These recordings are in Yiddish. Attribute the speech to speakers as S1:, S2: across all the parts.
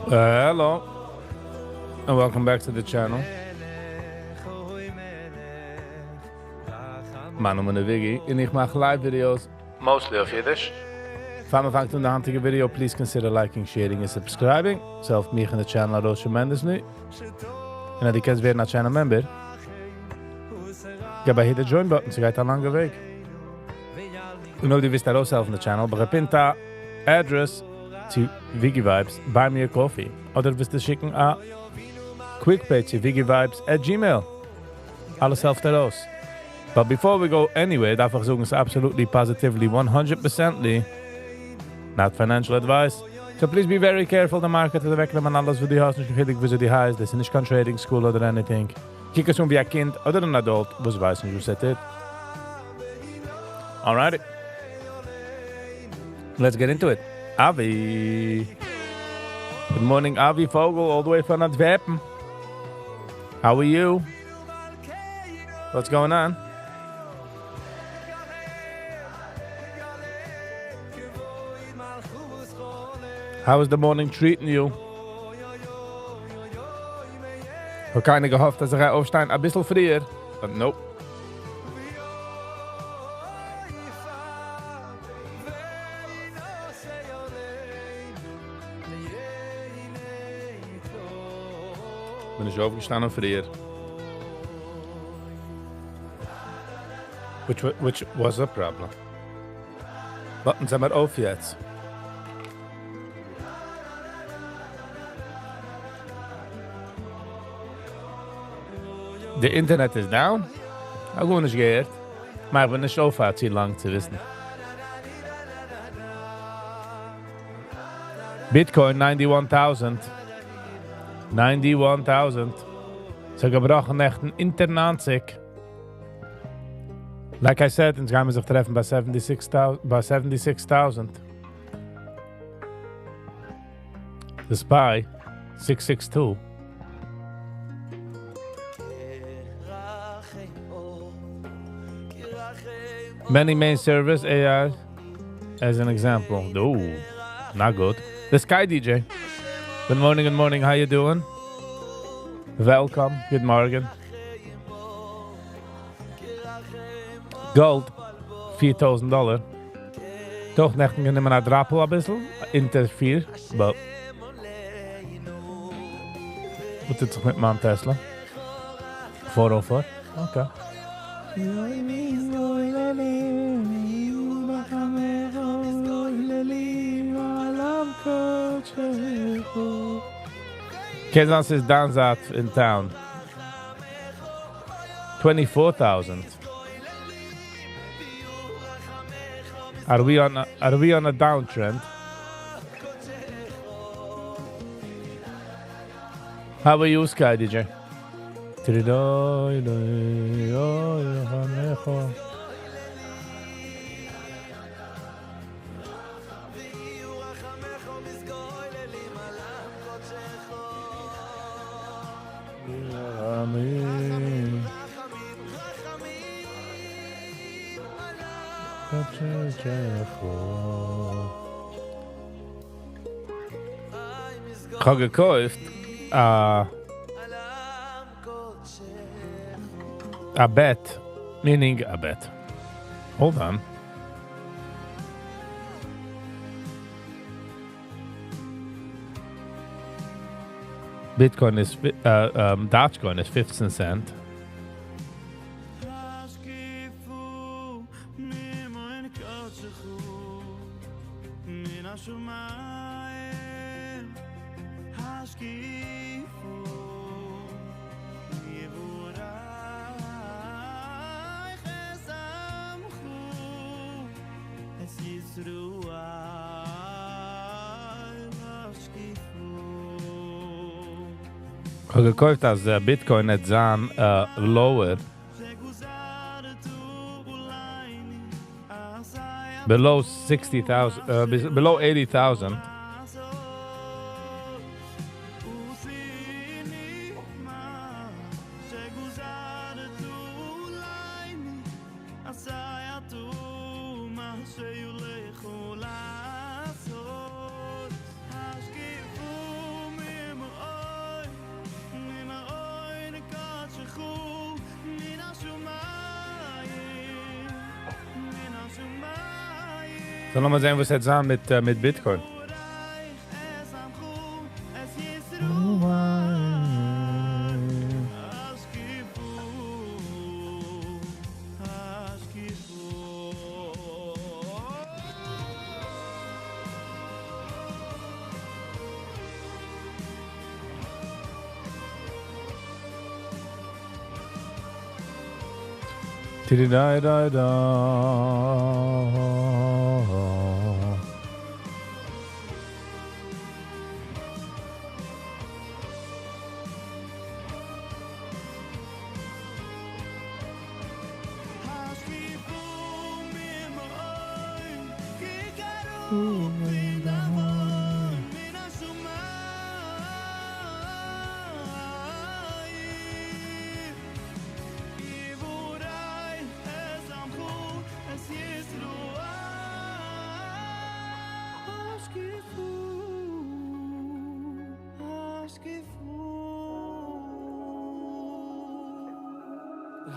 S1: Hello, and welcome back to the channel. מיין נאמען איז Viggy, און איך מאך live videos, mostly אויף אידיש. פאר מען פאנגט אן די היינטיגע video, please consider liking, sharing און subscribing. עס העלפט מיך און די channel ארויס tremendously. און אז דו קענסט ווערן א channel member, געב א hit די join button, ס'גייט א לאנגע וועג. און אויב דו ווילסט ארויסהעלפן די channel, האב איך געפינט א address צו Viggy Vibes, buy me a coffee, אדער ווילסטו שיקן א quick pay צו viggyvibes@gmail. אלעס העלפט ארויס. But before we go anywhere, דארף איך זאגן, ס'איז absolutely, positively, 100%ly not financial advice. So please be very careful, די market וועט אוועקנעמען אלעס וואס דו האסט, נישט קיין חילוק וויאזוי דו הייסט, דאס איז נישט קיין trading school אדער anything. קוק עס אן ווי א קינד אדער אן adult וואס ווייסט נישט וואס ער טוט. Alrighty. Let's get into it. Avi. Good morning, Avi Fogel, all the way from Antwerpen. How are you? What's going on? How is the morning treating you? איך האב קיינער געהאפט, אז איך גיי אויפשטיין א ביסל פריער, but nope. בין איך אויפגעשטאנען פריער. Which was a problem. But זעמיר אויף יעצט. The internet is down? איך האב גארנישט געהערט. אבער איך בין נישט אויף צו לאנג צו וויסן. Bitcoin 91,000. 91,000. ס'האט געבראכן נעכטן אונטער 90. Like I said, אונז גייען מיר זיך טרעפן ביי 76,000, ביי 76,000. The SPY 662. Many main servers AI as an example. Oh, not good. The Sky DJ. Good morning, good morning. How you doing? Welcome. Good morning. Gold, $4,000. דאך נעכטן גענומען א דראפל א ביסל, אונטער 4, but וואס טוט זיך מיט מיין Tesla? 404? Okay. קען זיין ס'איז דיין זייט in town. 24,000. Are we on a downtrend? How are you, Sky DJ? איך האב געקויפט א בעט, meaning א בעט. Hold on. Bitcoin is, Dogecoin is 15 cent. איך האב געקויפט אז Bitcoin וועט זיין lower below 60,000, below 80,000. So לאמיר זען, וואס וועט זיין מיט Bitcoin. Ti-di-da-da-da.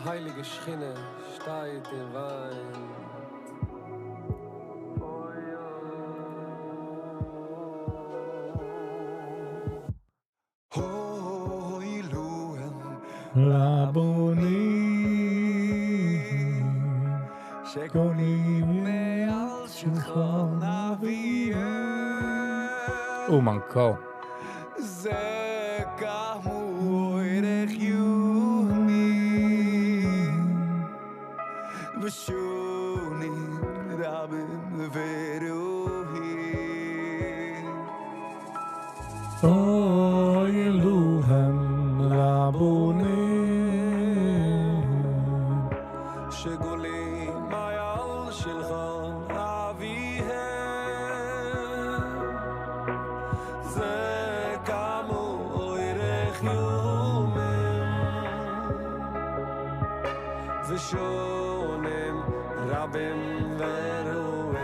S2: הייליגע שכינה שטייט און וויינט.
S3: אוי להם
S1: לבונים
S3: שגולים מעל שולחן אביהם.
S1: Oh mein Gott.
S3: זה כאמור אורך יומי ושוני רבים ורועי.
S1: אוי להם לבונים
S2: שגולים מעל שולחן אביהם. זה כאמור אורך יומם ושונים רבים ורועים.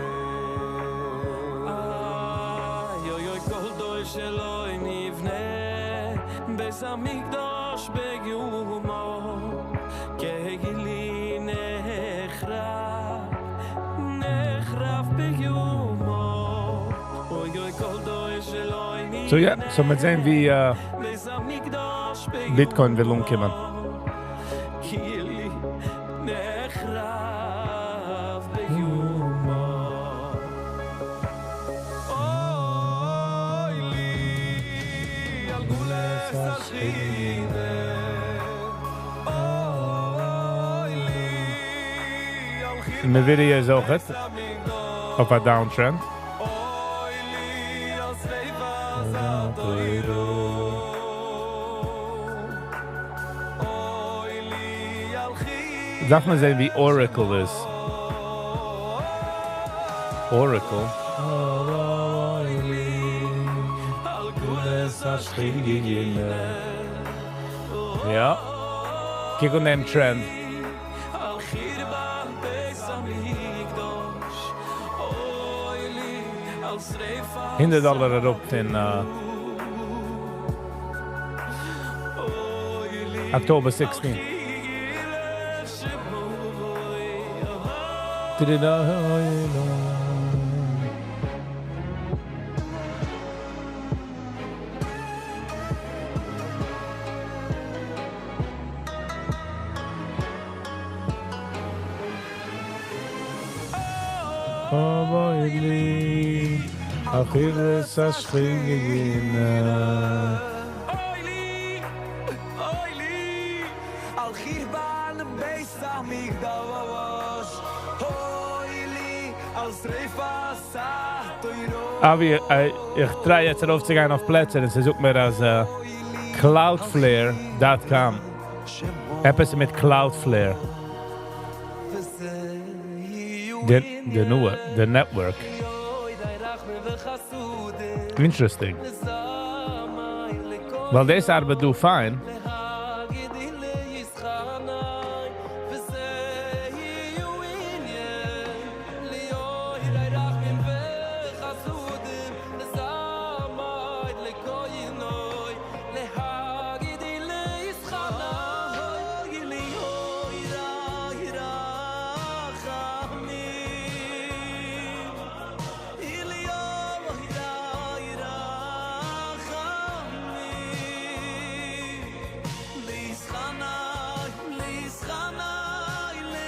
S2: איי אוי אוי כל דור שלא נבנה בית המקדש ביומו כהגילי נחרב נחרב ביומו אוי אוי כל דור שלא נבנה
S1: So yeah, so מיר זען ווי
S2: בית המקדש
S1: Bitcoin וויל אנקומען.
S2: כאילו נחרב ביומו אוי לי על גאולת השכינה אוי לי על
S1: Nvidia איז אויך אויף א downtrend.
S2: אוי לי על שריפת התורה אוי לי על
S1: דארף מען זען ווי Oracle איז. Oracle.
S2: אוי לי על גאולת השכינה
S1: Ja. קוק אן דעם trend.
S2: על חורבן בית המקדש אוי לי על שריפת
S1: 100 דאלאר אראפ אין
S2: אוי לי
S1: October 16.
S2: על שמו
S1: Ti-di-da-da. אוי לי על חורבן השכינה
S2: אוי לי, אוי לי,
S3: על חורבן בית המקדש אוי לי על שריפת התורה
S1: אבי, איך try יעצט ארויפצוגיין אויף פלעצער און ס'זאגט מיר אז Cloudflare.com. עפעס מיט Cloudflare. The network. Interesting. Well, דאס ארבעט דא fine.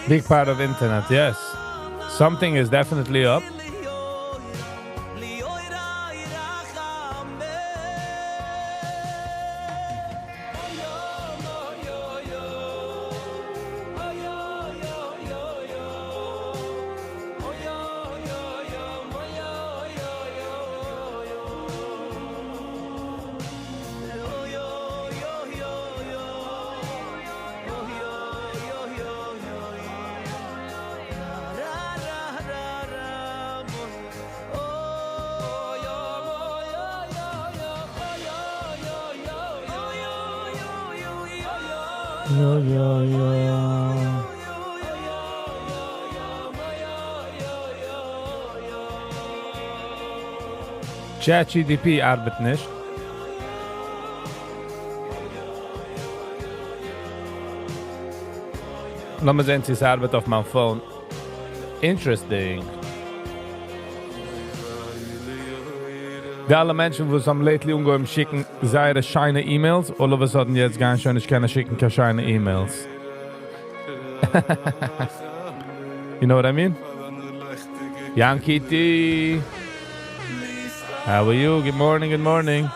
S1: Big part of internet, yes. Something is definitely up. יא יא יא. ChatGPT ארבעט נישט. לאמיר זען צו עס ארבעט אויף מיין phone. Interesting. די אלע מענטשן וואס האבן lately אנגעהויבן שיקן זייערע שיינע emails, all of a sudden יעצט גייען שוין נישט קענען שיקן קיין שיינע emails. You know what I mean? Yankee T. How are you? Good morning, good morning.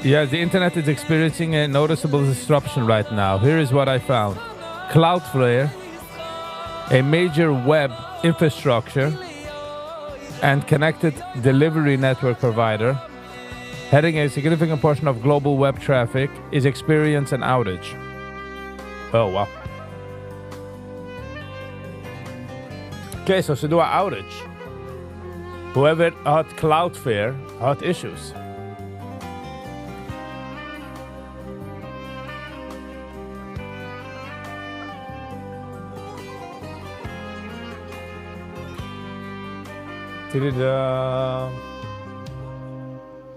S1: Yeah, the internet is experiencing a noticeable disruption right now. Here is what I found. Cloudflare, a major web infrastructure and connected delivery network provider, heading a significant portion of global web traffic, is experiencing an outage. Oh, wow. Okay, so ס'דא א outage. Whoever האט Cloudflare האט issues. Ta-da-da.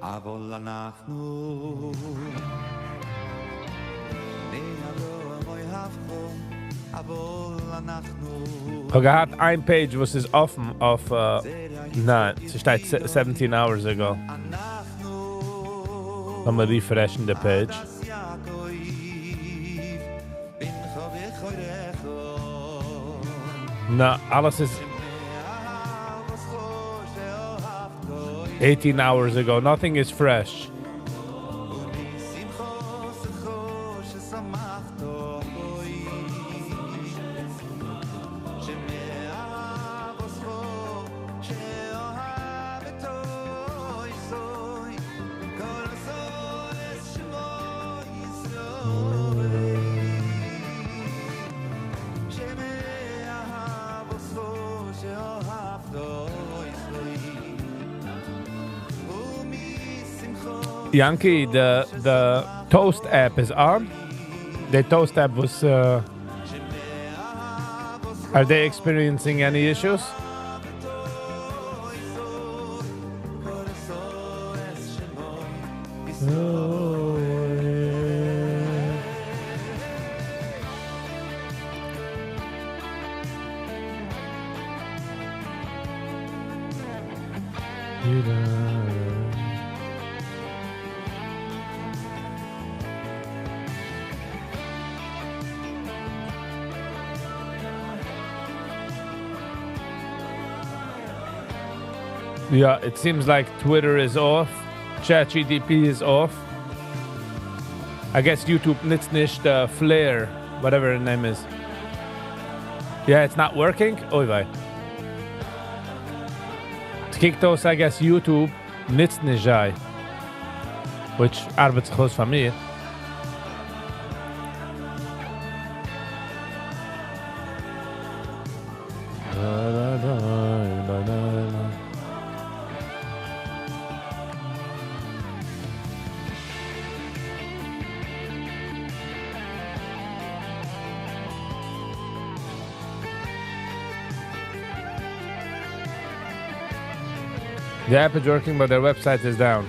S3: אבל אנחנו בני אברהם אוהבך, אבל אנחנו
S1: כ'האב געהאט איין page וואס איז אפן אויף, ניין, ס'שטייט 17 hours ago. לאמיר refresh ן די page. נא, אלעס איז 18 hours ago. Nothing is fresh. Yankee, the Toast app is on. The Toast app was. Are they experiencing any issues? Yeah, it seems like Twitter is off, ChatGPT is off. I guess YouTube נוצט נישט Flare, whatever the name is. Yeah, it's not working. אוי וויי. ס'קוקט אויס, I guess YouTube נוצט נישט זיי. Which ארבעט זיך אויס פאר מיר. The app is working, but their website is down.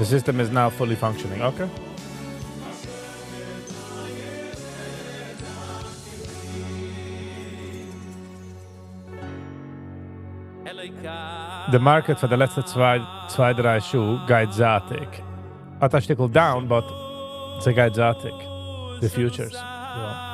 S1: The system is now fully functioning, okay. The market פאר די לעצטע צוויי צוויי דריי שעה גייט זייטיג. האט א שטיקל down but ס'גייט זייטיג. די futures. יא.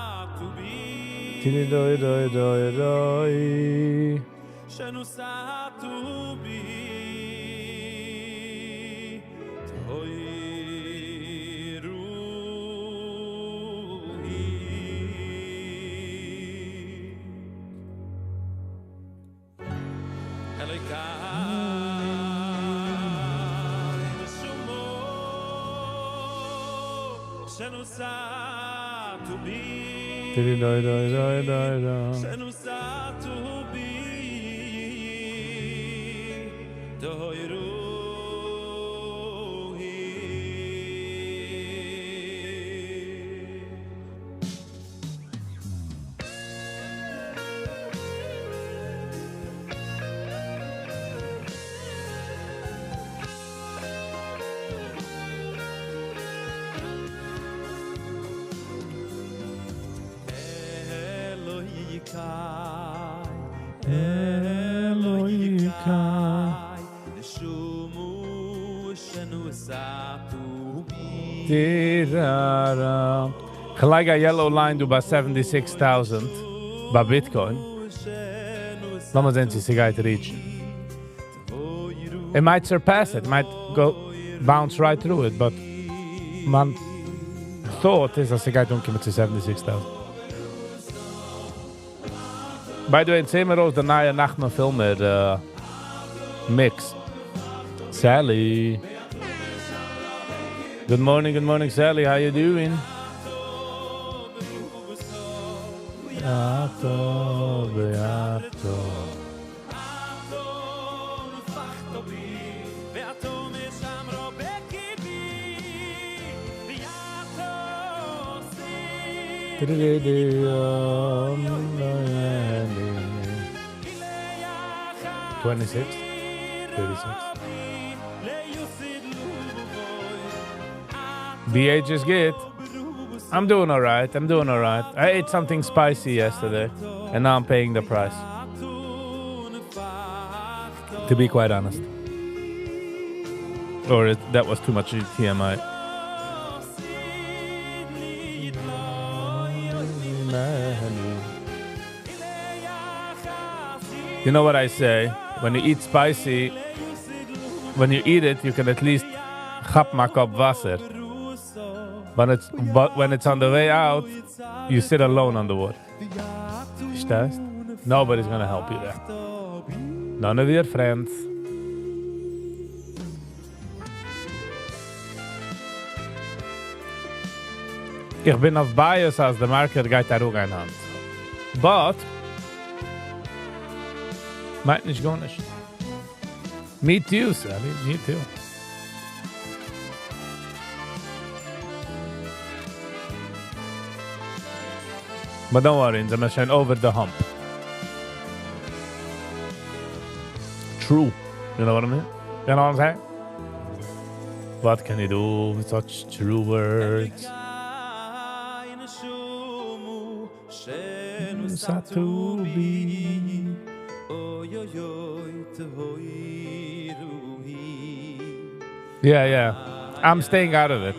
S1: כ'לייג א yellow line דא ביי seventy six טויזנט ביי Bitcoin. לאמיר זען צו ס'גייט reach ן. It might surpass it, might go bounce right through it, but מיין thought איז אז ס'גייט אנקומען צו seventy six טויזנט. By the way, זעהן מיר אויס די נייע נחמן פילמער mix. Sally. Good morning, good morning Sally, how you doing? Twenty six, thirty six. BH איז גוט. I'm doing alright, I'm doing alright. I ate something spicy yesterday and now I'm paying the price. To be quite honest. Or it, that was too much TMI. You know what I say? When you eat spicy, when you eat it, you can at least כאפן א קאפ וואסער. But it's, but when it's on the way out, you sit alone on the water. פארשטייסט? Nobody's gonna help you there. None of your friends. איך בין אויף bias אז די market גייט אראפגיין היינט. But מיינט נישט גארנישט. Me too, Sally. Me too. But don't worry, אונז זעמיר שוין over the hump. True. You know what I mean? You know what I'm saying? What can you do with such true words? Yeah, yeah. I'm staying out of it.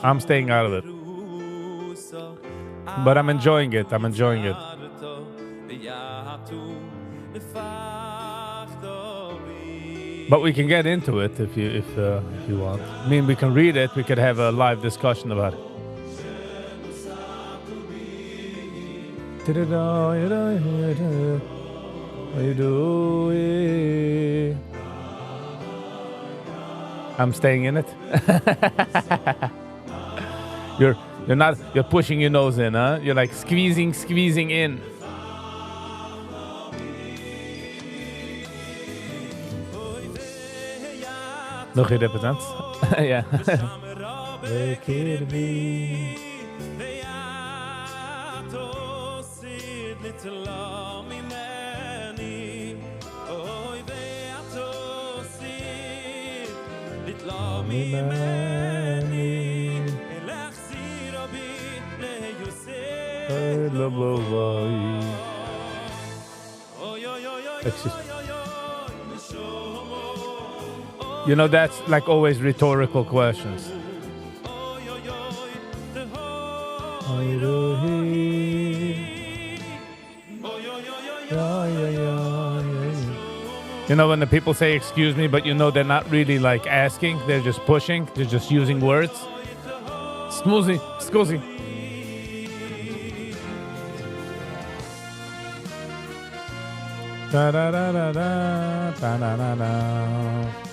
S1: I'm staying out of it. But I'm enjoying it. I'm enjoying it. But we can get into it if you if uh, if you want. I mean, we can read it. We could have a live discussion about it. I'm staying in it. You're you're not you're pushing your nose in, huh? You're like squeezing, squeezing in. Nog geen represent. Ja. You know, that's like always rhetorical questions. You know, when the people say, excuse me, but you know they're not really like asking, they're just pushing, they're just using words. Smoothie, scusi. Da da da da da da da da da.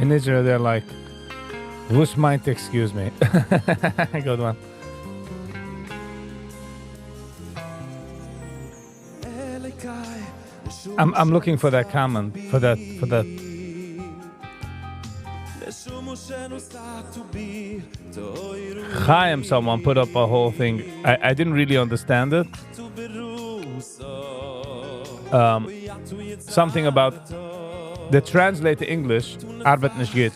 S1: In Israel, they're like, וואס מיינט excuse me? Good one. I'm, I'm looking for that comment, for that, for that. Chaim, someone put up a whole thing. I, I didn't really understand it. Um, something about the translate to English, ארבעט נישט גוט.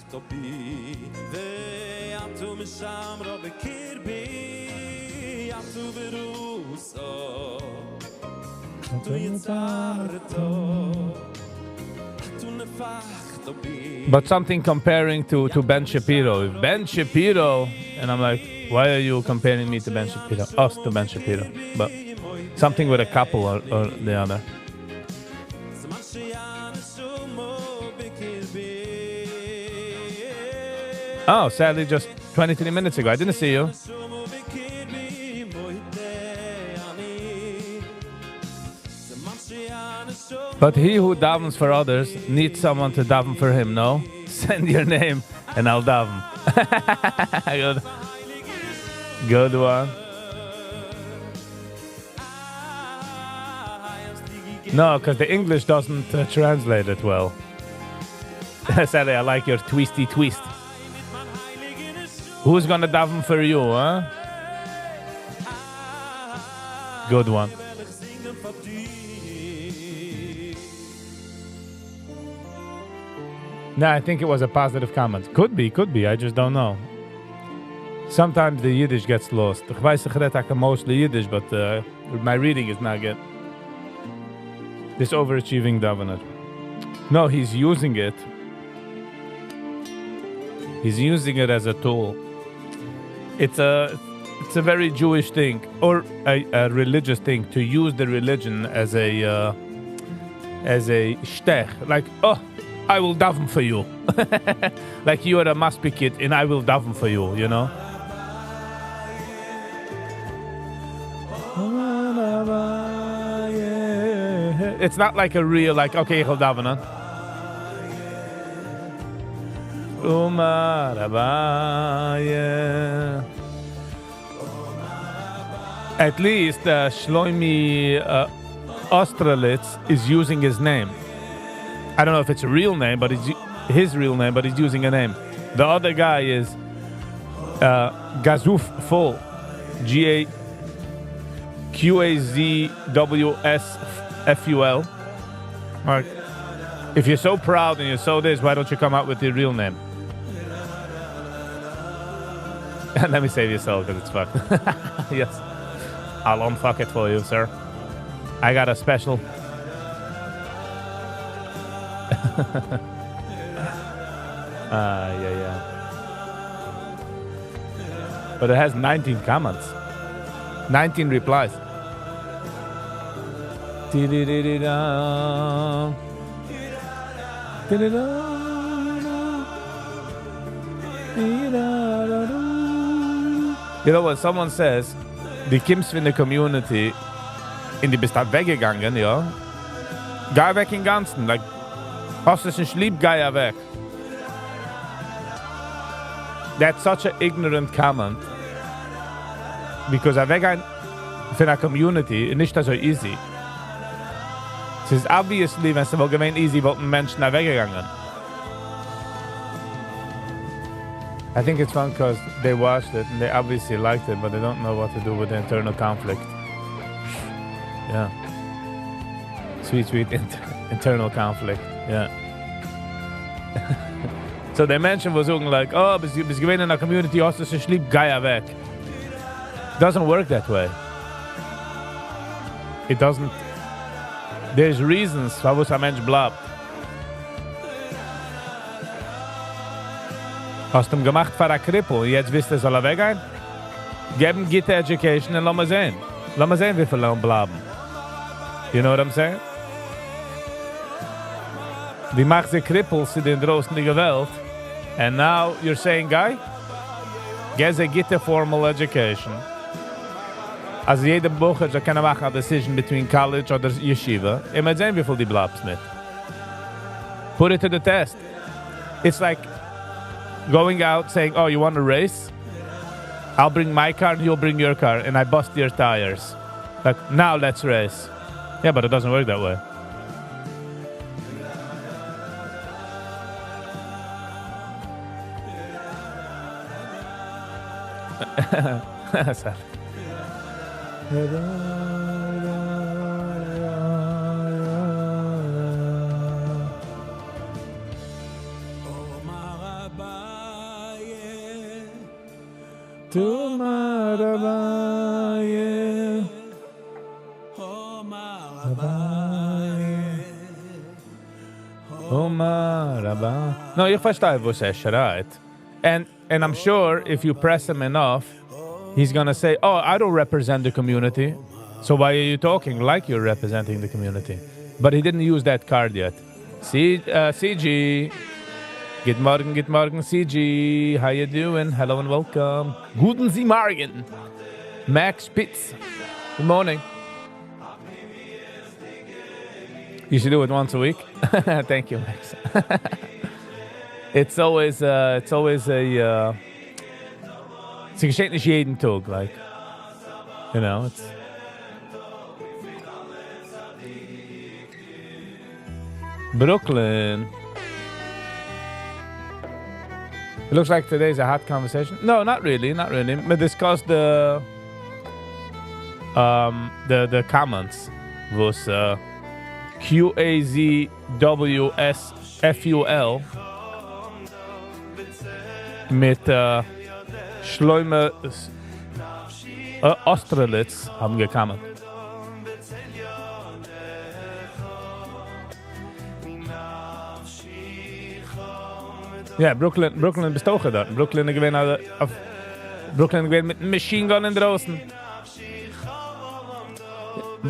S1: But something comparing to, to Ben Shapiro. If Ben Shapiro, and I'm like, why are you comparing me to Ben Shapiro? Us to Ben Shapiro. But something with a couple or, or the other. Oh, sadly, just 23 minutes ago. I didn't see you. But he who davens for others needs someone to daven for him, no? Send your name and I'll daven. Good. Good one. No, because the English doesn't uh, translate it well. Sadly, I like your twisty twist. Who's gonna daven for you, huh? Good one. No, I think it was a positive comment. Could be, could be. I just don't know. Sometimes the Yiddish gets lost. Ich weiß, ich rede mostly Yiddish, but uh, my reading is not good. This overachieving davener. No, he's using it. He's using it as a tool. It's a it's a very Jewish thing or a, a religious thing to use the religion as a uh, as a shtech. Like, oh, I will daven for you. like you are a maspikit and I will daven for you, you know? It's not like a real, like, okay, ich will daven. At least uh, Shloimi uh, Ostrelitz is using his name. I don't know if it's a real name, but it's his real name, but he's using a name. The other guy is uh, Gazuf Full, G A QAZWSFUL. Like, if you're so proud and you're so this, why don't you come out with your real name? Let me save yourself because it's fucked. Yes. I'll unfuck it for you, sir. I got a special. Ah, yeah, yeah. But it has 19 comments. 19 replies. Di-di-di-di-dum. Di-di-da-da. Di-da-da-da. You know what someone says, דו קומסט פון די community און דו ביסט אוועקגעגאנגען, יא? גיי אוועק אינגאנצן, like, האסט עס נישט ליב, גיי אוועק. That's such an ignorant comment. Because אוועקגיין פון א community איז נישט אזוי easy. ס'איז obviously, ווען ס'וואלט געווען easy, וואלטן מענטשן אוועקגעגאנגען. I think it's fun because they watched it and they obviously liked it, but they don't know what to do with the internal conflict. Yeah. Sweet, sweet internal conflict. Yeah. So די מענטשן וואס זאגן like, oh, ביסט ביסט געווען אין א community, האסט עס נישט ליב, גיי אוועק. Doesn't work that way. It doesn't. There's reasons פארוואס א מענטש בלייבט. האסט אים געמאכט פאר א cripple און יעצט ווילסטו ער זאל אוועקגיין? געב אים גוטע education און לאמיר זען. לאמיר זען וויפיל וועלן בלייבן. You know what I'm saying? דו מאכסט זיי cripples צו די אינדרויסנדיגע וועלט, and now you're saying גיי? געב זיי גוטע formal education. אז יעדער בחור זאל קענען מאכן א decision between college אדער ישיבה, און מ'וועט זען וויפיל דו בלייבסט מיט. Put it to the test. It's like going out saying, oh, you want to race? I'll bring my car and you'll bring your car, and I bust your tires. Like, now let's race. Yeah, but it doesn't work that way. Sad. אמר אביי אביי אמר אביי. No, איך פארשטיי וואס ער שרייט. And and I'm sure if you press him enough, he's gonna say, "Oh, I don't represent the community. So why are you talking like you're representing the community?" But he didn't use that card yet. C, CG. גוט מארגן, גוט מארגן, CG. How you doing? Hello and welcome. גוטן זי מארגן. Max Spitz. Good morning. You should do it once a week. Thank you, Max. It's always it's always a ס'געשעט נישט יעדן טאג, like, it's Brooklyn. It looks like today's a hot conversation. No, not really, not really. מען discussed the um, the the comments וואס QAZWSFUL מיט שלמה אוסטרליץ האבן געקאמענט. יא, Brooklyn, Brooklyn ביסט אויך דארט. Brooklyn איז געווען אויף Brooklyn איז געווען מיטן machine gun אינדרויסן.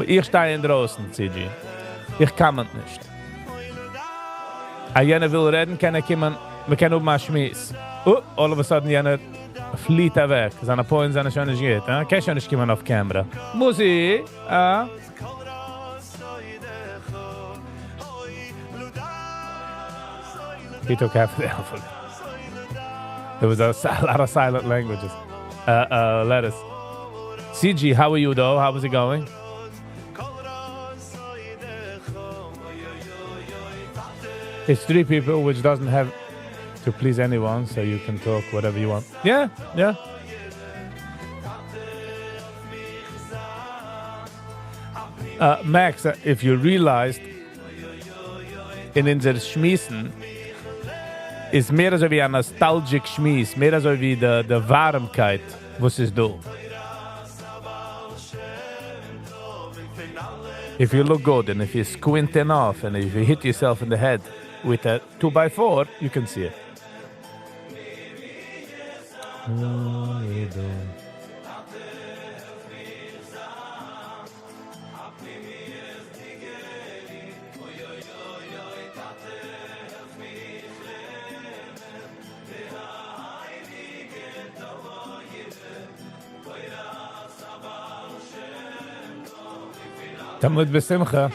S1: איך שטיי אינדרויסן, CG. איך comment נישט. אז יענער וויל רעדן קען ער קומען, מען קען האבן א שמועס. אה, all of a sudden יענער פליעט אוועק. זיינע points זענען שוין נישט גוט, אה? קען שוין נישט קומען אויף camera. מוזי, אה? He took half the alphabet. There was a lot of silent languages. Letters. CG, how are you though? How is it going? It's three people, which doesn't have to please anyone, so you can talk whatever you want. Yeah, yeah. Max, if you realized, אין אונזער שמועסן איז מער אזוי ווי א nostalgic שמועס, מער אזוי ווי די די ווארעמקייט וואס איז דא. If you look good and if you squint enough and if you hit yourself in the head with a two by four, you can see it. תמיד בשמחה.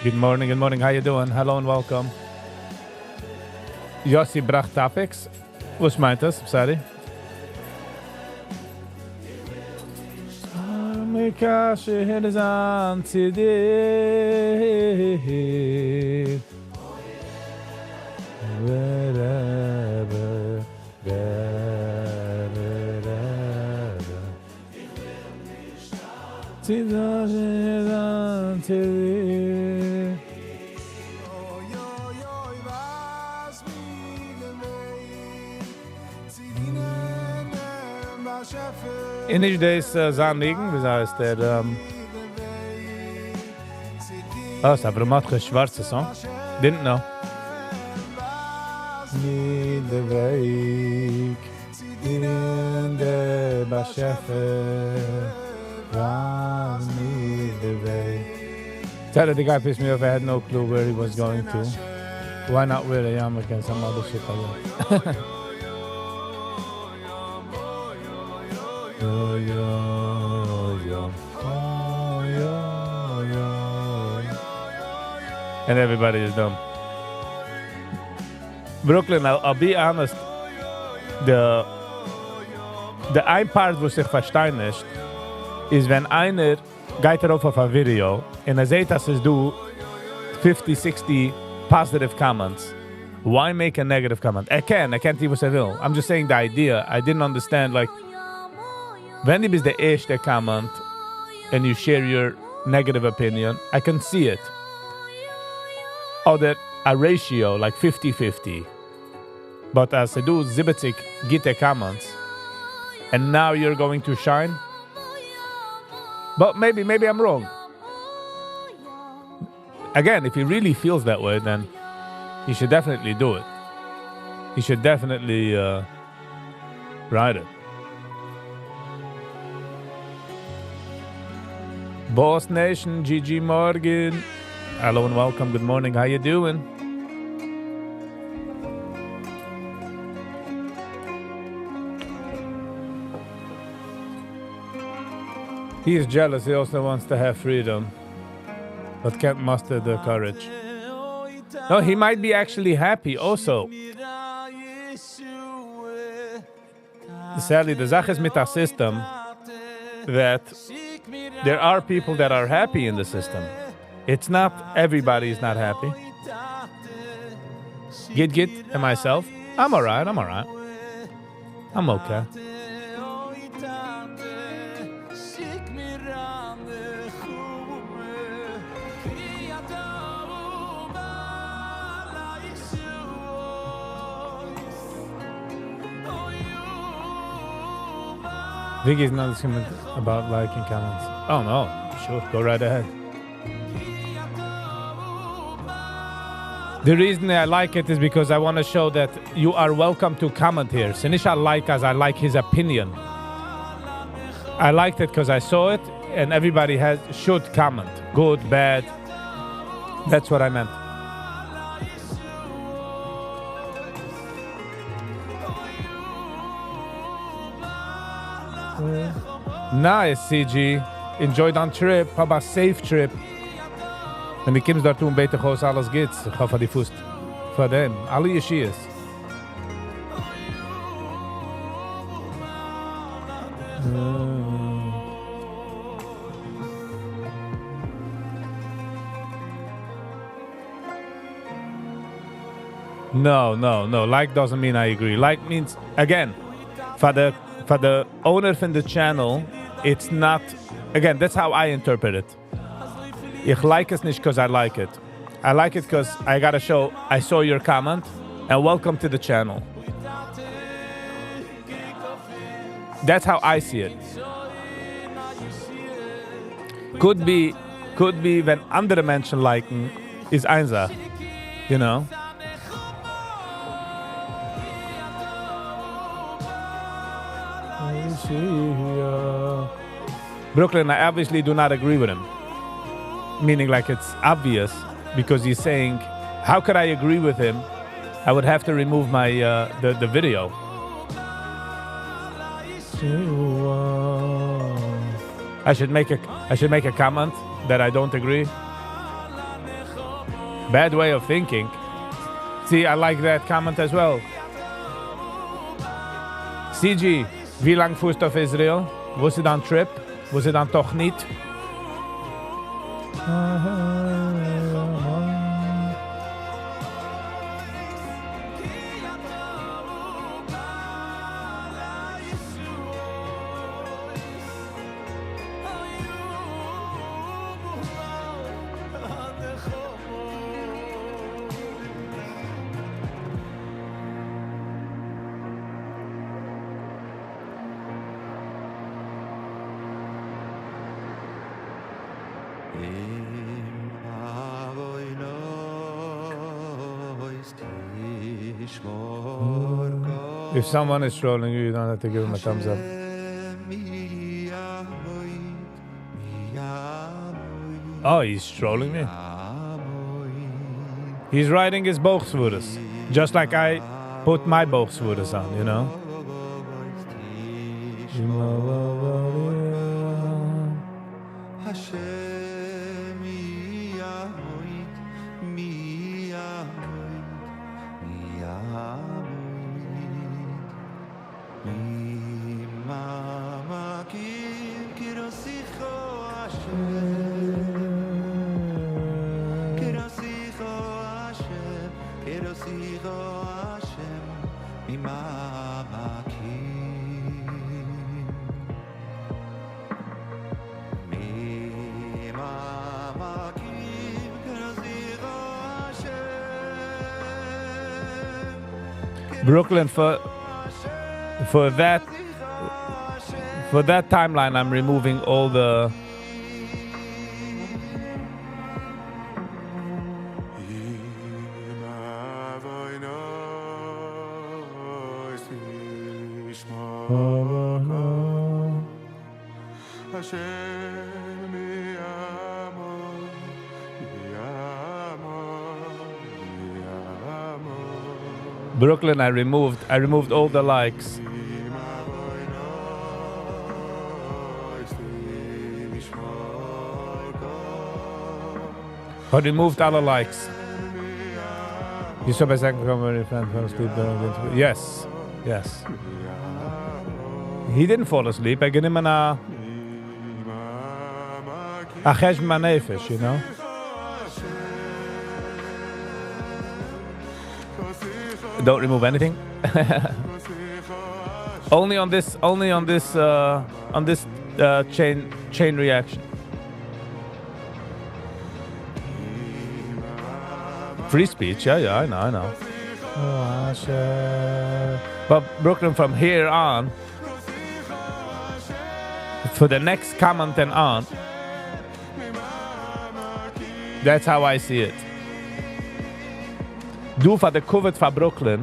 S1: Good morning, good morning. How you doing? Hello and welcome. Yossi בראכט topics. וואס מיינט דאס? Sorry. מקשר זיין צו דיר. און נישט דאס זיין ניגון, וויאזוי הייסט דער? Oh, ס'איז אברהם מרדכי שווארצע song. Didn't know. די וועג אין דער באשעפער ווייז מיר די וועג. Tell the guy pissed me off. I had no clue where he was going to. Why not wear a yarmulke and some other shit like that? Yo, yo, yo. Oh, yo, yo. And everybody is dumb. Brooklyn, I'll be honest. The איין part וואס איך פארשטיי נישט, איז ווען איינער גייט ארויף אויף א ווידעא און ער זעט, אז ס'איז דא 50, 60 positive comments. Why make a negative comment? ער קען טון וואס ער וויל. I'm just saying the idea. I didn't understand, like, ווען דו ביסט דער ערשטער comment and you share your negative opinion, I can see it. אדער a ratio, like 50-50. But אז ס'דא 70 גוטע comments, and now you're going to shine? But maybe I'm wrong. Again, if he really feels that way, then he should definitely do it. He should definitely write it. Boss Nation, GG Morgan. Hello and welcome. Good morning. How you doing? He is jealous. He also wants to have freedom, but can't muster the courage. No, he might be actually happy also. Sadly, the זאך איז מיט א system that there are people that are happy in the system. It's not everybody is not happy. Git Git and myself, I'm all right, I'm all right. I'm okay. Vicky's not discriminating about liking comments. Oh no, sure, go right ahead. The reason I like it is because I want to show that you are welcome to comment here. ס'נישט I like as I like his opinion. I liked it because I saw it and everybody has should comment. Good, bad. That's what I meant. Nice, CG. Enjoy דיין trip. האב א safe trip. ווען דו קומסט דארט אן, בעט איך אויס אלעס גוטס. איך האף אז דו פארסט פאר דעם. אלע ישועות. No, no, no. Like doesn't mean I agree. Like means, again, for the owner from the channel, it's not, again, that's how I interpret it. איך like עס נישט because I like it. I like it because I gotta show I saw your comment and welcome to the channel. That's how I see it. Could be, could be ווען אנדערע מענטשן like ן איז איין זאך, you know? Brooklyn, I obviously do not agree with him. Meaning like it's obvious because he's saying, how could I agree with him? I would have to remove my uh, the the video. I should make a I should make a comment that I don't agree. Bad way of thinking. See, I like that comment as well. CG, ווי לאנג פארסטו אויף Israel? וואס איז דיין trip? וואס איז דיין תוכנית? If someone is trolling you, you don't have to give him a thumbs up. Oh, he's trolling me. He's writing his בויך סברות. Just like I put my בויך סברות on, you know? Brooklyn for for that for that timeline I'm removing all the Brooklyn I removed I removed all the likes. I removed all the likes. You saw my second comment friend fell asleep during the interview. Yes. Yes. He didn't fall asleep. ער גענומען א א חשבון הנפש, you know? Don't remove anything. only on this, only on this, uh, on this uh, chain chain reaction. Free speech, yeah, yeah, I know, I know. But Brooklyn, from here on, for the next comment and on, that's how I see it. דא פאר די כבוד פאר Brooklyn,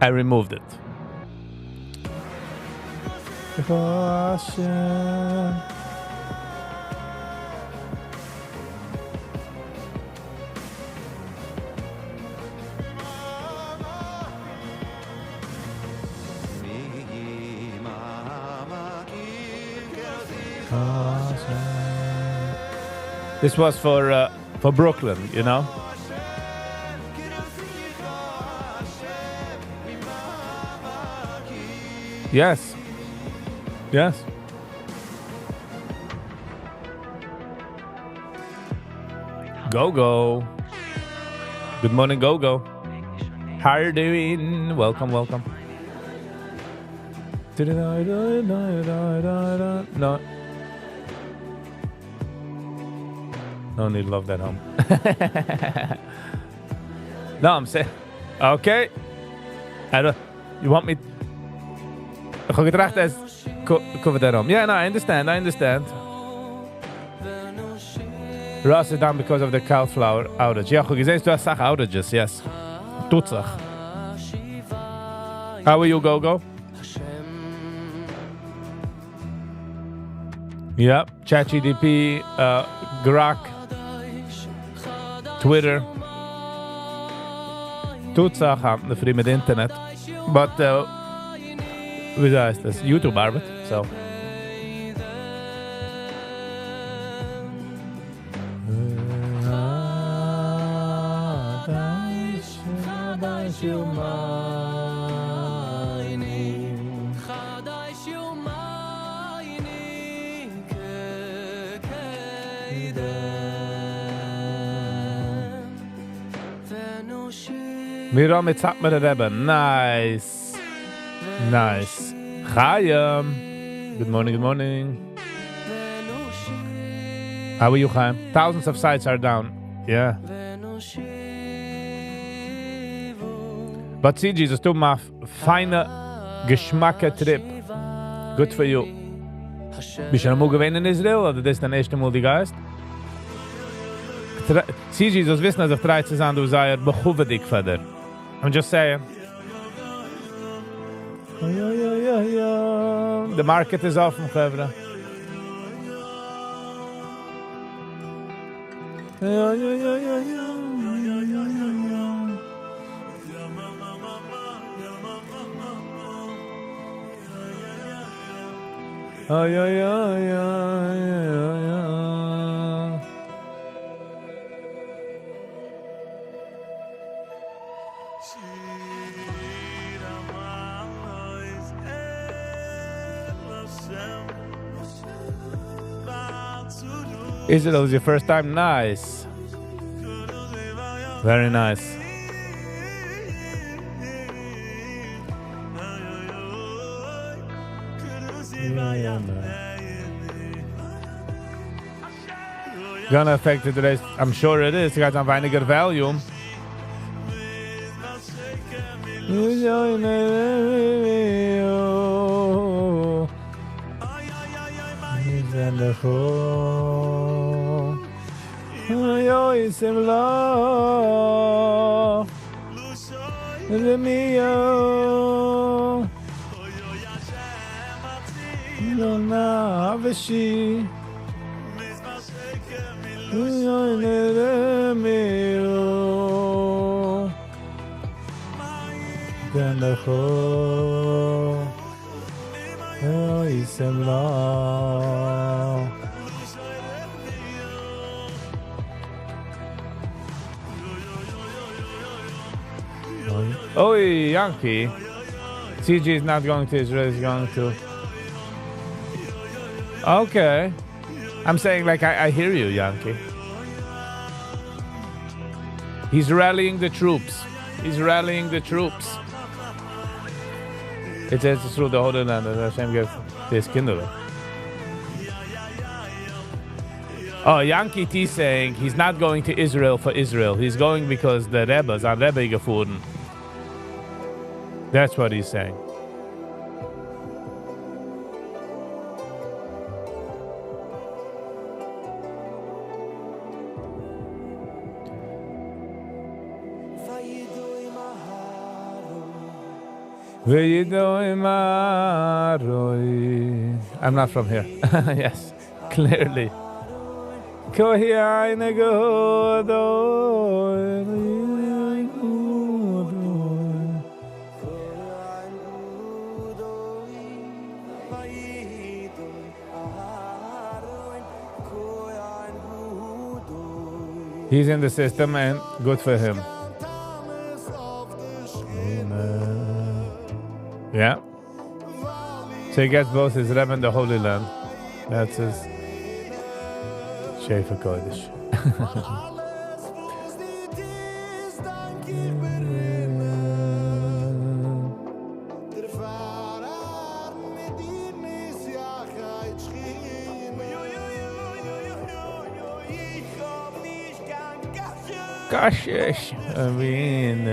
S1: I removed it. This was for uh, for Brooklyn, you know. Yes. Yes. Go go. Good morning, go go. How are you doing? Welcome, welcome. No. No need love that home. No, I'm saying, okay. I don't, you want me? איך האב געטראכט אז cover that home. Yeah, no, I understand, I understand. Ross is down because of the cauliflower outage. יא, איך האב געזען, ס'דא אסאך outages, yes. טוט זיך. How are you, Gogo? Yeah, ChatGPT, Grok, Twitter. טוט זיך אין דער פרי מיט אינטערנעט. But, ווי הייסט דאס? YouTube ארבעט, so. מירון מיט סאטמארער רבי. Nice. Nice. Chaim. Good morning, good morning. How are you, Chaim? Thousands of sites are down. Yeah. But CG, דו מאכסט א פיינע, געשמאקע trip. Good for you. ביסט שוין אמאל געווען אין ישראל, אדער דאס איז דיין ערשטע מאל דו גייסט? CG, זאלסט וויסן, אז איך try צו זיין, דו זייער בכבוד'יג פאר דיר. I'm just saying. The market is open, חברה. Ja, ja, ja, ja, ja, ja, ja, ja, ja. Ay, ay, ay, ay, ay, ay. Israel is your first time? Nice. Very nice. Gonna affect the race. I'm sure it is. ס'גייט זיין ווייניגער volume. Oy, Yankee. CG is not going to Israel, he's going to... Okay. I'm saying, like, I hear you, Yankee. He's rallying the troops. He's rallying the troops. It says through the Holy Land and Hashem gave this Kindle. Oh, Yankee T saying he's not going to Israel for Israel. He's going because the Rebbe is on Rebbe gefuhren. That's what he's saying. I'm not from here. Yes, clearly. He's in the system and good for him. Yeah. So he gets both his Rebbe and the Holy Land. That's his Shefa Kodesh. קשיא אבינו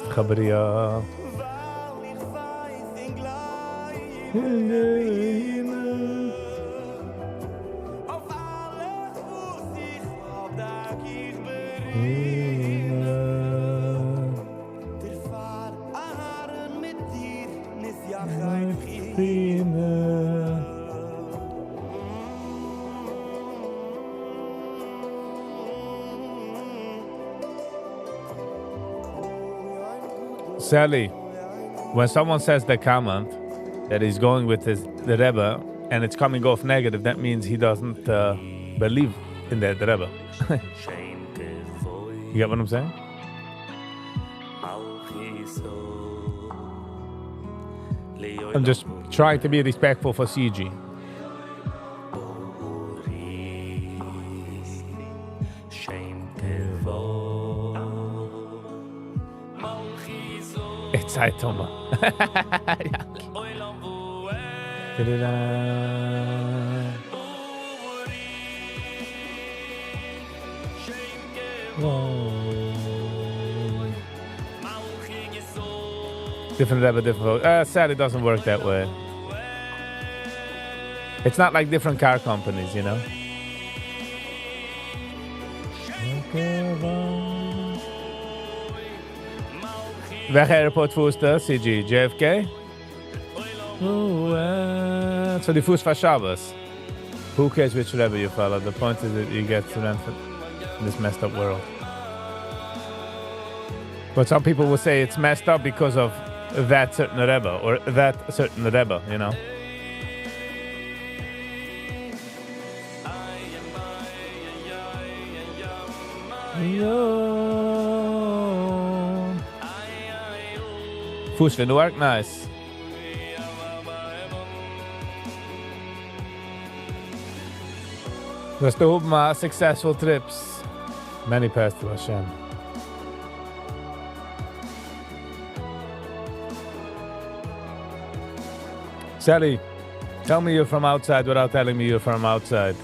S1: חבריא. Sally, when someone says the comment that he's going with his the Rebbe and it's coming off negative, that means he doesn't uh, believe in that Rebbe. You get what I'm saying? I'm just trying to be respectful for CG. It's Saitama. Different level, different. Sadly, it doesn't work that way. It's not like different car companies, you know. וועלכע airport פארסטו, CG? JFK? So דו פארסט פאר שבת. Who cares which Rebbe you follow? The point is that you get to learn in this messed up world. But some people will say it's messed up because of that certain Rebbe or that certain Rebbe, you know? פארסט פון Newark? Nice. זאלסטו האבן א successful trips. Many paths to Hashem. Sally, tell me you're from outside without telling me you're from outside.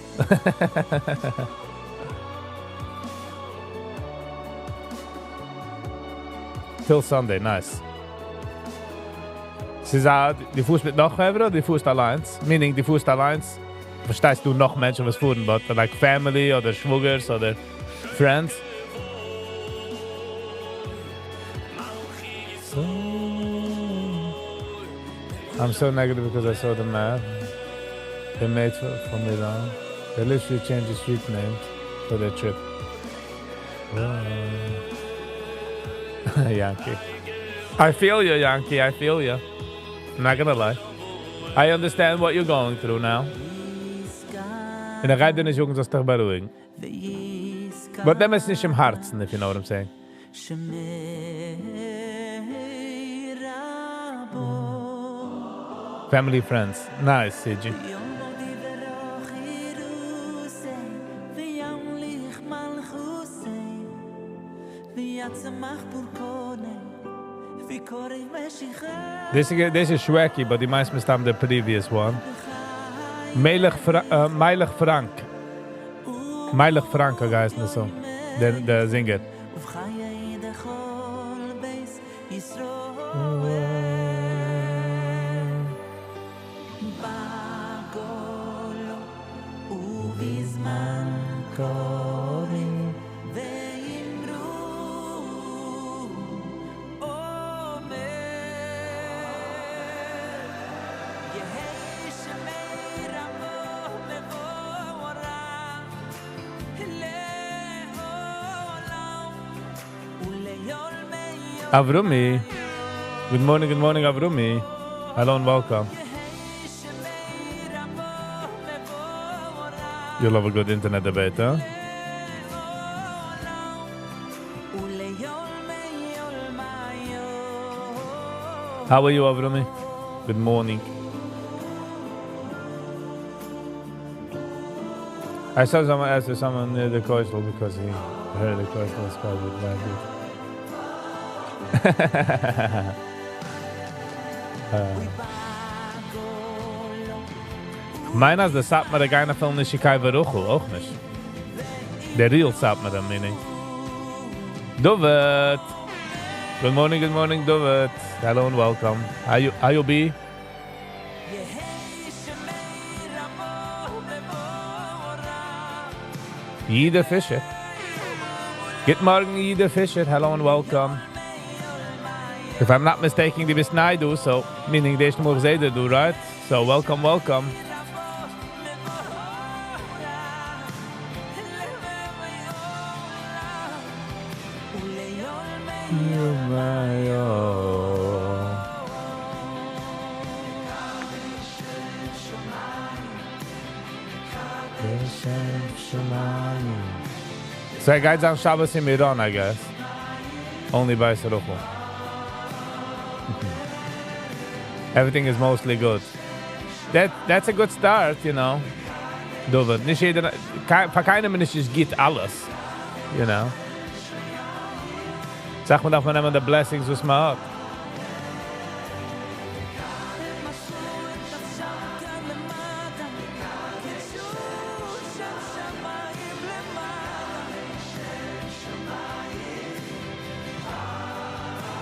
S1: Till Sunday, nice. ס'איז א, דו פארסט מיט נאך חברה, דו פארסט אליינס? Meaning, דו פארסט אליינס? פארשטייסט דו נאך מענטשן וואס פארן, but like family אדער שוואגערס אדער friends? I'm so negative because I saw the map they made for, for Milan. They literally changed the street names for their trip. Yankee. I feel you, Yankee. I feel you. I'm not gonna lie. I understand what you're going through now. און איך גיי דיר נישט זאגן, זאלסט דיך בארואיגן. But נעם עס נישט אין הארצן, if you know what I'm saying. Family friends. Nice, CG. This is, this is Shweki, but די מיינסט מסתם the previous one. Melech, Fra uh, Meilech Frank. Meilech Frank גייסט דער song. דער, דער singer. Avrumi. Good morning, good morning, Avrumi. Hello and welcome. You love a good internet debate, huh? How are you, Avrumi? Good morning. I saw someone ask someone near the coastal because he heard the coastal was covered by מיין אז די סאטמארע גייען אפילו נישט קיין ברוכ'ל, אויך נישט. די real סאטמארע, meaning. David! Good morning, good morning, David. Hello and welcome. How you, how you be? Yida Fisher. גוט מארגן, Yida Fisher. Hello and welcome. If I'm not mistaken, דו ביסט ניי דא, so meaning די ערשטע מאל איך זע דיר דא, right? So welcome, welcome. So ער גייט זיין שבת אין מירון, I guess. Only בית רחל. Everything is mostly good. That, that's a good start, you know. David, נישט יעדער, פאר קיינעם איז נישט גוט אלעס, you know. זאג מען דארף מען נעמען די blessings וואס מען האט.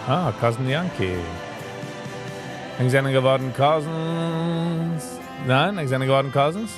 S1: Ah, Cousin Yankee. ענק זענען געווארן cousins. ניין, ענק זענען געווארן cousins?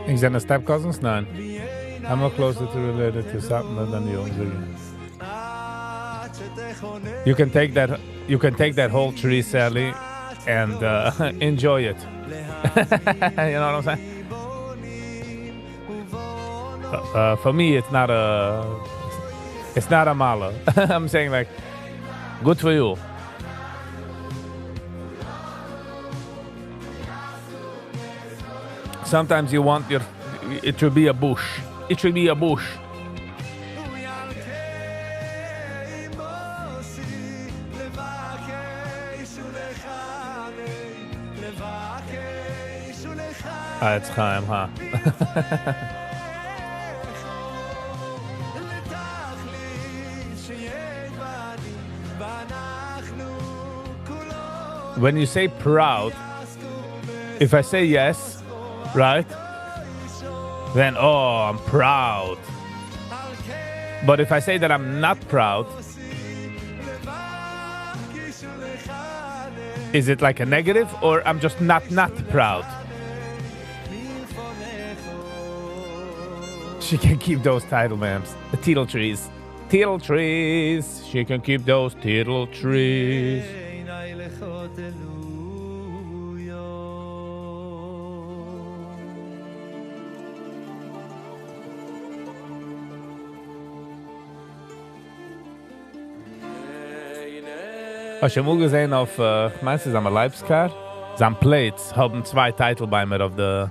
S1: ענק זענען step cousins? ניין. I'm more closer to related to Satmar than you. You can take that. You can take that whole tree, Sally, and enjoy it. You know what I'm saying? For me, it's not a. It's not a מעלה. I'm saying like, good for you. Sometimes you want your it should be a bush. It should be a bush. Ah, it's Chaim, huh? When you say proud, if I say yes, right? Then, oh, I'm proud. But if I say that I'm not proud, is it like a negative or I'm just not not proud? She can keep those title mams. The tittle trees. Tittle trees. She can keep those tittle trees. האסט שוין אמאל געזען אויף, כ'מיין ס'איז זלמן לייב'ס car? זיין plates האבן צוויי טייטלביימער אויף די,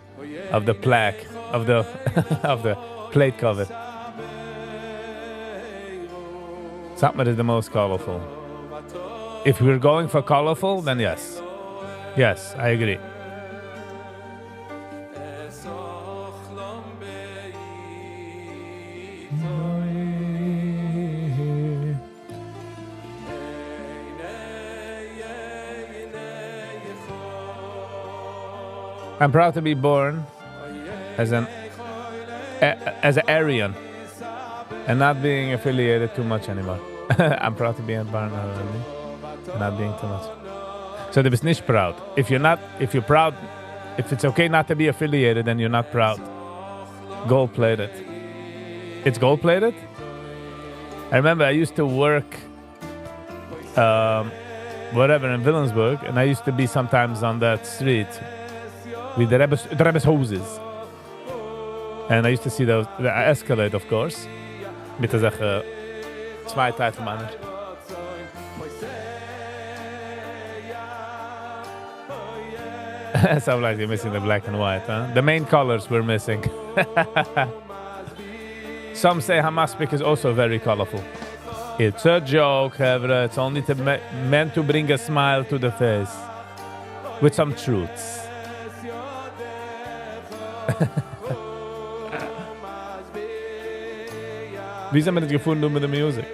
S1: אויף די plaque, אויף די, אויף די plate cover. Satmar is the most colorful. If we're going for colorful, then yes. Yes, I agree. I'm proud to be born as an as an Aryan and not being affiliated too much anymore. I'm proud to be a born already, not being too much. So דו ביסט נישט proud. If you're not, if you're proud, if it's okay not to be affiliated, then you're not proud. Gold plated. It's gold plated? I remember I used to work whatever in Williamsburg, and I used to be sometimes on that street with the Rebbe's, the Rebbe's houses. And I used to see those, the Escalade, of course. מיט אזעלכע צוויי טייטלביימער. Some like you're missing the black and white, huh? The main colors we're missing. Some say Hamaspik is also very colorful. It's a joke, חברה. It's only to me meant to bring a smile to the face. With some truths. ווי זענען מיר געפארן דא מיט די music?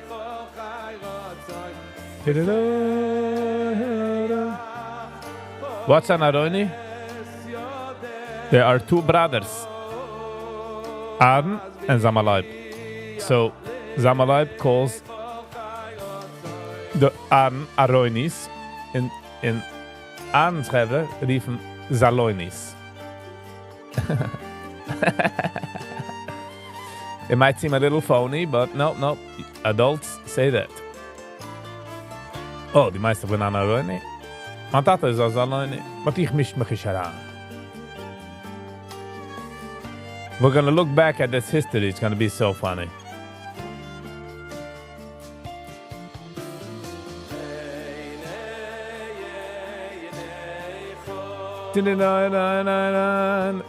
S1: What's an Aroini? There are two brothers, Aaron and Zalman Leib. So Zalman Leib calls the Aaron Aroinis און און אהרן'ס חברה רופן Zaloinis. It might seem a little phony, but no, no, adults say that. Oh, דו מיינסט איך בין אן Aroini? מיין טאטע איז א Zaloini, but איך מיש מיך נישט אריין. We're gonna look back at this history, it's gonna be so funny.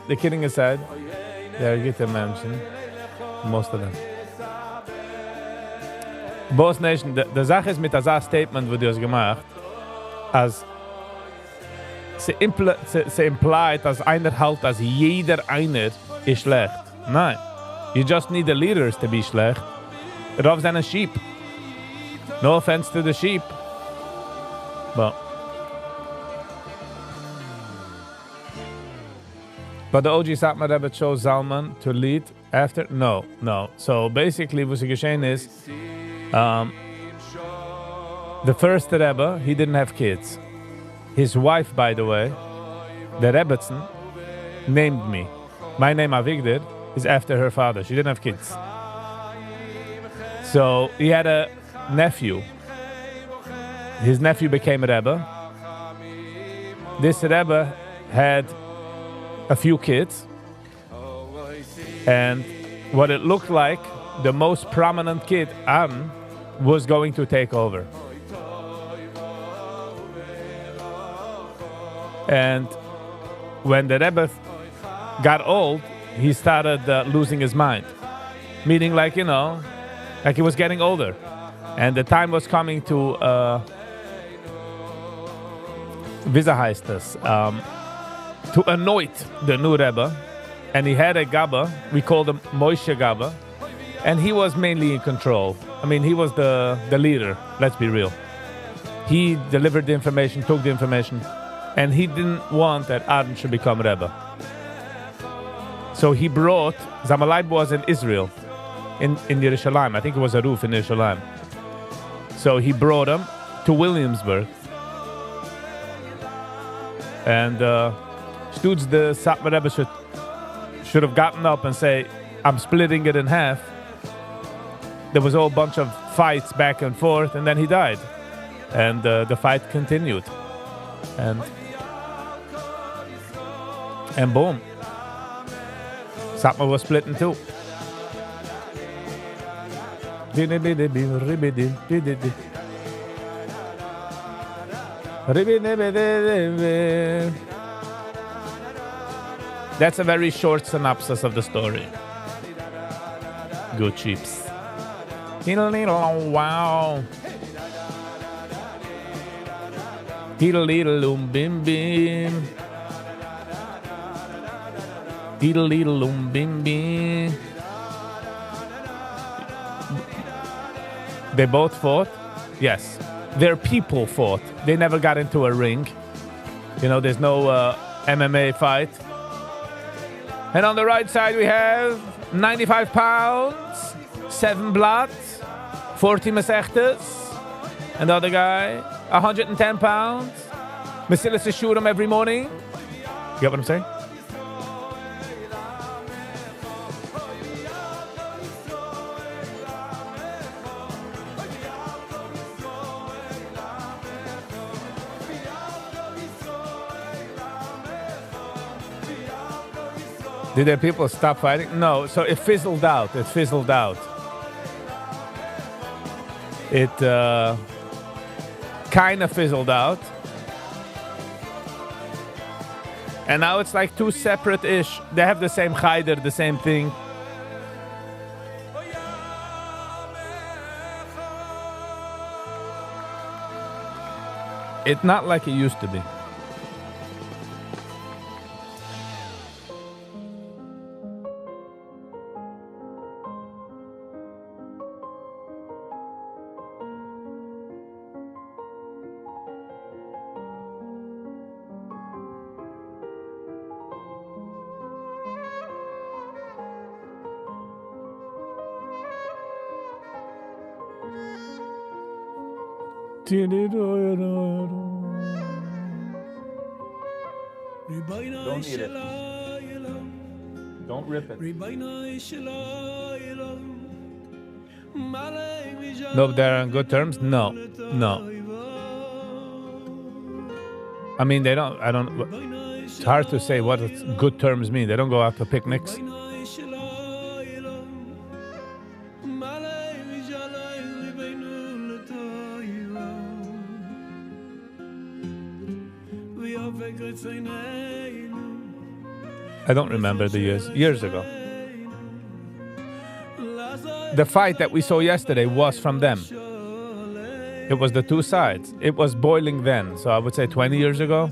S1: The kidding aside, they are גוטע מענטשן, most of them. Boss Nation, די זאך איז מיט אזא statement וואס דו האסט געמאכט, אז ס'implied אז איינער האלט אז יעדער איינער איז שלעכט. ניין. You just need the leaders to be שלעכט. רוב זענען sheep. No offense to the sheep. But But the OG Satmar Rebbe chose Zalman to lead after? No, no. So basically וואס איז געשען איז, um, the first Rebbe, he didn't have kids. His wife, by the way, the Rebbetzin, named me. My name Avigdor is after her father. She didn't have kids. So he had a nephew. His nephew became a Rebbe. This Rebbe had a few kids. And what it looked like, the most prominent kid, Aaron, was going to take over. And when the Rebbe got old, he started uh, losing his mind. Meaning like, you know, like he was getting older. And the time was coming to, uh, וויאזוי הייסט עס, um, to anoint the new Rebbe. And he had a Gabbai, we called him Moshe Gabbai, and he was mainly in control. I mean, he was the, the leader, let's be real. He delivered the information, took the information, and he didn't want that Aaron should become Rebbe. So he brought, Zalman Leib was in Israel, in, in Yerushalayim. I think it was a רב in Yerushalayim. So he brought him to Williamsburg. And uh, שטאטס the Satmar Rebbe should, should have gotten up and say, I'm splitting it in half. There was a whole bunch of fights back and forth, and then he died. And uh, the fight continued. And and boom. Satmar was split in two. That's a very short synopsis of the story. Good chips. Wow. Diddle bim bim. Diddle bim bim. They both fought? Yes. Their people fought. They never got into a ring. You know, there's no uh, MMA fight. And on the right side, we have 95 pounds, 7 blatt, 40 masechtas. And the other guy, 110 pounds. Mesilas Yesharim every morning. You get what I'm saying? Did the people stop fighting? No, so it fizzled out. It fizzled out. It uh, kind of fizzled out. And now it's like two separate ish. They have the same חדר, the same thing. It's not like it used to be. Don't eat it. Don't rip it. No, they're on good terms? No. No. I mean, they don't, I don't, it's hard to say what good terms mean. They don't go out to picnics. I don't remember the years. Years ago. The fight that we saw yesterday was from them. It was the two sides. It was boiling then. So I would say 20 years ago.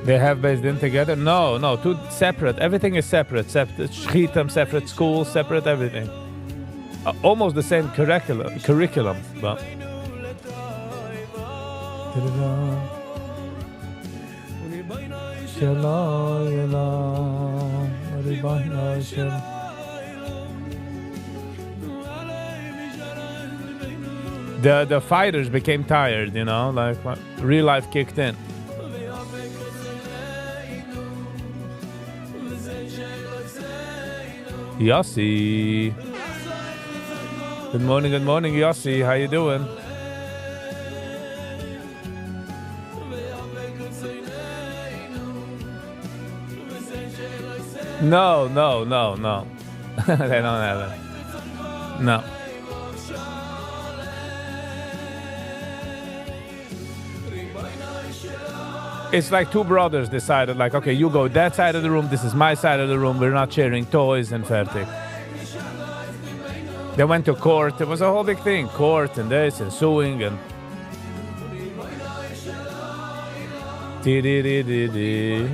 S1: They have בית דין together? No, no, two separate. Everything is separate. Separate שחיטה, separate schools, separate everything. Almost the same curriculum, but. The fighters became tired, like real life kicked in. Yossi. Good morning, good morning, Yossi. How you doing? No, no, no, no. They don't have it. No. It's like two brothers decided, okay, you go that side of the room, this is my side of the room, we're not sharing toys and פארטיג. They went to court, it was a whole big thing, court and this and suing and... Di di di di di,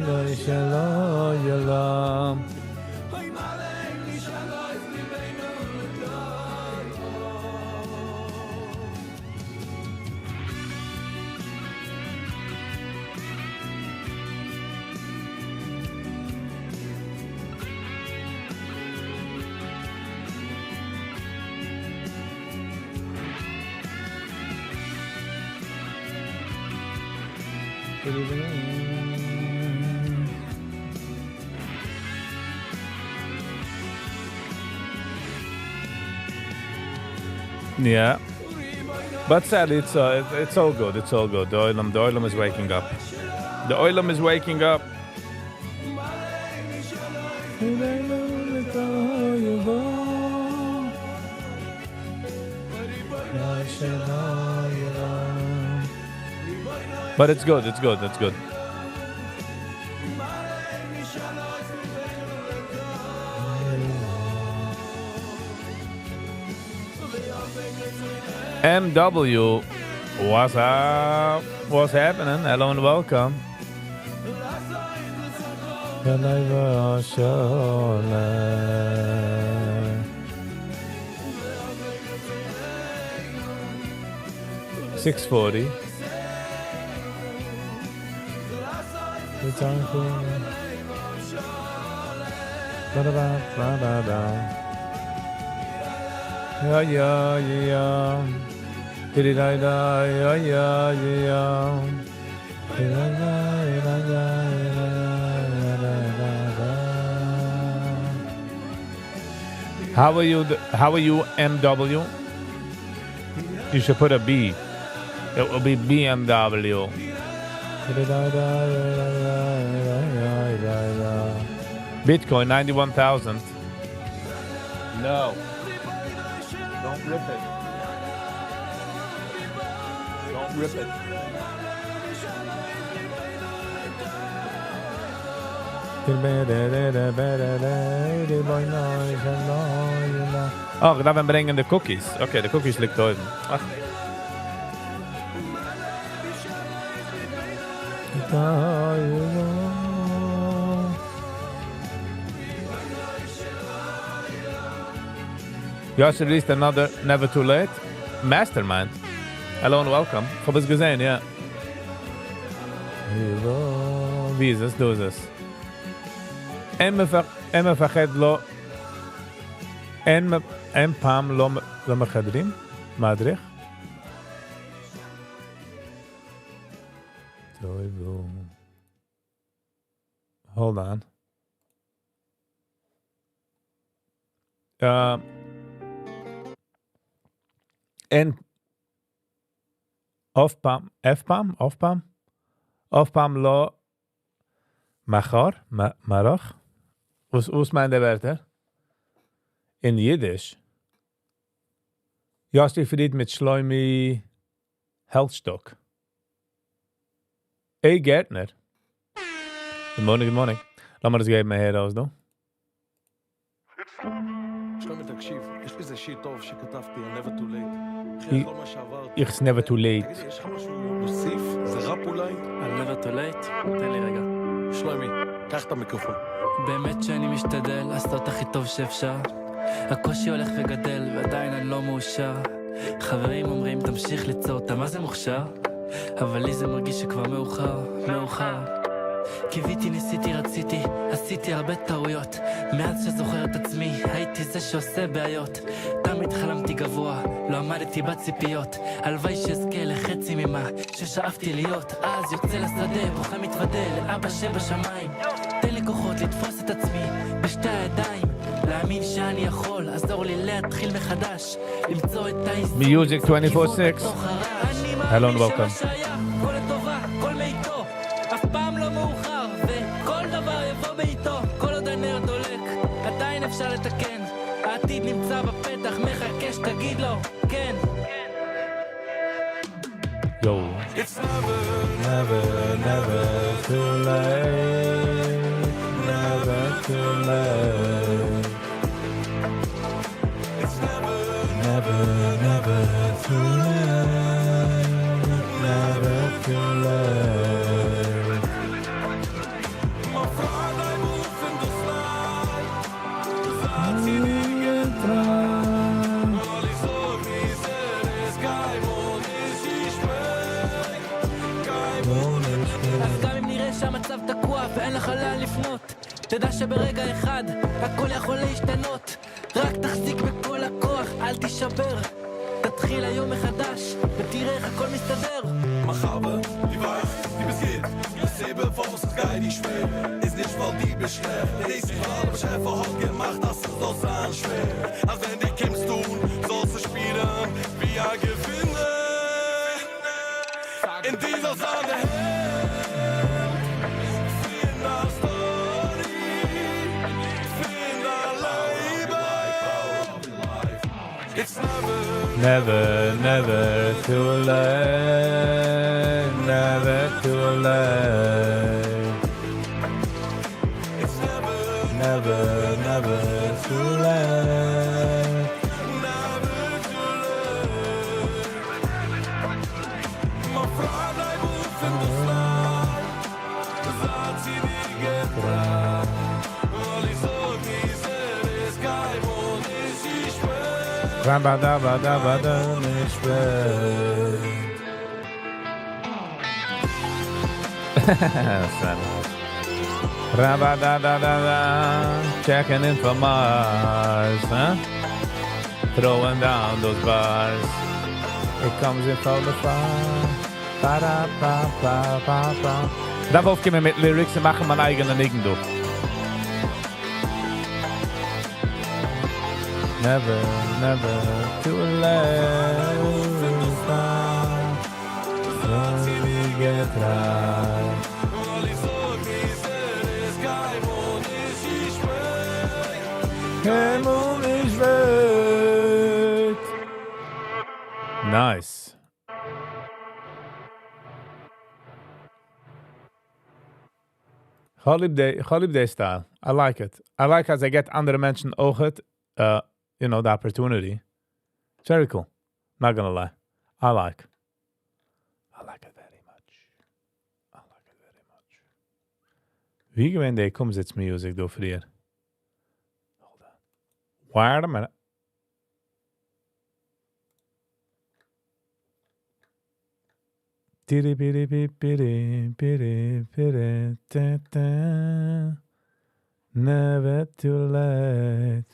S1: Yeah, but sadly, it's all good. It's all good. The עולם is waking up. The עולם is waking up. But it's good. It's good. It's good. MW, what's up? What's happening? Hello and welcome. 6:40. The time for da da da da da. Yeah yeah yeah. Di da da yeah yeah yeah. Di da da da da da da da. How are you? How are you, MW? You should put a B. It will be BMW. Bitcoin 91,000. No. Don't rip it. Don't rip it. אה, איך דארף אים ברענגען די cookies. Okay, די cookies ליגט אויבן. אך. Yossi released another Never Too Late Mastermind. Hello and welcome. כ'האב עס געזען, יא. ווי איז עס? דא איז עס. אין מפחד לא אין אין פעם לא לא מחדרים? מדריך? Hold on. אין אף פעם, אף פעם, אף פעם, אף פעם לא מחר, מרח? וואס וואס מיינט די ווערטער? אין אידיש? יאסי פריד מיט שלומי העלשטאק. Hey גערטנער. Good morning, good morning. לאמיר עס געבן אהער אויס דא.
S4: שלומי תקשיב, יש לי איזה שיר טוב שכתבתי על never too late. אחרי כל מה שעברתי.
S1: איך never too late.
S4: תגיד לי, יש לך משהו להוסיף? זה ראפ אולי?
S5: על never too late? תן לי רגע.
S4: שלומי, קח את המיקרופון.
S5: באמת שאני משתדל לעשות הכי טוב שאפשר. הקושי הולך וגדל ועדיין אני לא מאושר. חברים אומרים תמשיך ליצור, אתה מה זה מוכשר? אבל לי זה מרגיש שכבר מאוחר, מאוחר. קיוויתי, ניסיתי, רציתי, עשיתי הרבה טעויות. מאז שזוכר את עצמי, הייתי זה שעושה בעיות. תמיד חלמתי גבוה, לא עמדתי בציפיות. הלוואי שאזכה לחצי ממה ששאפתי להיות. אז יוצא לשדה, בוכה מתוודה לאבא שבשמיים. תן לי כוחות לתפוס את עצמי בשתי הידיים. להאמין שאני יכול, עזור לי להתחיל מחדש. למצוא את האיזון.
S1: Music 24/6. Hello and welcome.
S5: הכל לטובה, הכל מאיתו, אף פעם לא מאוחר, וכל דבר יבוא בעיתו, כל עוד הנר דולק, עדיין אפשר לתקן, העתיד נמצא בפתח, מחכה שתגיד לו, כן.
S1: Yo. It's never, never, never too late. Never too late. It's never, never, never too late. Never too late.
S5: אז גם אם נראה שהמצב תקוע ואין לך לאן לפנות, תדע שברגע אחד הכל יכול להשתנות. רק תחזיק בכל הכוח, אל תישבר. תתחיל היום מחדש, ותראה איך הכל מסתדר.
S4: מחבר, די ווייסט, די ביסט גוט, די סיבה פארוואס איך גיי דיר שווער איז נישט ווייל די ביסט שלעכט, דאס איז ווייל דער באשעפער האט געמאכט אז ס'זאל זיין שווער, אז ווען די קומסט אן זאלסטו שפירן ווי א געווינער און די זאלסט זיין די העלד פון דיין story, פון דיין לעבן. It's never
S1: Never, never too late. Never too late.
S4: It's never,
S1: Never, never too late.
S4: never too late. מיין פריינד בלייב אויף אין דאס לייט. זיי צו דיר געטריי. ווייל איך זאג דיר ס'איז קיינמאל נישט צו שפעט.
S1: Ba ba da ba da ba da נישט שפעט. Ra ba da da da da. Checking in from Mars, huh? Throwing down those bars. It comes in from the far. Ba da ba ba ba ba. דארף אויפקומען מיט lyrics און מאכן מיין אייגענע ניגון דא. Never, never too late. Nice. כ'האב ליב די, כ'האב ליב די style. I like it. I like אז ער געט אנדערע מענטשן אויכעט, you know, the opportunity. It's very cool. Not gonna lie. I like. I like it very much. I like it very much. ווי געווען די קומזיץ music דא פריער? Hold on. Wait a minute. טירי פירי פי פירי פירי פירי טע טע. Never too late.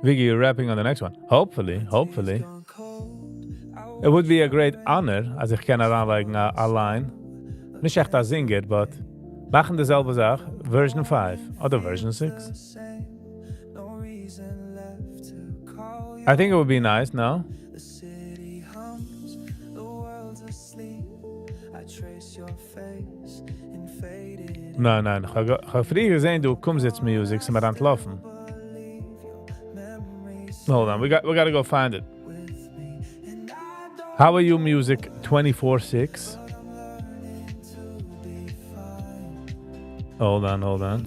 S1: Viggy, you're rapping on the next one. Hopefully, hopefully. It would be a great honor אז איך קען אריינלייגן א א line. נישט עכט א singer, but מאכן די זעלבע זאך, version 5 אדער version 6. I think it would be nice, no? ניין, ניין, כ'האב פריער געזען דא קומזיץ music, ס'מיר אנטלאפן. Hold on, we gotta go find it. How are you music 24-6? Hold on, hold on.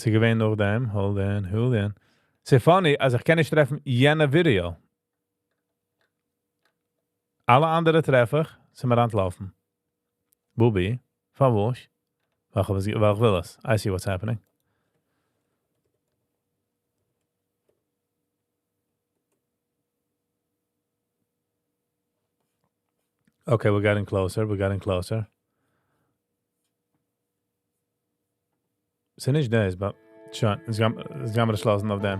S1: ס'געווען נאכדעם, hold on, hold on. ס'איז funny, אז איך קען נישט טרעפן יענע ווידעא. אלע אנדערע טרעף איך, ס'מיר אנטלאפן. Bubi, פארוואס? ווייל איך וויל עס. I see what's happening. Okay, we're getting closer, we're getting closer. ס'איז נישט דאס, but שוין, עס גיימיר עס לאזן אויף דעם.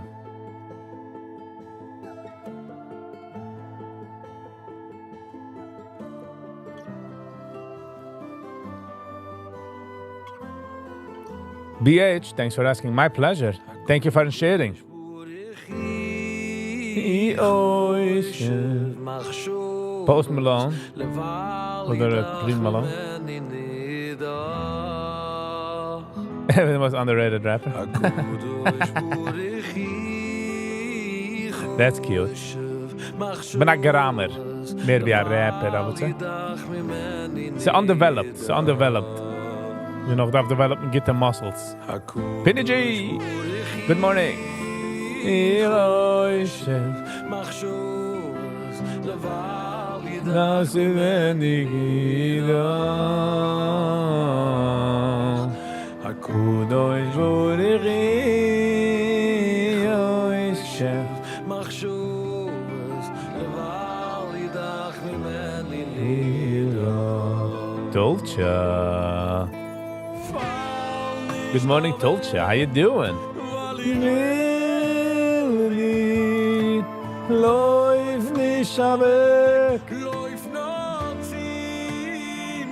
S1: BH, thanks for asking. My pleasure. Thank you for sharing. Post Malone. אדער Green Malone. The most underrated rapper. That's cute. בין א גראמער. מער ווי א rapper, I would say. ס'איז undeveloped. ס'איז undeveloped. You know, דארף develop ן גוטע muscles. Pinny G! Good morning. Dolce. Good morning, Dolce. How you doing? לויף נישט אוועק.
S2: לויף נאר צו מיר.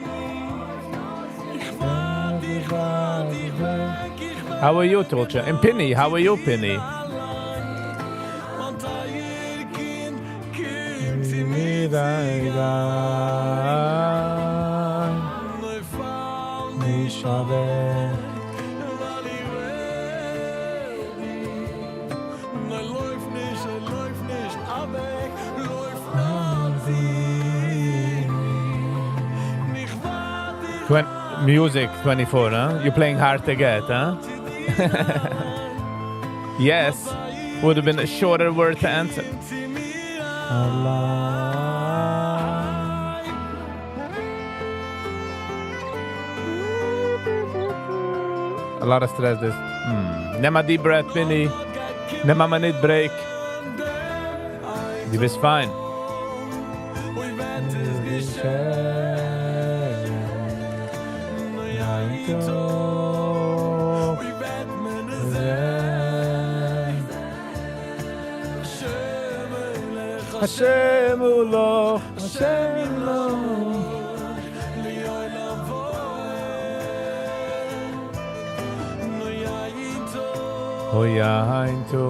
S2: איך ווארט, איך ווארט, איך בענק, איך בענק.
S1: How are you, Tolcha? And Pinny, how are you, Pinny?
S2: מיין טייער קינד, קום צו מיר צוריק. פאל נישט אוועק, ווייל איך וויל דיך. ניין, לויף נישט, לויף נישט אוועק, לויף נאר צו מיר. איך ווארט, איך
S1: Music 24, huh? You're playing hard to get, huh? Yes, would have been a shorter word to answer.
S2: צו מיר
S1: Allah. A lot of stress this. נעם א deep breath, Pinny. נעם א minute break. דו ביסט fine.
S2: אוי וועט עס געשען. אוי איין טאג. אוי וועט מען עס זען. השם מלך,
S1: השם מלך, השם מלך.
S2: לעולם ועד. אוי איין טאג.
S1: אוי איין טאג,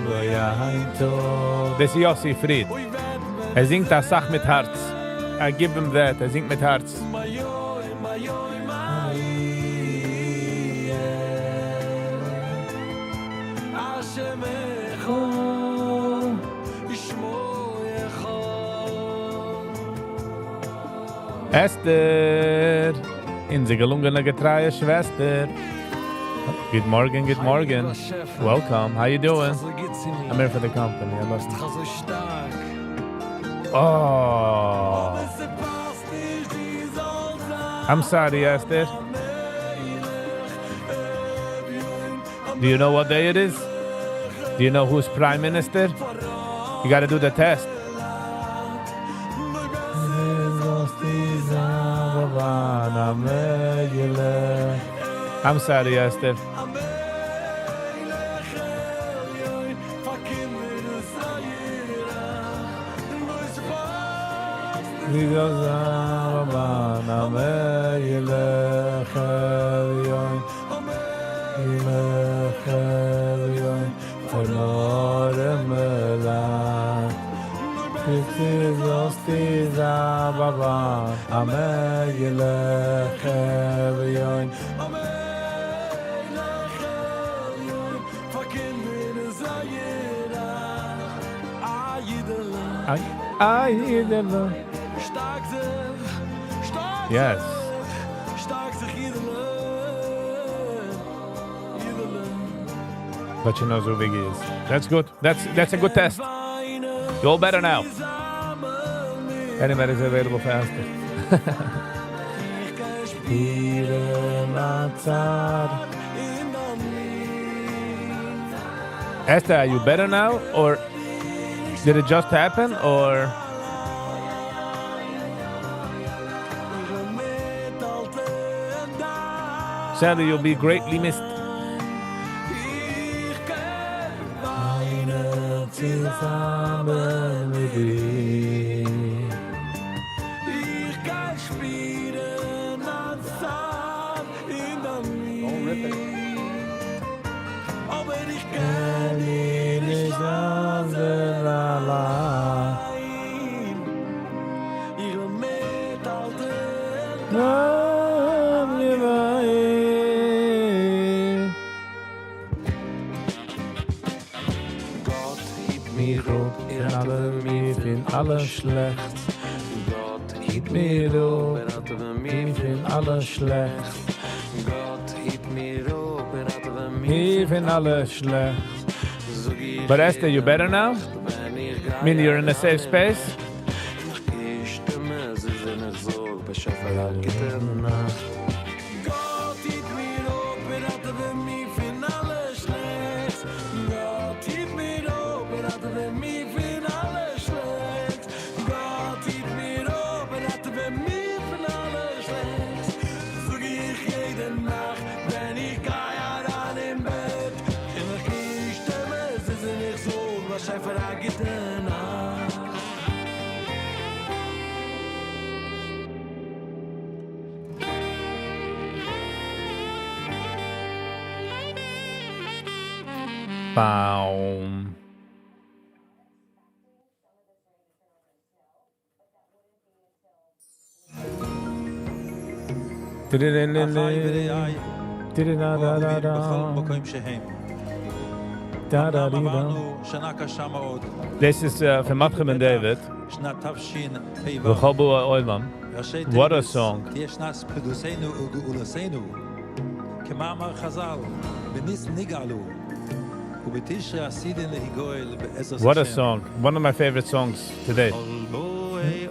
S1: אוי איין טאג. דאס איז יוסי פריד.
S2: אוי וועט מען
S1: ער זינגט א סאך מיט הארץ. I give him that, ער זינגט מיט הארץ. אסתר! אונזער געלונגענע געטרייע שוועסטער! גוט מארגן, גוט מארגן. Welcome, how you doing? I'm here for the company, I love you. Oh! I'm sorry, Esther. Do you know what day it is? Do you know who's prime minister? You gotta do the test. I'm sorry, Esther. Yes. But she knows who Biggie is. That's good. That's that's a good test. You're all better now. Anybody is available faster. Esther, are you better now? Or did it just happen? Or Sadly, you'll be greatly missed. מיך אפ, ראטעווע מיר פון אלע שלעכטס. גאט היט מיר אפ, ראטעווע מיר פון אלע שלעכטס. גאט היט מיר אפ, ראטעווע מיר פון אלע שלעכטס. But Esther, you better now? I mean, you're in a safe space? Boom. This is uh, from Mordechai Ben David. וכל באי עולם. What a song.
S3: כמאמר חז"ל, בניסן נגאלו, ובתשרי עתידין להיגואל בעזרת
S1: What a song. One of my favorite songs today.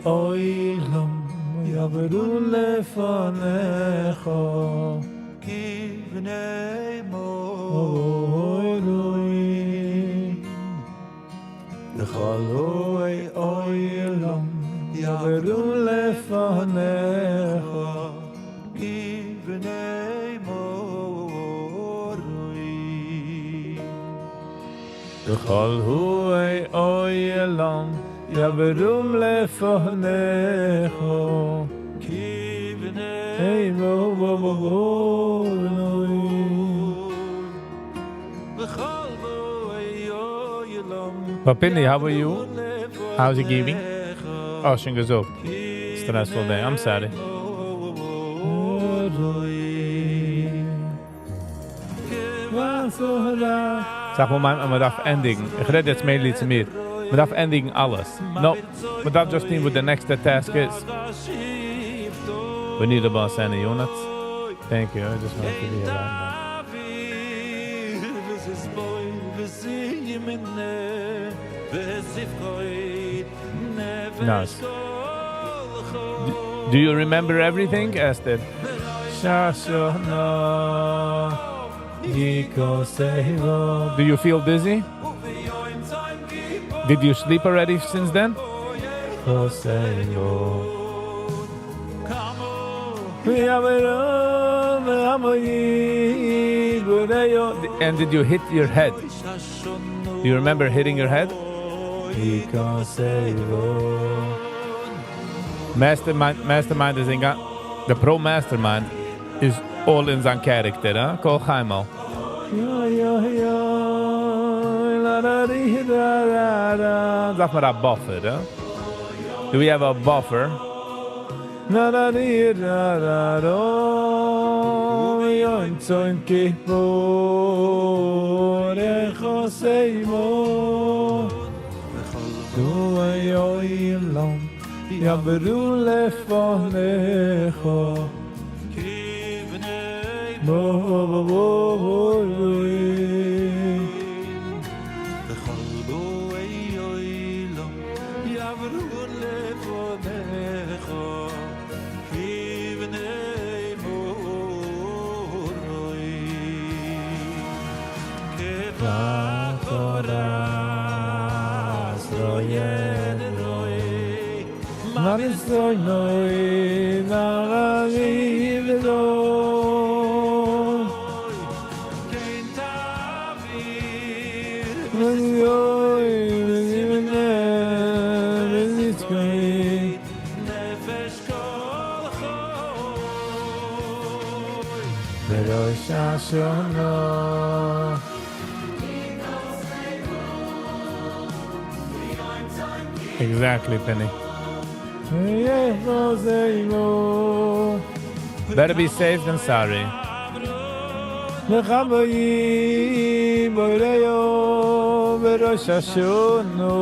S1: עולם יעברו לפניך
S3: כבני מורים
S1: וכל באי עולם יעברו לפניך
S3: כבני מורים
S1: וכל באי עולם יעברו לפניך
S3: כבני
S1: מורים
S3: וכל באי עולם
S1: Papini, how are you? How's it giving? Oh, שוין געזאגט. Stressful day. I'm sorry. זאג מאל, מען דארף ענדיגן. איך רעד יעצט mainly צו מיר. מען דארף ענדיגן אלעס. No, מען דארף just טון וואס the next task איז. We need a boss any units. Thank you. I just want to be around now. Nice. Do you remember everything, Esther? Shashona Do you feel dizzy? Did you sleep already since then? And did you hit your head? Do you remember hitting your head? Mastermind, Mastermind איז אין the Pro Mastermind איז all אין זיין character, huh? קול חיימל. יא יא יא la da di da da da. דארף מען א buffer, huh? Do we have a buffer? Na da di da da do. יום צום כיפור איך עושה בו. דו יום יעברו לפניך בו בו בו בו
S3: בכל באי עולם יעברו לפניך כבני מורוי כבקורת רואה רואי
S1: נאר נוי נאר ולא
S3: כן תעביר נפש כל חי
S1: בראש השנה. Exactly, Penny. Better be safe than sorry. לך בואי בראש השנה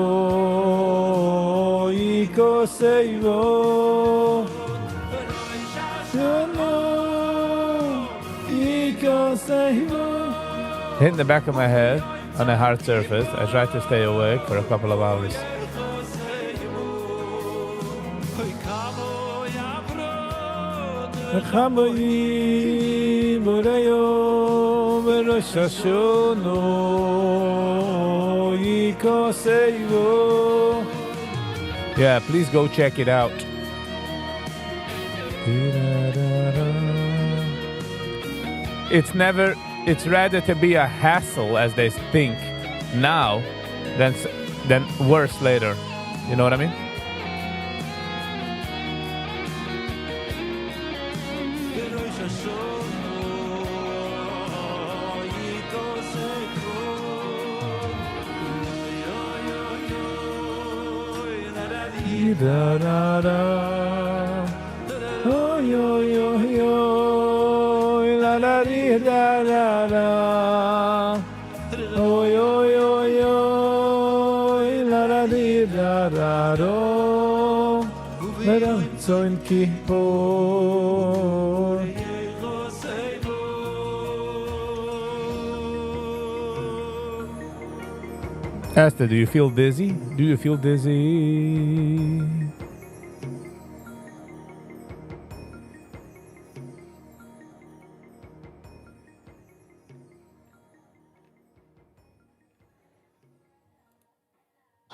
S1: יכוסבו שנה יכוסבו. Hit in the back of my head on a hard surface. I tried to stay awake for a couple of hours. לך בואי בראש השנה יכוסבו. Yeah, please go check it out. It's never, it's rather to be a hassle as they think now than worse later. You know what I mean?
S3: בראש השנה יכוסבו אוי אוי אוי
S1: Da da da. Oy oy oy oy la la di da da da. Oy oy oy oy la la di da da do. ברצון כיפור.
S3: יכוסבו
S1: Esther, do you feel dizzy? Do you feel dizzy?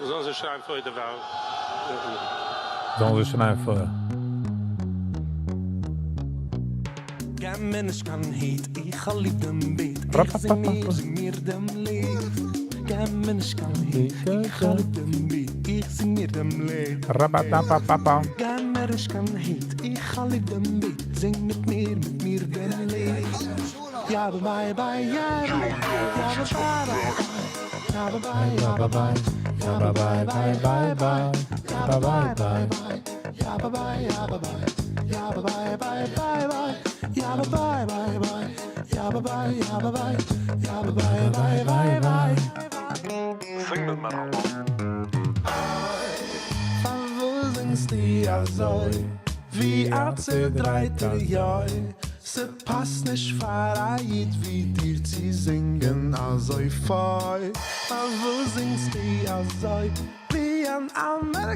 S6: זאלן זיי שרייבן פאר דערווייל.
S1: זאלן זיי שרייבן פאר.
S2: גיב מיר נישט קיין hate, איך האב ליב דעם beat. איך זינג מיר, זינג מיר דעם ליד. גיב מיר נישט קיין hate, איך האב ליב דעם beat. איך זינג מיר דעם ליד.
S1: Rabatapapapa.
S2: גיב מיר נישט קיין hate, איך האב ליב דעם beat. זינג מיט מיר, מיט מיר דעם ליד. יא bye bye, יא bye, יא bye, יא bye,
S1: Bye bye. Bye bye bye bye. Bye bye bye.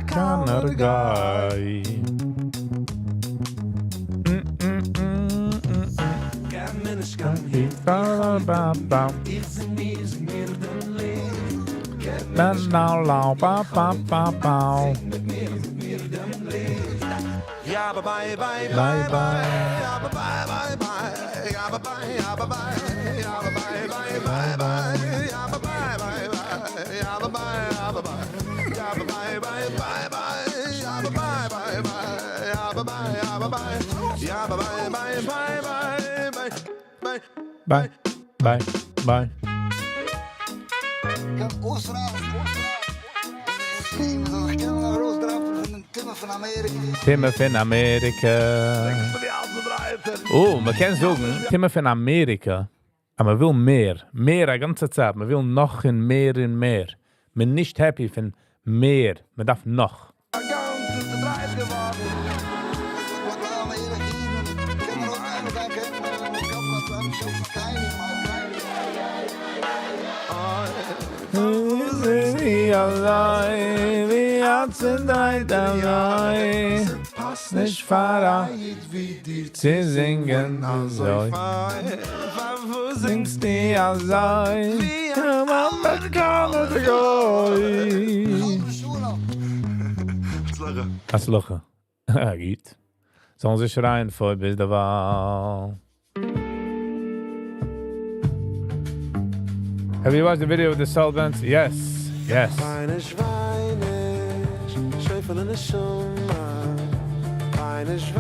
S1: קאנער גוי. ביי ביי. ביי ביי ביי. טומאה פון אמעריקע. Oh, מען קען זאגן, טומאה פון אמעריקע, אז מען וויל מער, מער א גאנצע צייט, מען וויל נאך און מער און מער. מען נישט happy פון מער, מען דארף נאך. נישט פאר א צו זינגען אזוי. זינגסטו אזוי ווי אן אמעריקאנער גוי. הצלחה. גוט. זאלן זיי שרייען פאר ביז דערווייל. Have you watched the video with the Sullivans? Yes. Yes.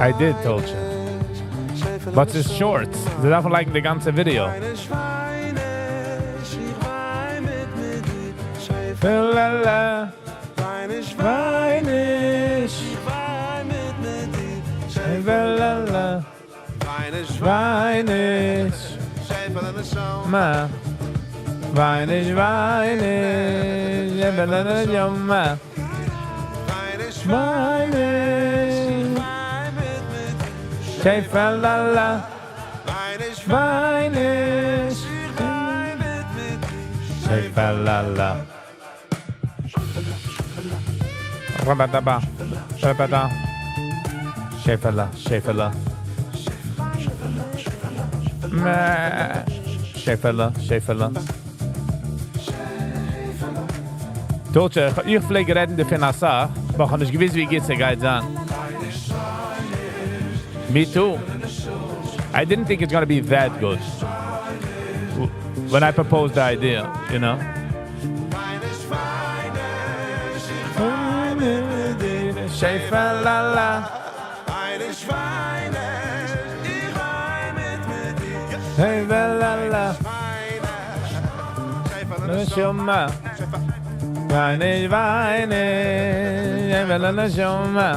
S1: I did, told you. But it's short. זיי דארפן לייגן די גאנצע video. La וויין נישט. וויין נישט. מא. וויין נישט, וויין נישט. מא. וויין נישט. שעפעלע. וויין נישט. שעפעלע. רבדבה. רבדה. שעפעלע, שעפעלע. מע. שעפעלע, שעפעלע. טאטע, איך פלעג רעדן דערפון אסאך, אבער איך האב נישט געוואוסט ווי גוט ס'גייט זיין. Me too. I didn't think it's gonna be that good when I proposed the idea, you know? שעפעלע. שעפעלע. נשמה. וויין נישט, וויין נישט, נשמה.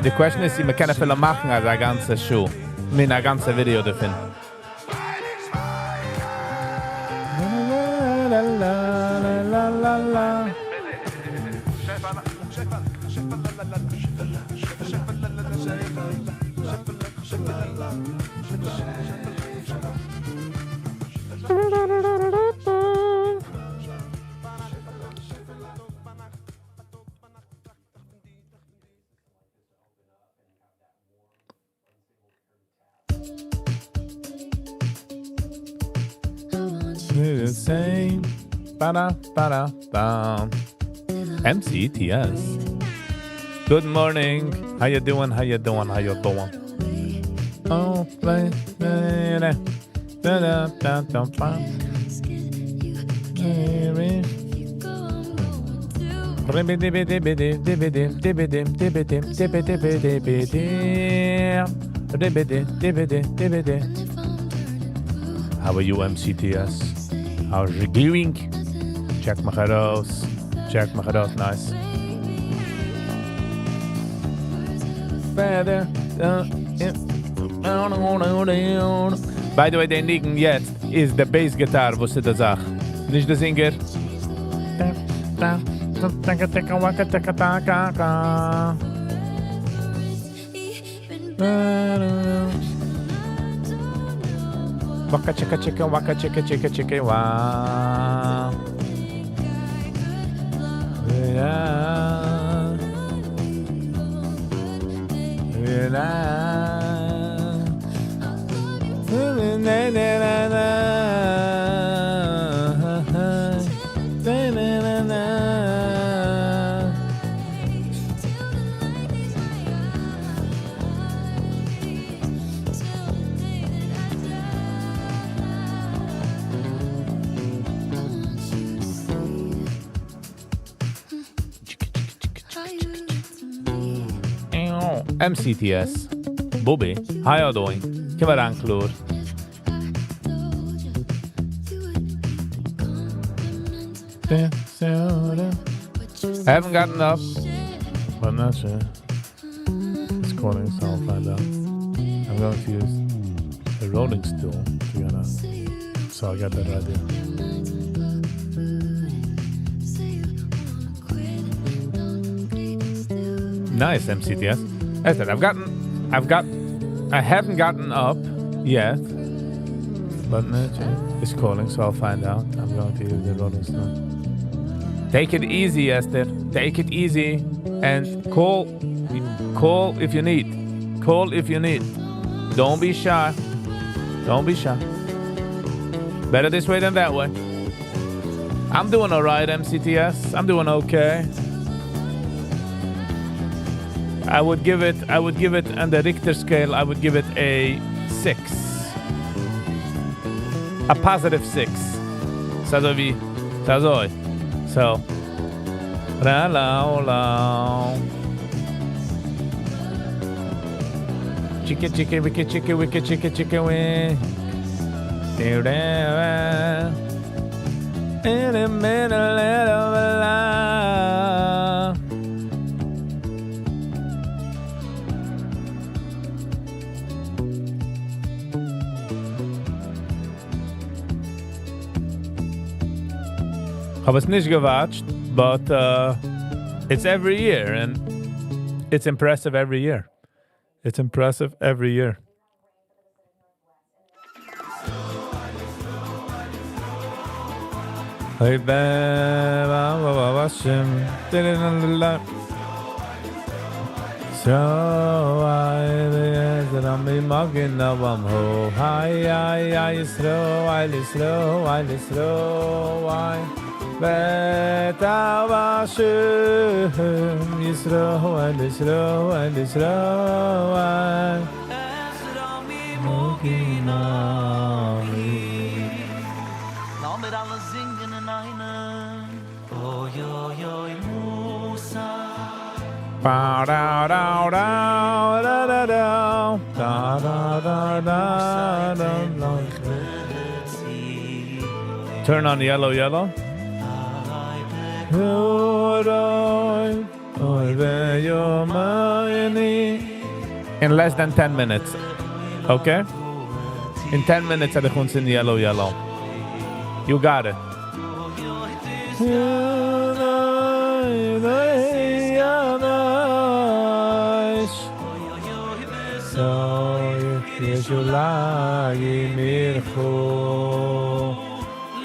S1: The question איז, מען קען אפילו מאכן א גאנצע show. מיט א גאנצע video דערפון. La la la la la. The same. Ba-da, ba-da, ba. MCTS. Good morning. How you doing? How you doing? How you doing? Oh, play, da, da, da, da, da, da. Baby. Ribbidi-bidi-bidi-bidi-bidi-bidi-bidi-bidi-bidi. How are you, MCTS? How's you doing? Check my house. Check my house. Nice. feather. By the way, דער ניגון יעצט איז די bass guitar, וואס איז די זאך. נישט די singer. Waka chicka chicka waka chicka chicka chicka wa. Yeah. MCTS. Bobby, how you doing? קום אריין קלאר. I haven't gotten up. But not sure. It's calling, so I'll find out. I'm going to use a rolling stool to get up. So I got that idea. Nice, MCTS. I said, I've got, I haven't gotten up yet, but it's calling, so I'll find out. I'm going to use the rolling stone. Take it easy, Esther. Take it easy and call, call if you need. Call if you need. Don't be shy. Don't be shy. Better this way than that way. I'm doing all right, MCTS. I'm doing okay. I would give it, I would give it on the Richter scale, I would give it a 6. A positive 6. אזוי ווי, אזוי. So. La la la. Chicka chicka wicka chicka wicka chicka chicka win. In the middle of a lie. האב עס נישט גע watched, but it's every year and it's impressive every year. It's impressive every year. Hey, ba, ba, ba, ba, shim. So I that I'm magen am ho hi I I Yisro I Yisro I Yisro I Bet Hashem Yisro I Yisro I Yisro I
S5: לאמיר אלע זינגען אינאיינעם. אוי אוי אוי מוסר.
S1: Ba da da da da da da da da da da da da. Turn on yellow, yellow. In less than 10 minutes. Okay? In 10 minutes, at the yellow, yellow. You got it.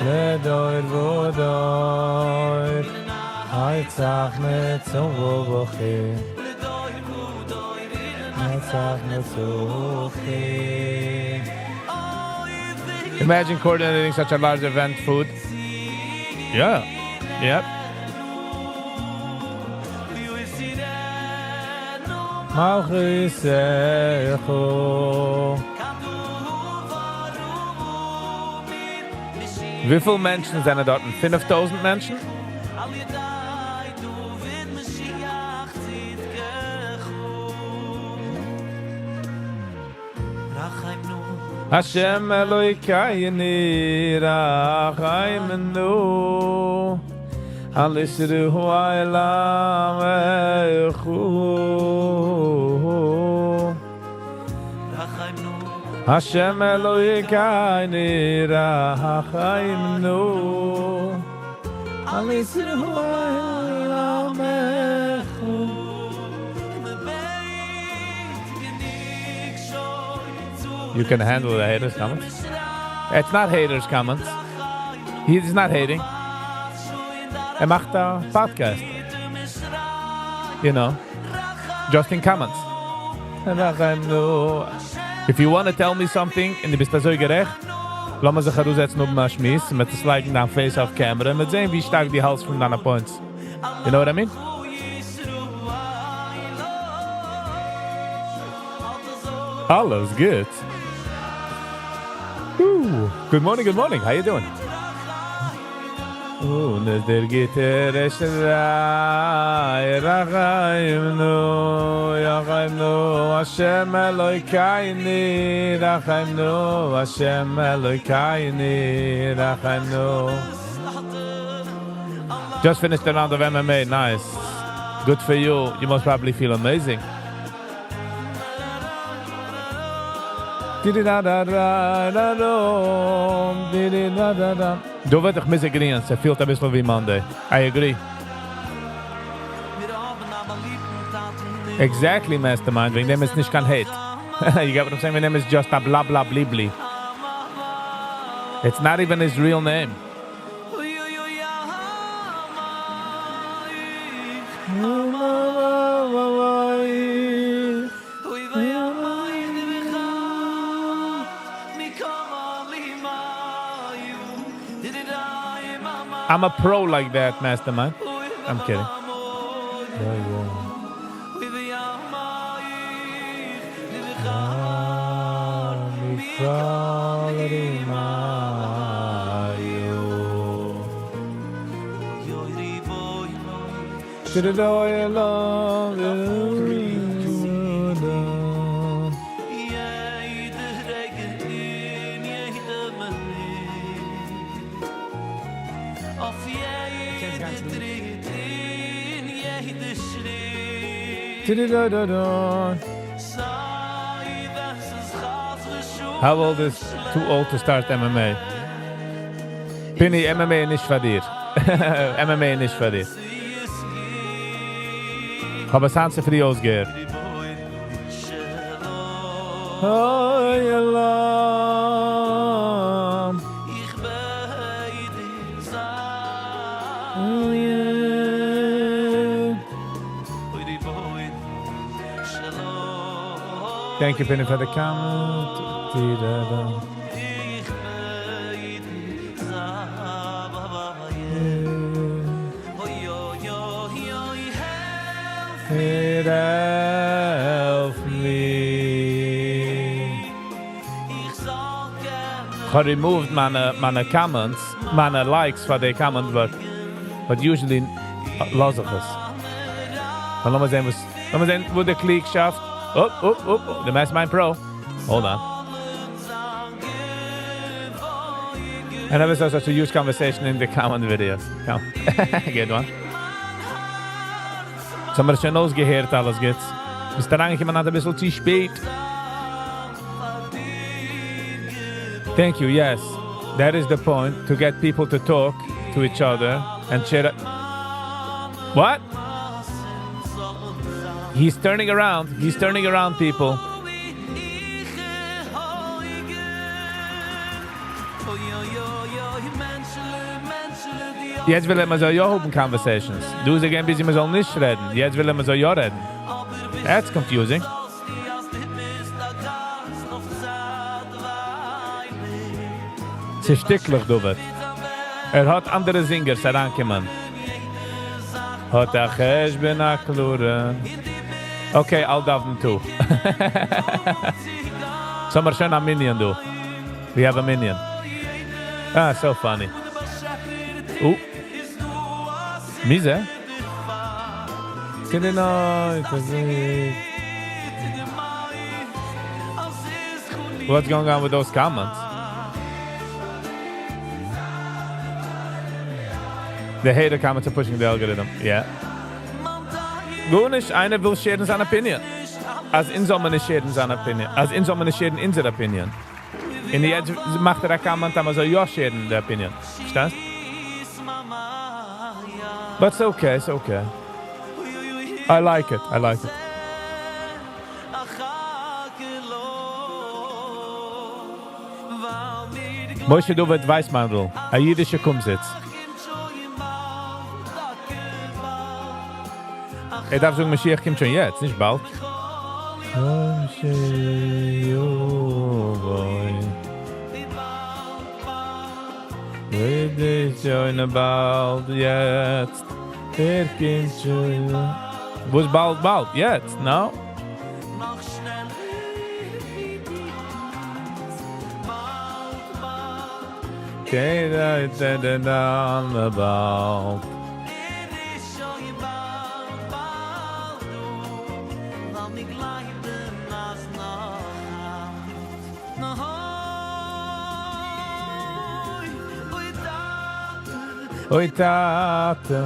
S1: לדור ודור נצח נצוחי נצח נצוחי. Imagine coordinating such a large event food. Yeah. Yep. מלכותך. וויפיל מענטשן זענען דארט? 5000 מענטשן? השם אלוקינו רחמנו על ישראל עמך. השם אלוקינו רחם נא על ישראל עמך. You can handle the haters comments. It's not haters comments. He is not hating. ער מאכט א podcast. Just in comments. If you want to tell me something און דו ביסט אזוי גערעכט, לאמיר זיך אראפזעצן אויף א שמועס, מ'וועט עס לייגן דיין face אויף camera, מ'וועט זען ווי שטארק דו האלטסט פון דיינע points. You know what I mean? אלעס גוט. Good morning, good morning. How you doing? און איז דער גוטער שריי רחם נא רחם נא השם אלוקינו רחם נא השם אלוקינו רחם נא. Just finished the round of MMA. Nice. Good for you. You must probably feel amazing. דא וועט איך מוז agree ען, ס'פילט אביסל ווי Monday. I agree. Exactly Mastermind, וועגן דעם איז נישט קיין hate. You get what I'm saying? וועגן דעם איז just א blah blah בלי בלי. It's not even his real name. I'm a pro like that Mastermind. I'm kidding. How old is too old to start MMA? פיני, MMA איז נישט פאר דיר. MMA איז נישט פאר דיר. כ'האב עס היינט צופרי אויסגעהערט. Thank you פיני פאר די comment. העלף מיר. כ'האב removed מיינע מיינע comments, מיינע likes פאר די comment but but usually לאז איך עס. אבער לאמיר זען וואס לאמיר זען וואו די קלוגשאפט. אפ אפ אפ די Mastermind Pro. Hold on. I never saw such a huge conversation in the comment videos. Come. Good one. So האבן מיר שוין אויסגעהערט אלעס גוטס. ביסט אריינגעקומען היינט אביסל צו שפעט. Thank you, yes. That is the point, to get people to talk to each other and share. What? He's turning around, he's turning around people. יעצט וויל ער מען זאל יא האבן conversations. דא איז ער געווען busy מען זאל נישט רעדן, יעצט וויל ער מען זאל יא רעדן. That's confusing. ס'איז שטיקלעך דוד. ער האט אנדערע זינגערס אריינקומען. האט א חשבון א קלארע. Okay, I'll daven too. סאו האמער שוין א מנין דא. We have a מנין. אה, so funny. או. מי זה? What's going on with those comments? The hater comments are pushing the algorithm. Yeah. גארנישט, איינער וויל share ן זיין opinion. אז אונז זאל מען נישט share ן זיין opinion, אז אונז זאל מען נישט share ן אונזער opinion. און יעצט מאכט ער א comment אז מען זאל יא share ן די opinion. פארשטייסט? But it's okay, it's okay. I like it, I like it. משה דוד ווייסמאנדל, א אידישע קומזיץ. ער דארף זאגן משיח קומט שוין יעצט, נישט באלד. שוין באלד יעצט, ער קומט שוין. וואס באלד באלד? יעצט, no? באלד. אוי טאטע.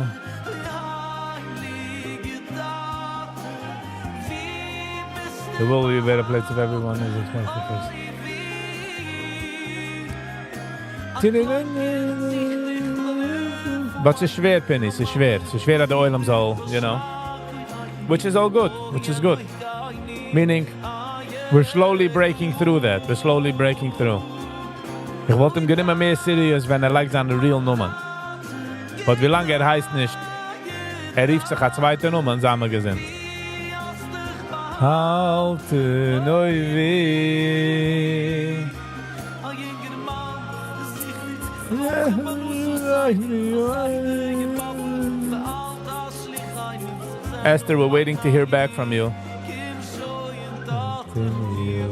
S1: There will be a better place if everyone is expensive first. But ס'איז שווער, Penny, ס'איז שווער. ס'איז שווער אז דער עולם זאל, you know. Which is all good, which is good. Meaning, we're slowly breaking through that. We're slowly breaking through. איך וואלט אים גענומען מער serious, ווען ער לייגט זיין real נאמען. But ווי לאנג ער הייסט נישט, ער רופט זיך א צווייטע נאמען, זיי מיר געזונט. האלטן אוי ווי. Esther, we're waiting to hear back from you. You.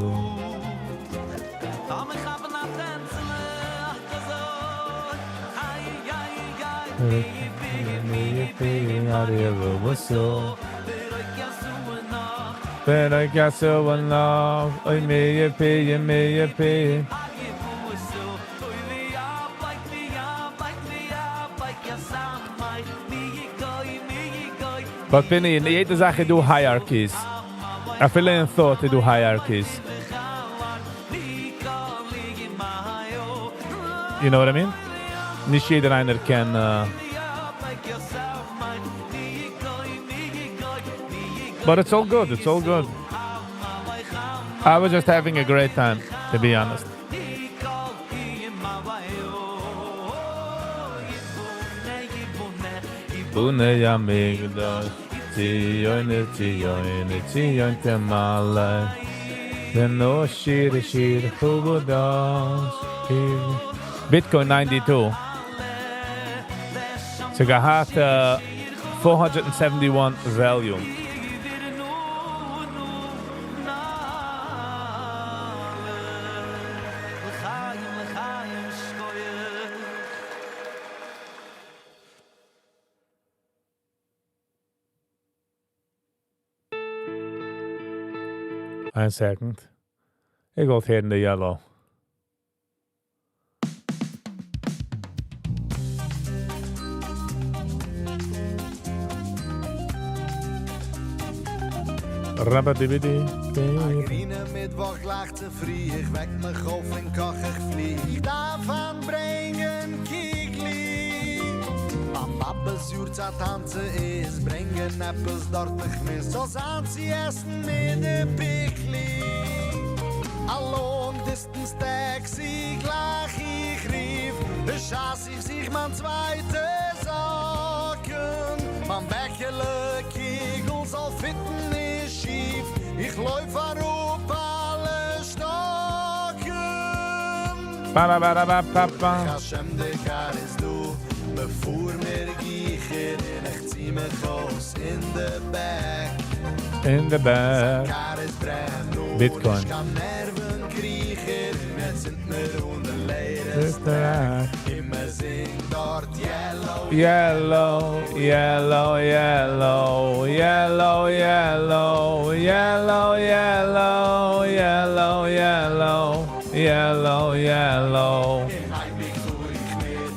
S1: But I got so in love. Oy me pay me pay. But Penny, אין יעדע זאך איז דא hierarchies. אפילו אין thought איז דא hierarchies. You know what I mean? נישט יעדער איינער קען. But it's all good, it's all good. I was just having a great time, to be honest. בונה המקדש, ציון ציון ציון תמלא, ונשיר שיר חדש. Bitcoin 92. ס'האט געהאט 471 value. One second. איך וואלט הערן די yellow. Rabadibidi.
S7: א גרינע מיטוואך גלייך צופרי, איך וועק מיך אויף אין קאך איך פלי, איך דארף אנברענגען קיגלי, מיין באבע'ס יארצייט היינט איז, ברענגען עפעס דארט איך מוז, זאל זיין צו עסן מיט די פיקלי, א long distance taxi גלייך איך רוף, בשעת איך זוך מיין צווייטע זאקן, מיין בעקעלע קיגל זאל fit ן נישט שיף, איך לויף אראפ אלע שטאקן.
S1: Ba ba ba ba ba ba.
S7: השם די car איז דא, מ'פאר מיר גיכער און איך צי מיך אויס אין the back.
S1: In the back.
S7: Car איז brand new,
S1: Bitcoin.
S7: נישט קיין נערוון קריכער, מיר צינדט מיר אן די latest track. און מ'זינגט דארט yellow.
S1: Yellow, yellow, yellow, yellow, yellow, yellow, yellow, yellow, yellow, yellow, yellow,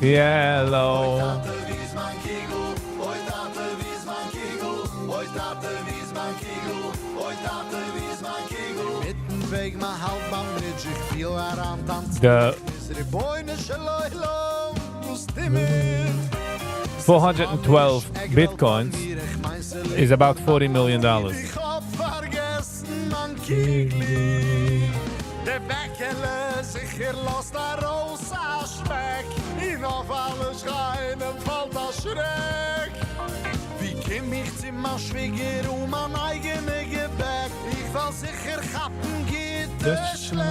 S1: yellow.
S7: טאטע, ווי איז מיין קיגל? אוי, טאטע, ווי איז מיין קיגל? אוי, טאטע, ווי איז מיין קיגל? אוי, טאטע, ווי וועג, מען האלט ביים bridge, איך פיל אריינטאנצן.
S1: The
S7: איז רבונו של עולם, וואס טו מיר?
S1: 412 bitcoins is about $40 million.
S7: איך האב פארגעסן מיין קיגל. דער בעקעלע זיכער לאזט ארויס א שמעק. און אויף אלע שכנים פאלט א שרעק. ווי קום איך צו מיין שוויגער אן מיין אייגענע געבעק? איך וועל זיכער כאפן גוטע שלעק.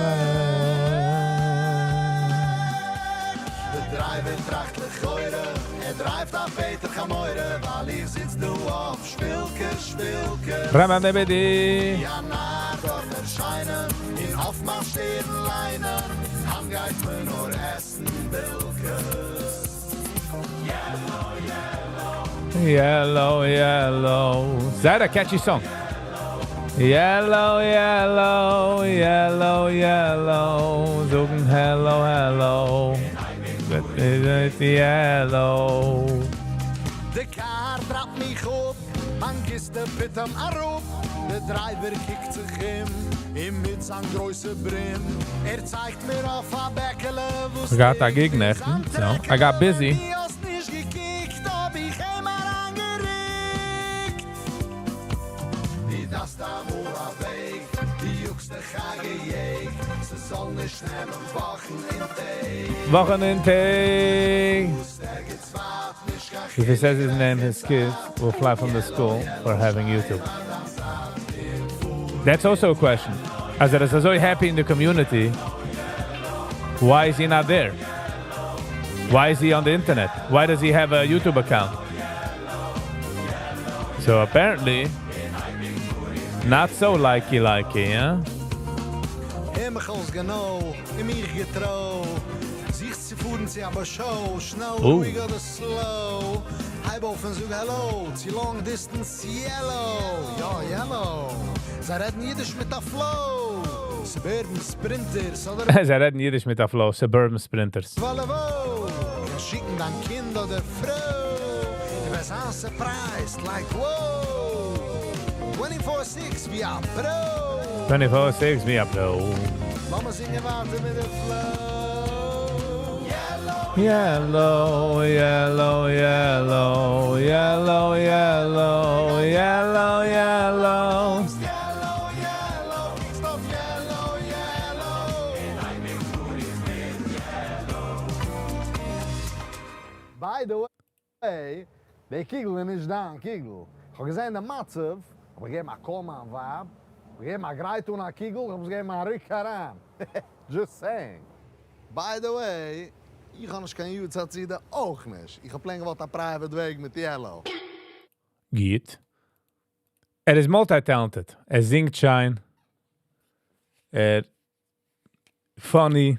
S7: דער driver טראכט לכאורה, ער דרייווט א פעטער חמורה, ווייל איך זיץ דא אויף שפילקע, שפילקע.
S1: Ramamebedi.
S7: ווי א נאר דארט ערשיינען, און אויף מיין שטערן ליינען, היינט גייט מען נאר עסן בילקעס.
S1: Yellow, yellow. זייער א catchy song. Yellow, yellow, yellow, yellow. זאגן hello, hello. Yellow.
S7: די car דראפט מיך אפ, מיין גיסטע פיטם אראפ. דער driver קוקט זיך אום, און מיט זיין גרויסע ברעם. ער צייגט מיר אויף א בעקעלע, וואס
S1: I got a gig נעכטן, so I got busy.
S7: דו האסט נישט געקוקט, האב איך אים אריינגערוקט. דו דארפסט אמאל א וועג, דו יאגסט דיך א געיעג, ס'זאל נישט נעמען וואכן און טעג.
S1: וואכן און טעג.
S7: ערגעץ ווייט, נישט קיין
S1: If he says his name, his kids will fly from the school for having YouTube. That's also a question. אז ער איז אזוי happy in the community, why is he not there? Why is he on the internet? Why does he have a YouTube account? So apparently, not so likey likey, huh?
S7: הער מיך אויס גענוי, און מיר געטרוי. זיך צו פארן צו א show, שנעל,
S1: Oh.
S7: רואיג אדער slow. הייב אויף און זאג hello, צו long distance yellow. יא, yellow. זיי רעדן אידיש מיט א flow. Suburban Sprinters אדער
S1: זיי רעדן אידיש מיט א flow, Suburban Sprinters.
S7: Volvo. קענסט שיקן דיין קינד אדער פרוי. דו וועסט זיין surprised, like wow. 24-6 ווי א pro.
S1: 24-6 ווי א pro.
S7: לאמיר זינגען ווייטער מיט די flow.
S1: Yellow, yellow, yellow, yellow, yellow, yellow, yellow.
S7: Yellow, yellow, stop yellow, yellow. Yellow. By the way, די קיגל איז נישט דיין קיגל. איך האב געזען דעם מצב, האב איך געגעבן א call מיין ווייב, איך געגעבן א גרייט אן א קיגל, איך האב עס געגעבן א רוק אריין. Just saying. By the way, איך האב נישט קיין יארצייט אויך נישט. איך האב plain געוואלט א private וועג מיט Yellow.
S1: גוט. ער איז multi-talented. ער זינגט שיין. ער funny.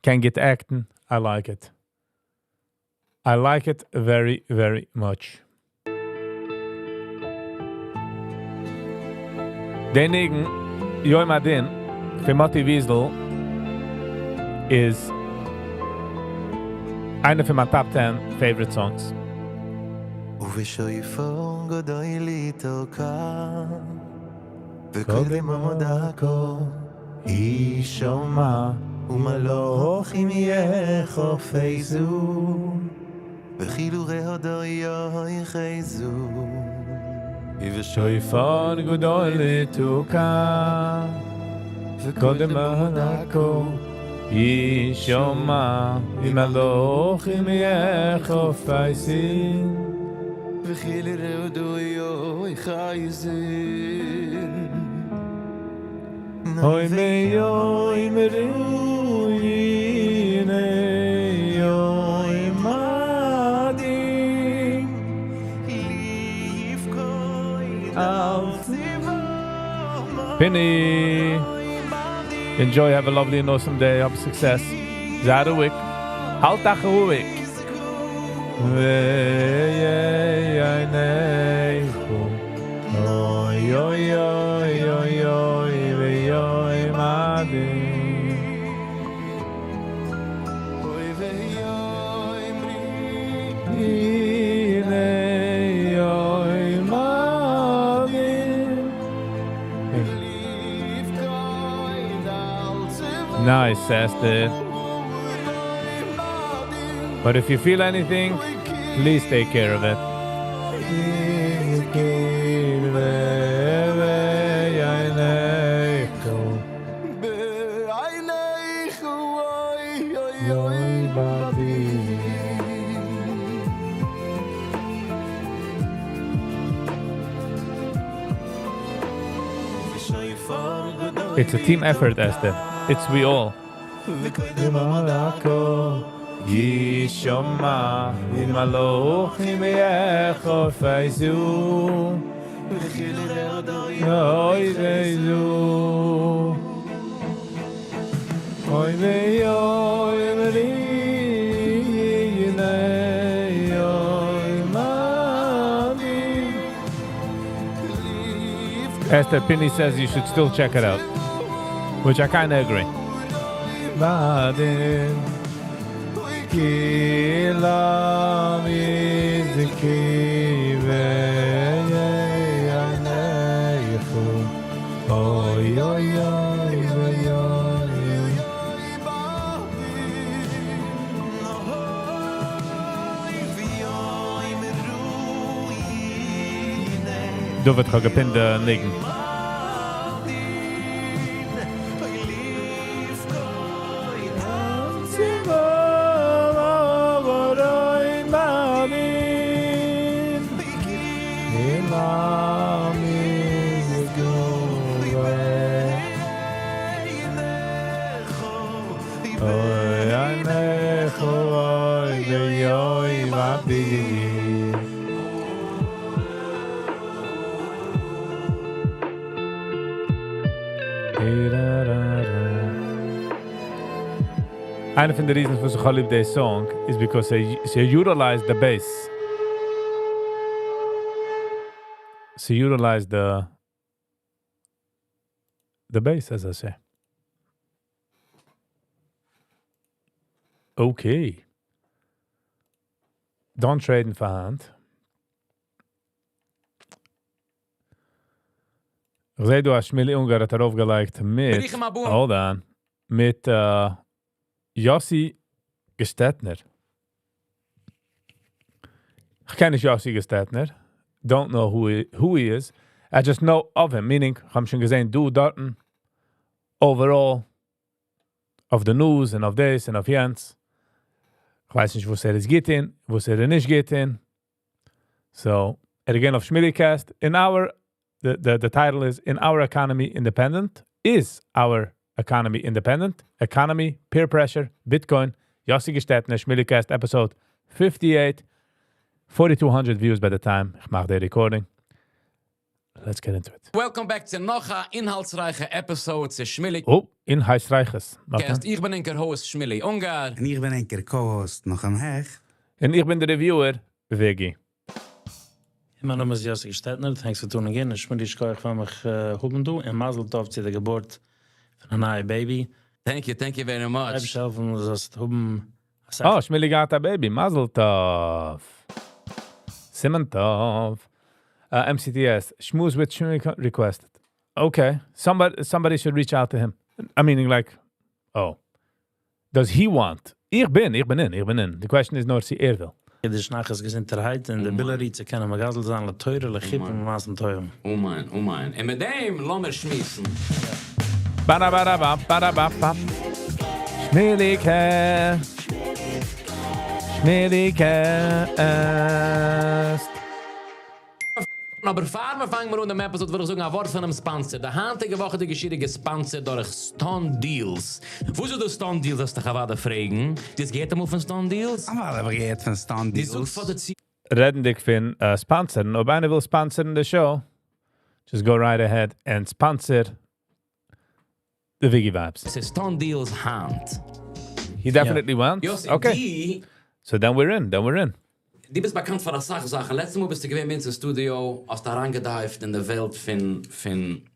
S1: Can get acting. I like it. I like it very, very much. דער ניגון, יום הדין, פון מאטי וויזל, איז איינע פון מיינע top 10 favorite songs.
S2: ובשופר גדול יתקע וקודם דקה יישמע ומלאכים יחפזו וחיל ורעדה יחזו
S1: ובשופר גדול יתקע וקודם דקה יישמע ומלאכים יחפזו
S2: וחיל ורעדה יחזו
S1: אוי ויאמרו הנה יום הדין
S2: לפקוד על
S1: Penny. Enjoy, have a lovely and awesome day. Have success. זיי רואיג. האלט דיך רואיג. ויענך. אוי אוי אוי אוי אוי ויום הדין.
S2: אוי ויאמרו
S1: הנה יום הדין.
S2: לפקוד
S1: Nice, Esther. But if you feel anything, please take care of it. It's a team effort, Esther. It's we all. Esther Pini says you should still check it out, which I kind of agree. דוד האט געפינט די ניגון. איינע פון די reasons וואס איך האב ליב די song איז because זיי utilize the bass. זיי utilize the the bass, as I say. Okay. Don't trade פאר היינט. איך זע דא אז שמילי אונגאר האט ארויפגעלייגט מיט,
S8: ברוכים הבאים.
S1: hold on, מיט יוסי געשטעטנער. איך קען נישט יוסי געשטעטנער. Don't know who he is. I just know of him, meaning, איך האב שוין געזען דא דארטן, overall, אויף the news און אויף דאס און אויף יענץ. איך ווייס נישט וואס ער איז גוט אין, וואס ער איז נישט גוט אין. So, ער גייט אויף Shmilicast. In our, the, the, the title is, In Our Economy Independent. Is Our Economy Independent? Economy, Peer Pressure, Bitcoin, Yossi Gestetner, Shmilicast, episode 58. 4200 views by the time איך מאך די recording. Let's get into it.
S8: Welcome back צו נאך א אינהאלטסרייכע episode צו שמילי
S1: Oh, אינהאלטסרייכעס. Okay.
S8: Cast. איך בין ענקער host שמילי אונגאר.
S9: און איך בין ענקער co-host נחום העכט.
S1: און איך בין דער reviewer, Vegi.
S10: מיין נאמען איז יוסי געשטעטנער, thanks for tuning in. שמילי שכוח פאר מיך האבן דא, און מזל טוב צו דער געבורט פון א נייע baby.
S8: Thank you, thank you very much.
S10: אייבערשטער העלפן, זאלסט האבן א סאך.
S1: Oh, שמילי got a baby. מזל טוב. סימן טוב. MCTS, Shmooze with Shmili requested. Okay, somebody should reach out to him. I mean, like, oh, does he want? איך בין, איך בין in, איך בין in. The question is נאר צי ער וויל.
S10: אידיש נחת געזונטערהייט און די ability צו קענען מגדל זיין לתורה לחופה ומעשים טובים.
S8: אמן, אמן. און מיט דעם לאמיר שמועסן.
S1: Ba ba ba ba ba ba. Shmilicast. Shmilicast.
S8: אבער פאר מיר פאנגען מיר אן דעם episode וויל איך זאגן א ווארט פונעם sponsor. די היינטיגע וואכעדיגע שיעור איז געsponsored דורך Stone Deals. וואס איז דאס Stone Deals, וועסטו דיך אוודאי פרעגן? דו האסט געהערט אמאל פון Stone Deals?
S9: אוודאי האב איך געהערט פון Stone
S8: די זאג
S9: Deals.
S8: פאר די צי-
S1: רעדנדיג פון sponsor'ן, אויב איינער וויל sponsor'ן די show, just go right ahead and sponsor the Viggy Vibes.
S8: ס'איז Stone Deals היינט.
S1: He definitely wants.
S8: יוסי,
S1: Okay.
S8: די
S1: So then we're in, then we're in.
S8: דו ביסט באקאנט פאר א סאך זאכן. לעצטע מאל ביסטו געווען ביי אונז אין studio, האסט אריינגעdived אין די וועלט פון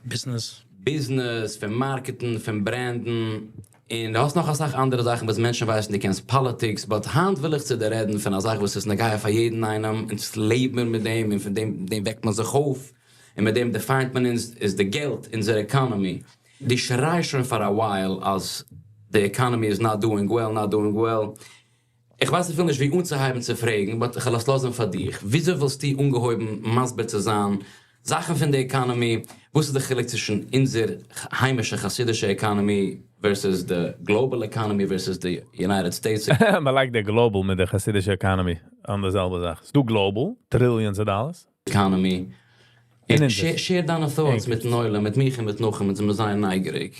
S10: Business.
S8: Business, פון marketing, פון brand'ן. און דו האסט נאך א סאך אנדערע זאכן, וואס מענטשן ווייסן, דו קענסט politics, but היינט וויל איך צו דיר רעדן פון א זאך, וואס איז נוגע פאר יעדן איינעם, און עס לעבט מען מיט דעם, און פון דעם וועקט מען זיך אויף, און מיט דעם define'ט מען אונז, איז די געלט, אונזער economy. דו שרייסט שוין for a while, אז The economy is not doing well, not doing well. איך ווייס אפילו נישט ווי אנצוהייבן צו פרעגן, but איך וועל עס לאזן פאר דיך. וויאזוי וואלסטו אנגעהויבן מסביר צו זיין זאכן פון די economy? וואס איז די חילוק צווישן אונזער היימישע חסידישע economy versus the global economy versus the United States
S1: מ'לייגט די global מיט די חסידישע economy אן די זעלבע זאך. ס'דא global, trillions of dollars.
S8: economy?
S1: און
S8: און share דיינע thoughts מיטן עולם, מיט מיך און מיט נחום, אונז זעמיר זייער נייגעריג.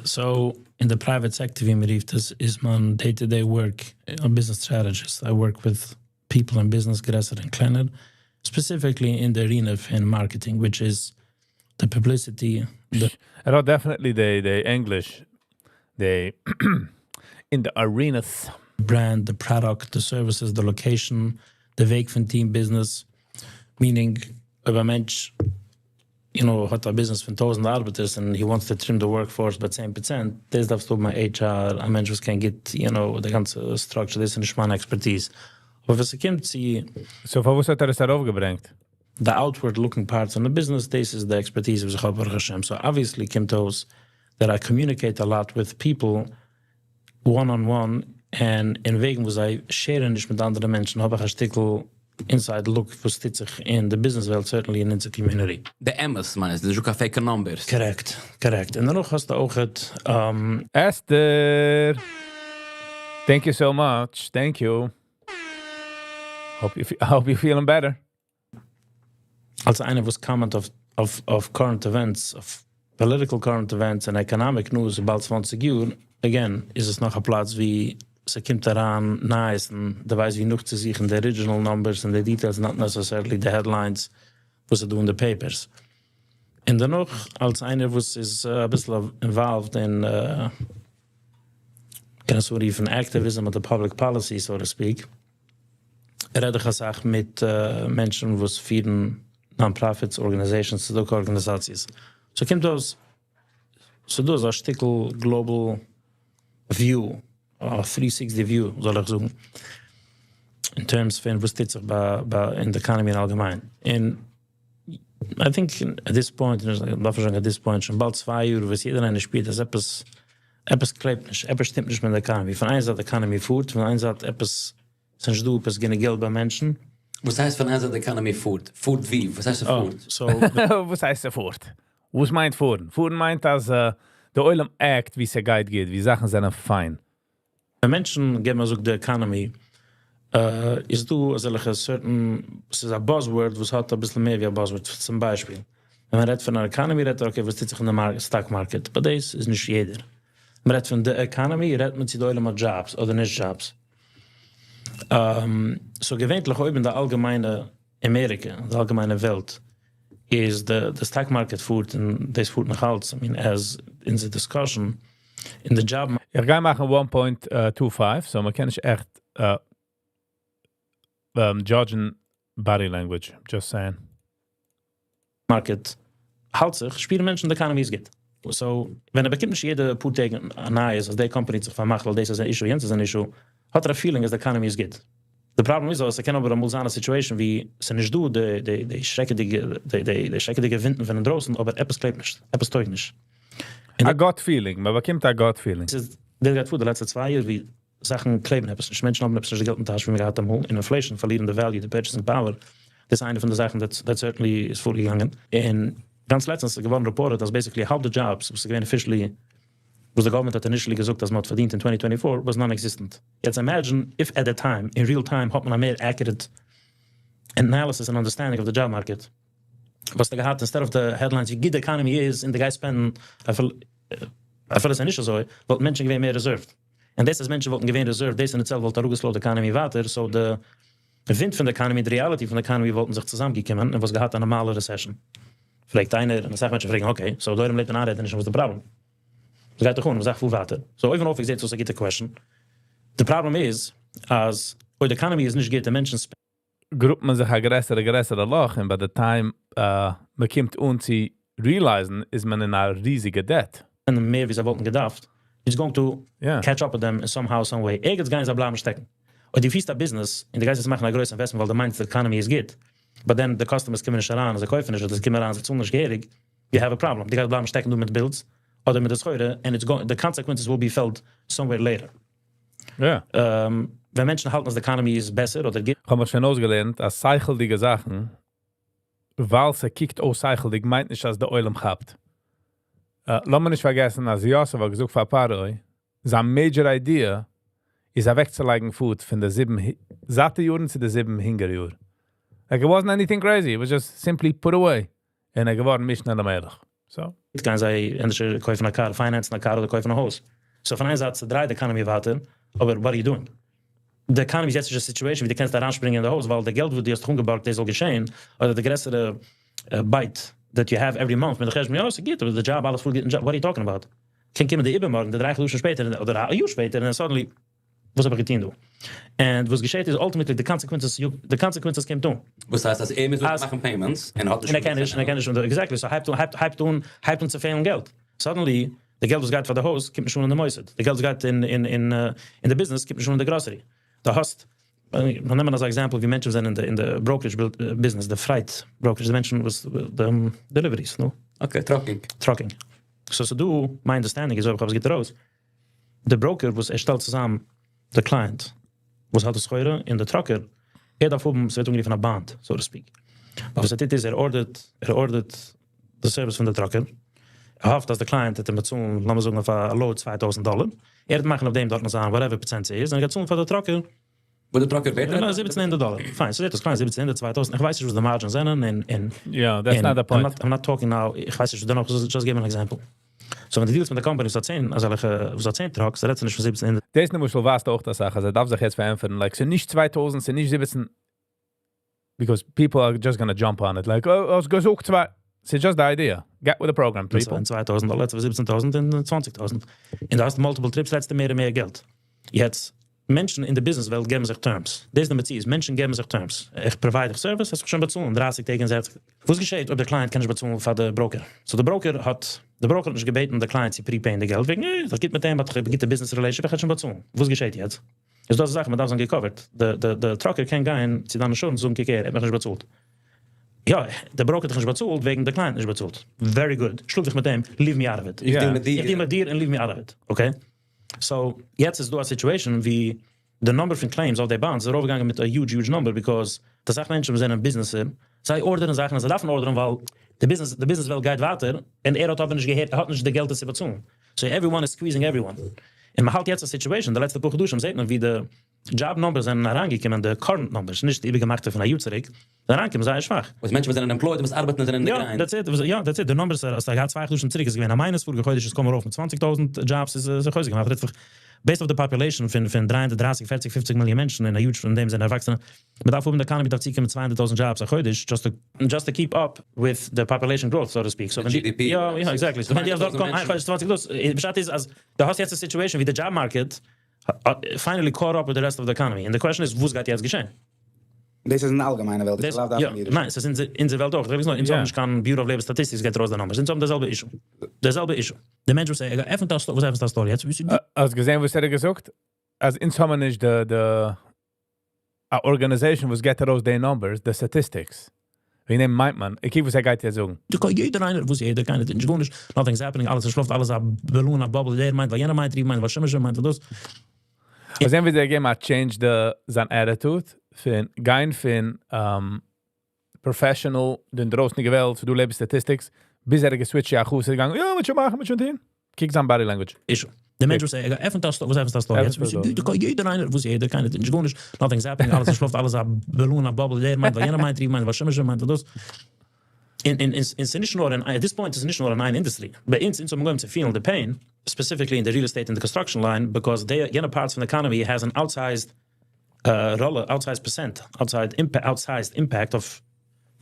S10: So, in the private sector, ווי מ'רופט עס, איז מיין day-to-day work a business strategist. I work with people in business, גרעסער און קלענער, specifically in the arena פון marketing, which is the publicity, the
S1: ער האט definitely the English, the in the arenas.
S10: brand, the product, the services, the location, the וועג פון טון business. Meaning, אויב א מענטש האט א business פון 1000 ארבעטערס and he wants to trim the workforce by 10%, דאס דארפסטו האבן א HR, א מענטש וואס קען גוט די גאנצע structure, דאס איז נישט מיין expertise. אבער ווען ס'קומט צו
S1: So פארוואס האט ער עס ארויפגעברענגט?
S10: the outward looking parts on the business, this is the expertise וואס איך האב, ברוך השם. So obviously קומט אויס that I communicate a lot with people one-on-one and אין וועגן וואס זיי share ן נישט מיט אנדערע מענטשן, האב איך א שטיקל inside look וואס טוט זיך אין די business וועלט, certainly אין אונזער community.
S8: די אמת מיינסט, נישט קיין fake numbers.
S10: Correct. און דערנאך האסטו אויך
S1: Esther! Thank you so much. Thank you. I hope you're feeling better.
S10: אלס איינער וואס comment אויף current events, אויף political current events and economic news באלד 20 יאר, again, איז עס נאך א פלאץ ווי ס'קומט אריין נייעס און דו ווייסט ווי נאך צו זוכן the original numbers and the details, not necessarily the headlines וואס איז דא אין the papers. און דערנאך, אלס איינער וואס איז א ביסל involved in קען עס רופן activism אדער public policy, so to speak, רעד איך אסאך מיט מענטשן וואס פירן non-profits, organizations, צדקה ארגאניזאציעס. So קומט אויס, ס'דא אזא שטיקל global view, א 360 view, זאל איך זאגן, in terms פון וואס טוט זיך ביי אין די economy אין אלגעמיין. און I think at this point, דארף איך זאגן at this point, שוין באלד 2 יאר, וואס יעדער איינער שפירט, אז עפעס קלעבט נישט, עפעס שטימט נישט מיט דער economy. פון איין זייט די economy פארט, פון איין זייט עפעס ס'איז נישט דא עפעס גענוג געלט ביי מענטשן.
S8: וואס הייסט פון איין זייט די economy פארט? פארט ווי? וואס הייסט
S10: Oh,
S8: פארט?
S10: so
S1: וואס הייסט פארט? וואס מיינט פארן? פארן מיינט, אז דער עולם act ווי ס'גייט גוט, ווי זאכן זענען פיין.
S10: ווען מענטשן געבן אזוי די economy, איז דא אזעלכע certain, ס'איז א buzzword, וואס האט א ביסל מער ווי א buzzword, צום ביישפיל. ווען מען רעדט פון אן economy, רעדט ער, okay, וואס טוט זיך אין די stock market? But דאס איז נישט יעדער. מען רעדט פון די economy, רעדט מען צו די עולם האט jobs אדער נישט jobs. So געווענליך אויב אין די אלגעמיינע אמעריקע, די אלגעמיינע וועלט, איז the stock market פארט און דאס פארט נאך אלץ, I mean, as in the discussion, in the job
S1: איך גיי מאכן 1.25, so מען קען נישט עכט judge ן body language, just saying.
S10: market האלט זיך, שפירן מענטשן, די economy איז גוט. So, ווען ער באקומט נישט יעדע פאר טעג א נייעס, אז די company האט זיך פארמאכט, ווייל דאס איז אן issue, יענץ איז אן issue, האט ער א feeling אז די economy איז גוט. The problem איז, אז ס'קען אבער אמאל זיין א situation ווי ס'איז נישט דא די שרעקעדיגע ווינטן פון דרויסן, אבער עפעס קלעבט נישט, עפעס טויג נישט.
S1: א gut feeling, מען באקומט א gut feeling.
S10: עס איז דער גייט פאר די לעצטע 2 יאר ווי זאכן קלעבן עפעס נישט. מענטשן האבן עפעס נישט געלט אין טאש ווי מיר געהאט אמאל. אין inflation פארלירן the value, the purchasing power. דאס איז איינע פון די זאכן that certainly איז פארגעגאנגען. און גאנץ לעצטנס איז געווארן reported אז basically האלב די jobs וואס איז געווען officially, וואס the government האט initially געזאגט אז מען האט פארדינט אין 2024, was non-existent. יעצט imagine if at that time, in real time, האט מען א מער accurate analysis and understanding of the job market. וואס דו געהאט, instead of the headlines, ווי גוט די economy איז, און דו גייסט spend ן, אפילו איז נישט אזוי, וואלטן מענטשן געווען מער reserved. און דאס אז מענטשן וואלטן געווען reserved, דאס in itself וואלט אראפגע slow ט די economy ווייטער, so the ווינט פון די economy, די reality פון די economy וואלטן זיך צוזאמגעקומען און וואלסט געהאט א נארמאלע recession. פרעגט איינער, און אסאך מענטשן פרעגן, okay, so דער עולם לעבט אין איינרעדעניש, וואס איז די problem? עס גייט דאך אן, וואס זאגט פאר ווייטער? So אויבן אויף, איך זע, דאס איז א גוטע question. The problem איז, אז אויב די economy איז נישט גוט, די מענטשן
S1: גראבט מען זיך א גרעסערע, גרעסערע לאך, און by the time מען קומט אן צו realize ן, איז מען אין א ריזיגע debt.
S10: spend ן מער ווי זיי וואלטן געדארפט, it's going to catch up with them in somehow, some way. ערגעץ גייען זיי בלייבן שטעקן. אויב דו פירסט א business און דו גייסט יעצט מאכן א גרויסע investment, ווייל דו מיינסט די economy איז גוט, but then the customers קומען נישט אריין, זיי קויפן נישט, אדער זיי קומען אריין, זיי צאלן נישט געהעריג, you have a problem. דו גייסט בלייבן שטעקן דא מיט bills. אדער מיט די סחורה, and it's going, the consequences will be felt somewhere later. ווען מענטשן האלטן אז די economy איז בעסער אדער גוט.
S1: כ'האב מיך שוין אויסגעלערנט, אז שכל'דיגע זאכן, ווייל ס'קוקט אויס שכל'דיג, מיינט נישט, אז דער עולם כאפט. לאמיר נישט פארגעסן, אז יוסף האט געזאגט פאר פרעה, זיין major idea איז אוועקצולייגן food פון די זיבן זאטע יארן צו די זיבן הונגער יאר. Like, it wasn't anything crazy, it was just simply put away. און ער געווארן משנה למלך. So.
S10: גייען זיי ענדערש קויפן א קאר, finance ן א קאר אדער קויפן א הויז. So פון איין זייט ס'דרייט די economy ווייטער, אבער what are you doing? די economy איז יעצט נישט א situation ווי דו קענסט אריינשפרינגען אין די הויז ווייל די געלט וואס דו האסט דיך אנגעבארגט דאס זאל געשען, אדער די גרעסערע bite that you have every month מיט די חשבון יא ס'גוט אבער די דזשאב אלעס פארט גוט אין דזשאב, what are you talking about? קען קומען די איבערמארגן, די דריי חדשים שפעטער אדער א יאר שפעטער און suddenly וואס האב איך געטון דא? און וואס געשעט איז ultimately די consequences די consequences קומט אן.
S8: וואס הייסט אז ער מוז מאכן payments און האט
S10: נישט און ער קען נישט און ער קען נישט exactly so הייבט אן הייבט אן הייבט אן צו פעלן געלט suddenly די געלט וואס גייט פאר די הויז קומט נישט אן אין די מוסד די געלט וואס גייט אין אין אין אין די ביזנעס קומט נישט אן אין די גראסערי דו האסט מיר נעמען אזא example ווי מענטשן וואס זענען אין די אין די brokerage ביזנעס די freight brokerage די מענטשן וואס די deliveries נו.
S8: Okay trucking.
S10: Trucking so ס'דא my understanding איז אויב איך האב עס גוט ארויס די broker וואס ער שטעלט צוזאם די client וואס האט די סחורה און די trucker ער דארף האבן ס'ווערט אנגערופן א bond so to speak ווייל וואס ער טוט איז ער order ט ער order ט די service פון די trucker ער האפט אז די client וועט אים באצאלן לאמיר זאגן אויף א load 2000 דאלער ער וועט מאכן אויף דעם דארטן זיין whatever פראצענט ס'איז און ער גייט צאלן פאר די trucker
S8: וואס די trucker בעט
S10: ער? 1700 דאלער. פיין, ס'זעט אויס קליין, 1700, 2000, איך ווייס נישט וואס די margins זענען און און
S1: יא, that's not the point.
S10: I'm not talking now, איך ווייס נישט דערנאך, just give an example. So ווען דו deal סט מיט א קאמפאני וואס האט צען אזעלכע, וואס האט צען trucks, רעדסטו נישט פון 1700.
S1: דאס למשל ווייזט אויך די זאך, אז ער דארף זיך יעצט פארענטפערן, like, ס'איז נישט 2000, ס'איז נישט 17, because people are just gonna jump on it, like, oh, האסט געזאגט צוויי, ס'איז just the idea, get with the program, people.
S10: 2000 דאלער, 17,000 און 20,000. און דו האסט multiple trips, רעדסטו מער און מער געלט. יעצט, מענטשן אין די ביזנעס וועלט געבן זיך terms. דאס איז די מציאות, מענטשן געבן זיך terms. איך provide דיך service, וועסט מיך שוין באצאלן 30 טעג און זעכציג. וואס געשעט אויב דער client קען נישט באצאלן פאר די broker? So די broker האט, די broker האט נישט געבעטן די client צו prepay ן די געלט, וועגן אה, איך גוט מיט אים, האט איך גוטע business relationship, איך וועל שוין באצאלן. וואס געשעט יעצט? איז דא אזא זאך, מען דארף זיין גע cover ט. די די די trucker קען גיין צו דיין insurance און זאגן קוק הער, ער האט מיך נישט באצאלט. יא, די broker האט דיך נישט באצאלט וועגן די client נישט באצאלט. Very good. שלאג דיך מיט אים, leave me out of it.
S8: איך deal מיט דיר.
S10: איך deal מיט דיר און leave me out of it. Okay? So, יעצט איז דא א situation ווי די number פון claims אויף די bonds איז ארויפגעגאנגען מיט א huge huge number because די סאך מענטשן וואס זענען ביזנעסער, זיי order ן זאכן און זיי דארפן order ן ווייל די ביזנעס די ביזנעס וועלט גייט ווייטער און ער האט אבער נישט געהערט ער האט נישט די געלט עס צו באצאלן. So everyone is squeezing everyone. און מען האלט יעצט א situation די לעצטע פאר חדשים זעט מען ווי די job numbers זענען אריינגעקומען די current numbers נישט די איבערגעמאכטע פון א יאר צוריק זענען אריינגעקומען זייער שוואך.
S8: וואס מענטשן וואס זענען employed און וואס ארבעטן און זענען אין די grind.
S10: יא that's it יא that's it די numbers אז געהאט צוויי חדשים צוריק איז געווען א minus פאריגע חודש איז קוים ארויף מיט 20,000 דזשאבס איז זיך אויסגעמאכט רעדט זיך based אויף די population פון פון 330 40 50 מיליאן מענטשן און א huge פון דעם זענען ערוואקסענע מען דארף האבן די economy דארף צוקומען 200,000 דזשאבס א חודש just to just to keep up with the population growth so to speak so ווען
S8: GDP.
S10: יא יא exactly so ווען דו האסט דארט קוים איין חודש 20 דאס פשט איז אז דו האסט יעצט א situation ווי די job market finally caught up with the rest of the economy און די question איז וואס גייט יעצט געשען?
S9: דאס איז אין אלגעמיינע וועלט, איך לאו דווקא אין אידיש.
S10: ניין, ס'איז אונזער וועלט אויך, איך ווייס נאר אונז האבן נישט קיין Bureau of Labor Statistics געבט ארויס די numbers, אונז האבן די זעלבע issue, די זעלבע issue. די מענטש וואס ער עפנט א store, וואס עפנסט א store יעצט?
S1: האסט געזען וואס ער האט געזאגט? אז אונז האבן נישט די די א organization וואס געבט ארויס די numbers, די statistics. וועגן דעם מיינט מען, איך קוק וואס ער גייט יעצט זאגן.
S10: דו קען יעדער איינער, וואס יעדער, קיינער טוט נישט גארנישט, nothing is happening, אלעס איז שלאפט, אלעס איז א balloon, א bubble, דער מיינט ווייל יענער מיינט, ריב מיינט ווייל שמשון מיינט, דאס.
S1: האסט געזען ווי ער געגעבן א change די זיין attitude פון גיין פון professional די דרויסנדיגע וועלט, ס'דא labor statistics, ביז ער האט גע switch ט צו א חסיד געגאנגען, יא, מ'וועט שוין מאכן, מ'וועט שוין טון. קוק זיין body language.
S10: Issue. דער מענטש וואס ער עפנט א store, וואס עפנסט א store יעצט? דו קען יעדער איינער, וואס יעדער, קיינער טוט נישט גארנישט, nothing is happening, אלעס איז שלאפט, אלעס איז א balloon, א bubble, דער מיינט ווייל יענער מיינט, ריב מיינט ווייל שמשון מיינט, דאס. און און און ס'איז נישט נאר אין, at this point איז נישט נאר אין איין industry. ביי אונז, אונז האבן אנגעהויבן צו feel ן די pain, specifically אין די real estate און די construction line, because די יענע parts פון די economy has an outsized ראלע, outsized percent, outsized impact אויף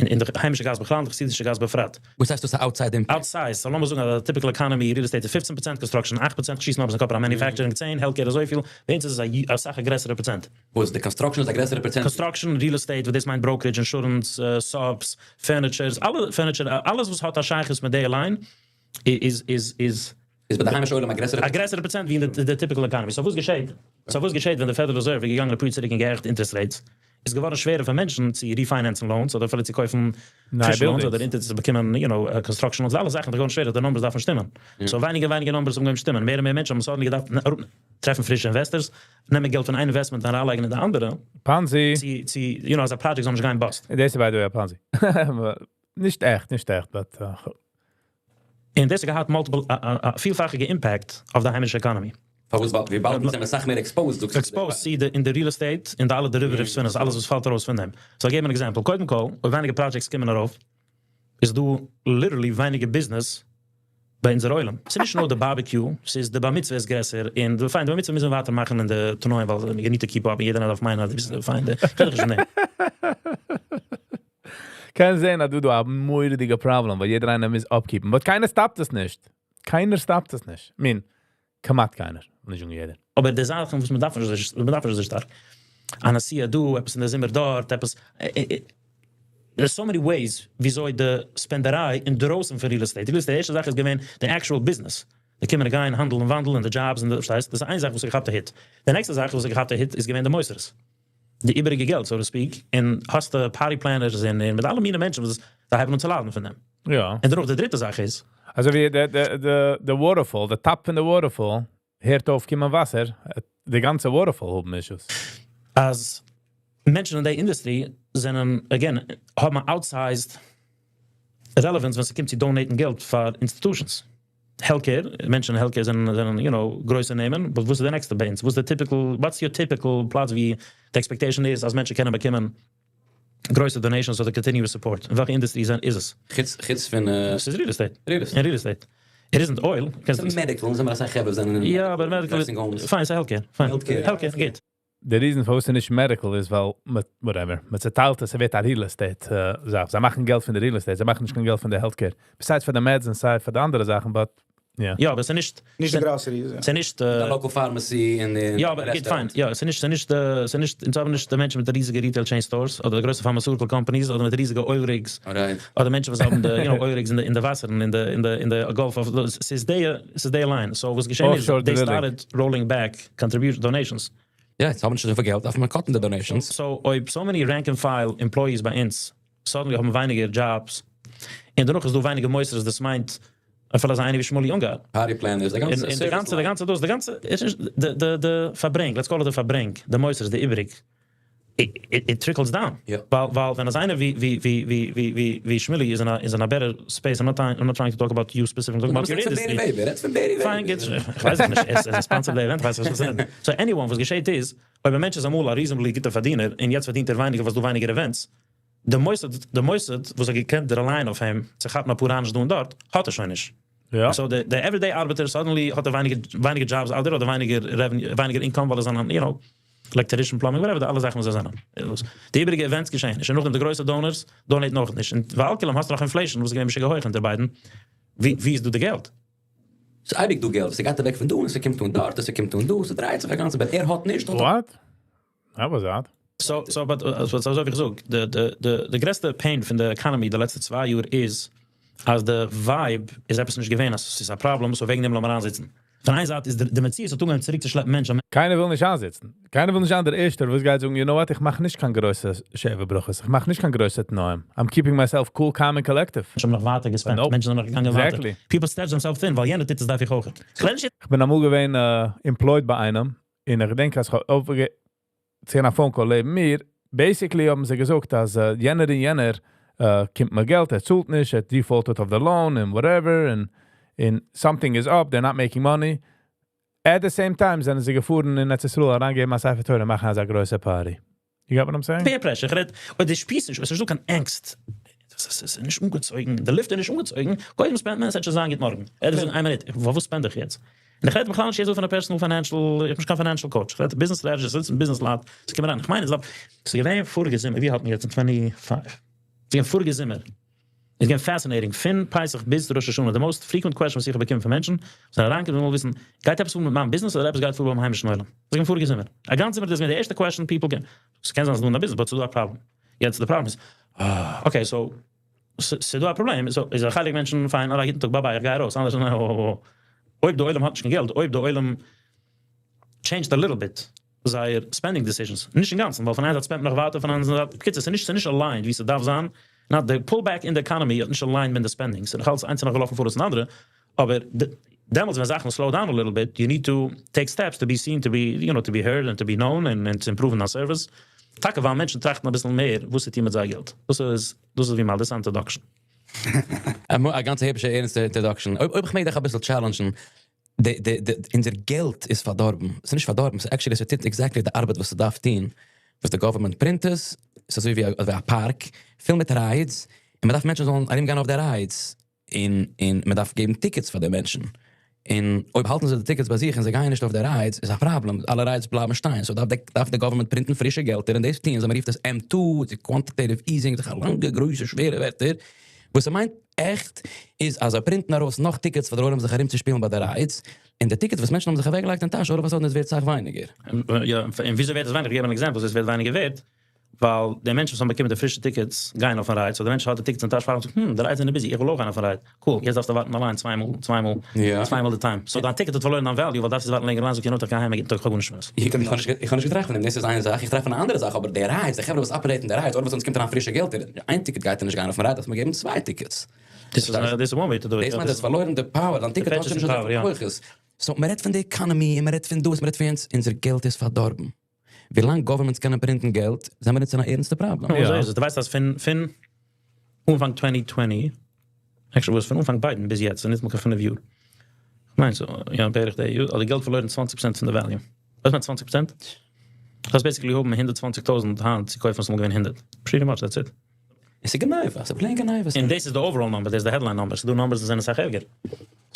S10: אין די היימישע גאס בכלל און די חסידישע גאס בפרט.
S8: וואס הייסט דאס א outside impact?
S10: Outsized, so לאמיר זאגן אז א typical economy, real estate איז 15%, construction 8%, כ'שיס נאר אביסל קאפ אריין, manufacturing 10, healthcare אזויפיל, ביי אונז איז עס אסאך א גרעסערע פראצענט.
S8: וואס, די construction איז א גרעסערע פראצענט?
S10: Construction, real estate, וואס דאס מיינט brokerage, insurance, subs, furnitures, אלע furniture, אלעס וואס האט א שייכות מיט די line איז איז איז.
S8: איז ביי די היימישע עולם א גרעסערע
S10: א גרעסערע פראצענט ווי אין די typical economy. So וואס געשעט? So וואס געשעט ווען די Federal Reserve איז געגאנגען אפאר יאר צוריק און געהעכערט interest rates? איז געווארן שווערער פאר מענטשן צו refinance ן loans אדער אפילו צו קויפן
S1: נייע
S10: פרישע loans
S1: buildings.
S10: אדער אונטער צו באקומען you know construction loans, אלע זאכן איז געווארן שווערער, די numbers דארפן שטימען. So ווייניגער ווייניגער numbers האבן אנגעהויבן שטימען, מער און מער מענטשן האבן suddenly געדארפט אראפ טרעפן פרישע investors, נעמען געלט פון איין investment און אריינלייגן אין די אנדערע,
S1: Ponzi.
S10: צו you know אז א project זאל נישט גיין bust.
S1: דאס איז by the way א Ponzi. נישט עכט, נישט עכט, but
S10: און דאס האט געהאט multiple א א פילפאכיגע impact אויף די היימישע economy.
S8: פארוואס? ווייל וויבאלד מיר זענען אסאך מער exposed, זאגסטו?
S10: Exposed צו די אין די real estate און די אלע derivatives פון עס, אלעס וואס פאלט ארויס פון דעם. So איך געב אן example, קודם כל, אויב ווייניגער projects קומען ארויף, איז דא literally ווייניגער business ביי אונזער עולם. ס'איז נישט נאר די barbecue, ס'איז די בר מצוה איז גרעסער, און די פיין, די בר מצוה מוז מען ווייטער מאכן אין די תנאים ווייל you need to keep up און יעדער דארף מיינען אז דו ביסט פיין, די כ'רעד נישט פון דעם.
S1: קען זען אז דא דא א מורא'דיגע problem, ווייל יעדער איינער מוז upkeep ן. But קיינער stop ט עס נישט. קיינער stop ט עס נישט. I mean, כמעט קיינער. נישט יעדער.
S10: אבער די זאכן וואס מען דארף נישט, מען דארף נישט אזוי שטארק. א נסיעה דא, עפעס אין די זומער דארט, עפעס. There's so many ways וויאזוי די ספענדעריי אינדרויסן פון real estate. Real estate, די ערשטע זאך איז געווען די actual business. די קומען און גייען, האנדל און וואנדל, און די jobs, און די, פארשטייסט? דאס איז איין זאך וואס האט געכאפט א hit. די נעקסטע זאך וואס האט געכאפט א hit איז געווען די מוסדות. די איבעריגע געלט, so to speak, און האסט די party planners און מיט אלע מיני מענטשן וואס זיי הייבן אן צו ליידן פון דעם. און דערנאך די דריטע זאך איז.
S1: אזוי ווי די waterfall, די top פון די waterfall, הערט אויף קומען וואסער, די גאנצע waterfall האבן issues.
S10: אז מענטשן אין די industry זענען, again, האבן א outsized relevance ווען ס'קומט צו donate ן געלט פאר institutions. Healthcare, מענטשן אין healthcare זענען you know, גרויסע נעמען, but וואס איז די נעקסטע ביי אונז? וואס איז די typical, what's your typical פלאץ ווי די expectation איז אז מענטשן קענען באקומען גרויסע donations אדער continuous support? אין וועלכע industry איז עס?
S8: חוץ פון
S10: ס'איז real estate.
S8: Real estate.
S10: אין real estate. It isn't oil.
S8: Medical, זענען מיר אסאך חברה זענען אין
S10: יא, אבער medical, פיין, ס'איז healthcare. פיין.
S8: Healthcare.
S10: Healthcare, גוט.
S1: די reason פארוואס ס'איז נישט medical איז ווייל מיט whatever, מיט צעטיילט עס ווערט א real estate זאך. זיי מאכן געלט פון די real estate, זיי מאכן נישט קיין געלט פון די healthcare. Besides פאר די meds און סיי פאר די אנדערע זאכן, but yeah.
S10: יא, אבער עס איז נישט
S9: נישט די groceries, יא.
S10: ס'איז נישט
S8: די local pharmacy און די
S10: יא, אבער גוט, פיין. יא, עס איז נישט, ס'איז נישט, ס'איז נישט, אונז האבן נישט די מענטשן מיט די ריזיגע retail chain stores, אדער די גרויסע pharmaceutical companies, אדער מיט ריזיגע oil rigs. אדער מענטשן וואס האבן די, you know, oil rigs אין די, אין די וואסערן, אין די, אין די, אין די Gulf of, ס'איז די, ס'איז די line. So וואס געשען איז, they started rolling back contribution donations.
S8: יא, יעצט האבן נישט אזויפיל געלט, דארף מען cut ן די donations.
S10: So אויב so many rank and file employees ביי אונז suddenly האבן ווייניגער jobs, און דערנאך איז דא ווייניגער מוסדות, דאס מיינט אפילו אזא איינער ווי שמואלי אונגאר.
S8: Party planners, די גאנצע
S10: און די גאנצע, די גאנצע דאס, די גאנצע, די די די פארברענג, let's call it די פארברענג, די מוסדות, די איבעריג, it trickles down. ווייל ווייל ווען אזא איינער ווי ווי ווי ווי ווי ווי ווי שמואלי איז אין א איז אין א better space, I'm not I'm not trying to talk about you specifically, I'm talking about your industry.
S8: רעדסט פון בערי וועבער.
S10: פיין, גוט, איך ווייס עס נישט, ער איז א sponsor די event, ווייס איך וואס רעדן. So anyone, וואס געשעט איז, אויב א מענטש איז אמאל א reasonably גוטער פארדינער, און יעצט פארדינט ער ווייניגער ווייל ס'דא ווייניגער events, די מוסד, די מוסד וואס האט געקענט rely ען אויף אים צו כאפן אפאר אראנדזש דא און דארט, האט ער שוין נישט. So די די everyday ארבעטער suddenly האט ער ווייניגער ווייניגער jobs אדער אדער ווייניגער revenue ווייניגער income ווייל ער איז אן you know electrician plumbing whatever די אלע זאכן וואס זיי זענען. די איבעריגע events געשען נישט און נאכדעם די גרויסע donors donate ן אויך נישט און ועל כולם האסטו נאך inflation וואס איז געווען משוגע הויך אונטער ביידן. ווי ווי איז דא די געלט?
S8: ס'איז אייביג דא געלט, ס'גייט אוועק פון דא און ס'קומט אן דארט און ס'קומט אן דא, ס'דרייט זיך א גאנצע ווען ער האט נישט האט ער.
S1: What? How was that?
S10: So so but אזוי ווי איך זאג, די די די די גרעסטע pain פון די economy די לעצטע 2 יאר איז אז די vibe איז עפעס נישט געווען אז ס'איז א פראבלעם, so וועגן דעם לאמיר איינזיצן. פון איין זייט איז די מציאות האט אנגעהויבן צוריק צו שלעפן מענטשן.
S1: קיינער וויל נישט איינזיצן. קיינער וויל נישט זיין דער ערשטער וואס גייט זאגן, you know what, איך מאך נישט קיין גרויסע שבע ברכות, איך מאך נישט קיין גרויסע תנאים. I'm keeping myself cool, calm and collective.
S10: מענטשן האבן נאך ווייטער גע spend ט, מענטשן זענען נאך געגאנגען ווייטער. People stretch themselves thin, ווייל יענער טוט עס דארף איך אויך.
S1: איך בין אמאל געווען employed ביי איינעם, און איך געדענק אז איך האב אויפגעצויגן א phone call לעבן מיר, basically האבן זיי געזאגט אז יענער און יענער קומט מיר געלט, ער צאלט נישט, ער defaulted אויף די loan און whatever, און something is up, they're not making money. At the same time זענען זיי געפארן אין ארץ ישראל אריינגעבן א ספר תורה מאכן אזא גרויסע party. You get what I'm saying?
S10: Peer pressure, איך רעד, אויב דו שפירסט נישט, עס איז נישטא קיין אנגסט, עס איז נישט אנגעצויגן, די לופט איז נישט אנגעצויגן, קודם spend ט מען, עס וועט שוין זיין גוט מארגן. ער וועט זאגן, איין מינוט, פארוואס spend איך יעצט? און איך רעד בכלל נישט יעצט דא פון א personal financial, איך בין נישט קיין financial coach, איך רעד business strategist, זיצן ביזנעס לייט, זיי קומען אריין, איך מיין עס דארף, ס'איז געווען פאריגע זומער, ווי האלט מען יעצט אין 25? ס'איז געווען פאריגע זומער, איז געווען fascinating, פון פסח ביז ראש השנה, די most frequent question וואס איך האב באקומען פון מענטשן, וואס זענען אריינגעקומען און ווילן וויסן, גייט עפעס פאר מיט מיין ביזנעס אדער עפעס גייט פאר ביים היימישן עולם? ס'איז געווען פאריגע זומער, א גאנץ זומער דאס איז געווען די ערשטע question people געבן, ס'קען זיין ס'איז דא אין א ביזנעס but ס'איז דא א פראבלעם, יעצט די פראבלעם איז, okay so ס'איז דא א פראבלעם, so איז א חלק מענטשן פיין, alright גוטן טאג bye bye איך גיי ארויס, אנדערע זאגן אוי אוי אוי, אויב די עולם האט נישט קיין געלט, אויב די עולם changed a little bit. זייער spending decisions, נישט אינגאנצן, ווייל פון איין זייט spend מען נאך ווייטער, פון אנדערע זייט, בקיצור, ס'איז נישט, ס'איז נישט aligned ווי ס'דארף זיין, נאט די pullback אין די economy האט נישט aligned מיט די spending, ס'איז נאך אלץ איינס איז נאך געלאפן פאראויס פון אנדערע, אבער דעמאלטס ווען זאכן slow down a little bit, you need to take steps to be seen, to be, you know, to be heard and to be known און צו improve ן דיין service, טאקע ווייל מענטשן טראכטן אביסל מער וואס צו טון מיט זייער געלט, דאס איז, דאס איז ווי מ'האלט, דאס איז א introduction.
S8: א גאנץ היבשע ערנסטע introduction. אויב איך מעג דיך אביסל challenge ן, די די די אונזער געלט איז פארדארבן, ס'איז נישט פארדארבן, ס'איז actually ס'טוט exactly די ארבעט וואס ס'דארף טון, וואס די government print עס, ס'איז אזוי ווי א פארק פול מיט rides, און מ'דארף מענטשן זאלן ארום גיין אויף די rides, און און מ'דארף געבן tickets פאר די מענטשן, און אויב האלטן זיי די tickets ביי זיך און זיי גייען נישט אויף די rides איז א פראבלעם, אלע rides בלייבן שטיין, so דארף די דארף די government print ן פרישע געלטער און דאס טוען זיי, מ'רופט עס M2, די quantitative easing, זיך א לאנגע גרויסע שווערע ווערטער, וואס ס'מיינט עכט איז אז זיי print ן ארויס נאך tickets פאר די עולם זיך ארומצושפילן ביי די rides, און די tickets וואס מענטשן האבן זיך אוועקגעלייגט אין טאש all of a sudden איז ווערט סאך ווייניגער.
S10: יא, און וויאזוי ווערט עס ווייניגער? געב אן example וויאזוי עס ווערט ווייניגער ווערט, ווייל די מענטשן וואס האבן באקומען די פרישע tickets גייען אויפן ride, so די מענטש האט די tickets אין טאש פאר זאגט, hmm, די rides זענען busy, איך וויל אויך גיין אויפן ride, cool, יעצט דארפסטו ווארטן אליין צוויי מאל, צוויי מאל, צוויי מאל די time, so דיין ticket האט פארלוירן דיין value ווייל דארפסט יעצט ווארטן לענגער אליין, זאגט יענער איך גיי אהיים א גוטן טאג איך האב גארנישט פון עס.
S8: איך האב נישט געטראכט פון דעם, דאס איז איין זאך, איך טראכט פון א אנדערע זאך, אבער די rides, די חברה וואס operate ן די rides, אויב וואס קומט אריין פרישע געלטער, איין ticket גייט ער נישט גיין אויפן ride, דארף מען געבן צוויי tickets.
S10: דאס איז one way to do it.
S8: דאס מיינט עס פארלוירן די power, דיין ticket האט שוין נישט אזויפיל כוחות. so מען רעדט פון די economy און מען רעדט פון דאס, מען רעדט פון יענץ, אונזער געלט איז פארדארבן. ווילאנג governments קענען print ן געלט, זעמיר אונז אין א ערנסטע פראבלעם.
S10: יא. אזוי איז עס. דו ווייסט אז פון פון אנפאנג twenty twenty, actually וואס פון אנפאנג ביידן ביז יעצט, ס'איז ניטאמאל קיין פינף יאר, כ'מיין ס'איז יא בערך די יאר, האט די געלט פארלוירן צוואנציג פראצענט פון די value. וואס מיינט צוואנציג פראצענט? דו קענסט basically האבן הונדערט צוואנציג טויזנט היינט צו קויפן וואס איז אמאל געווען הונדערט. pretty much that's it.
S8: און ס'איז גניבה, ס'איז plain גניבה.
S10: און דאס איז די overall number, דאס איז די headline number, ס'איז דא numbers וואס זענען אסאך ערגער.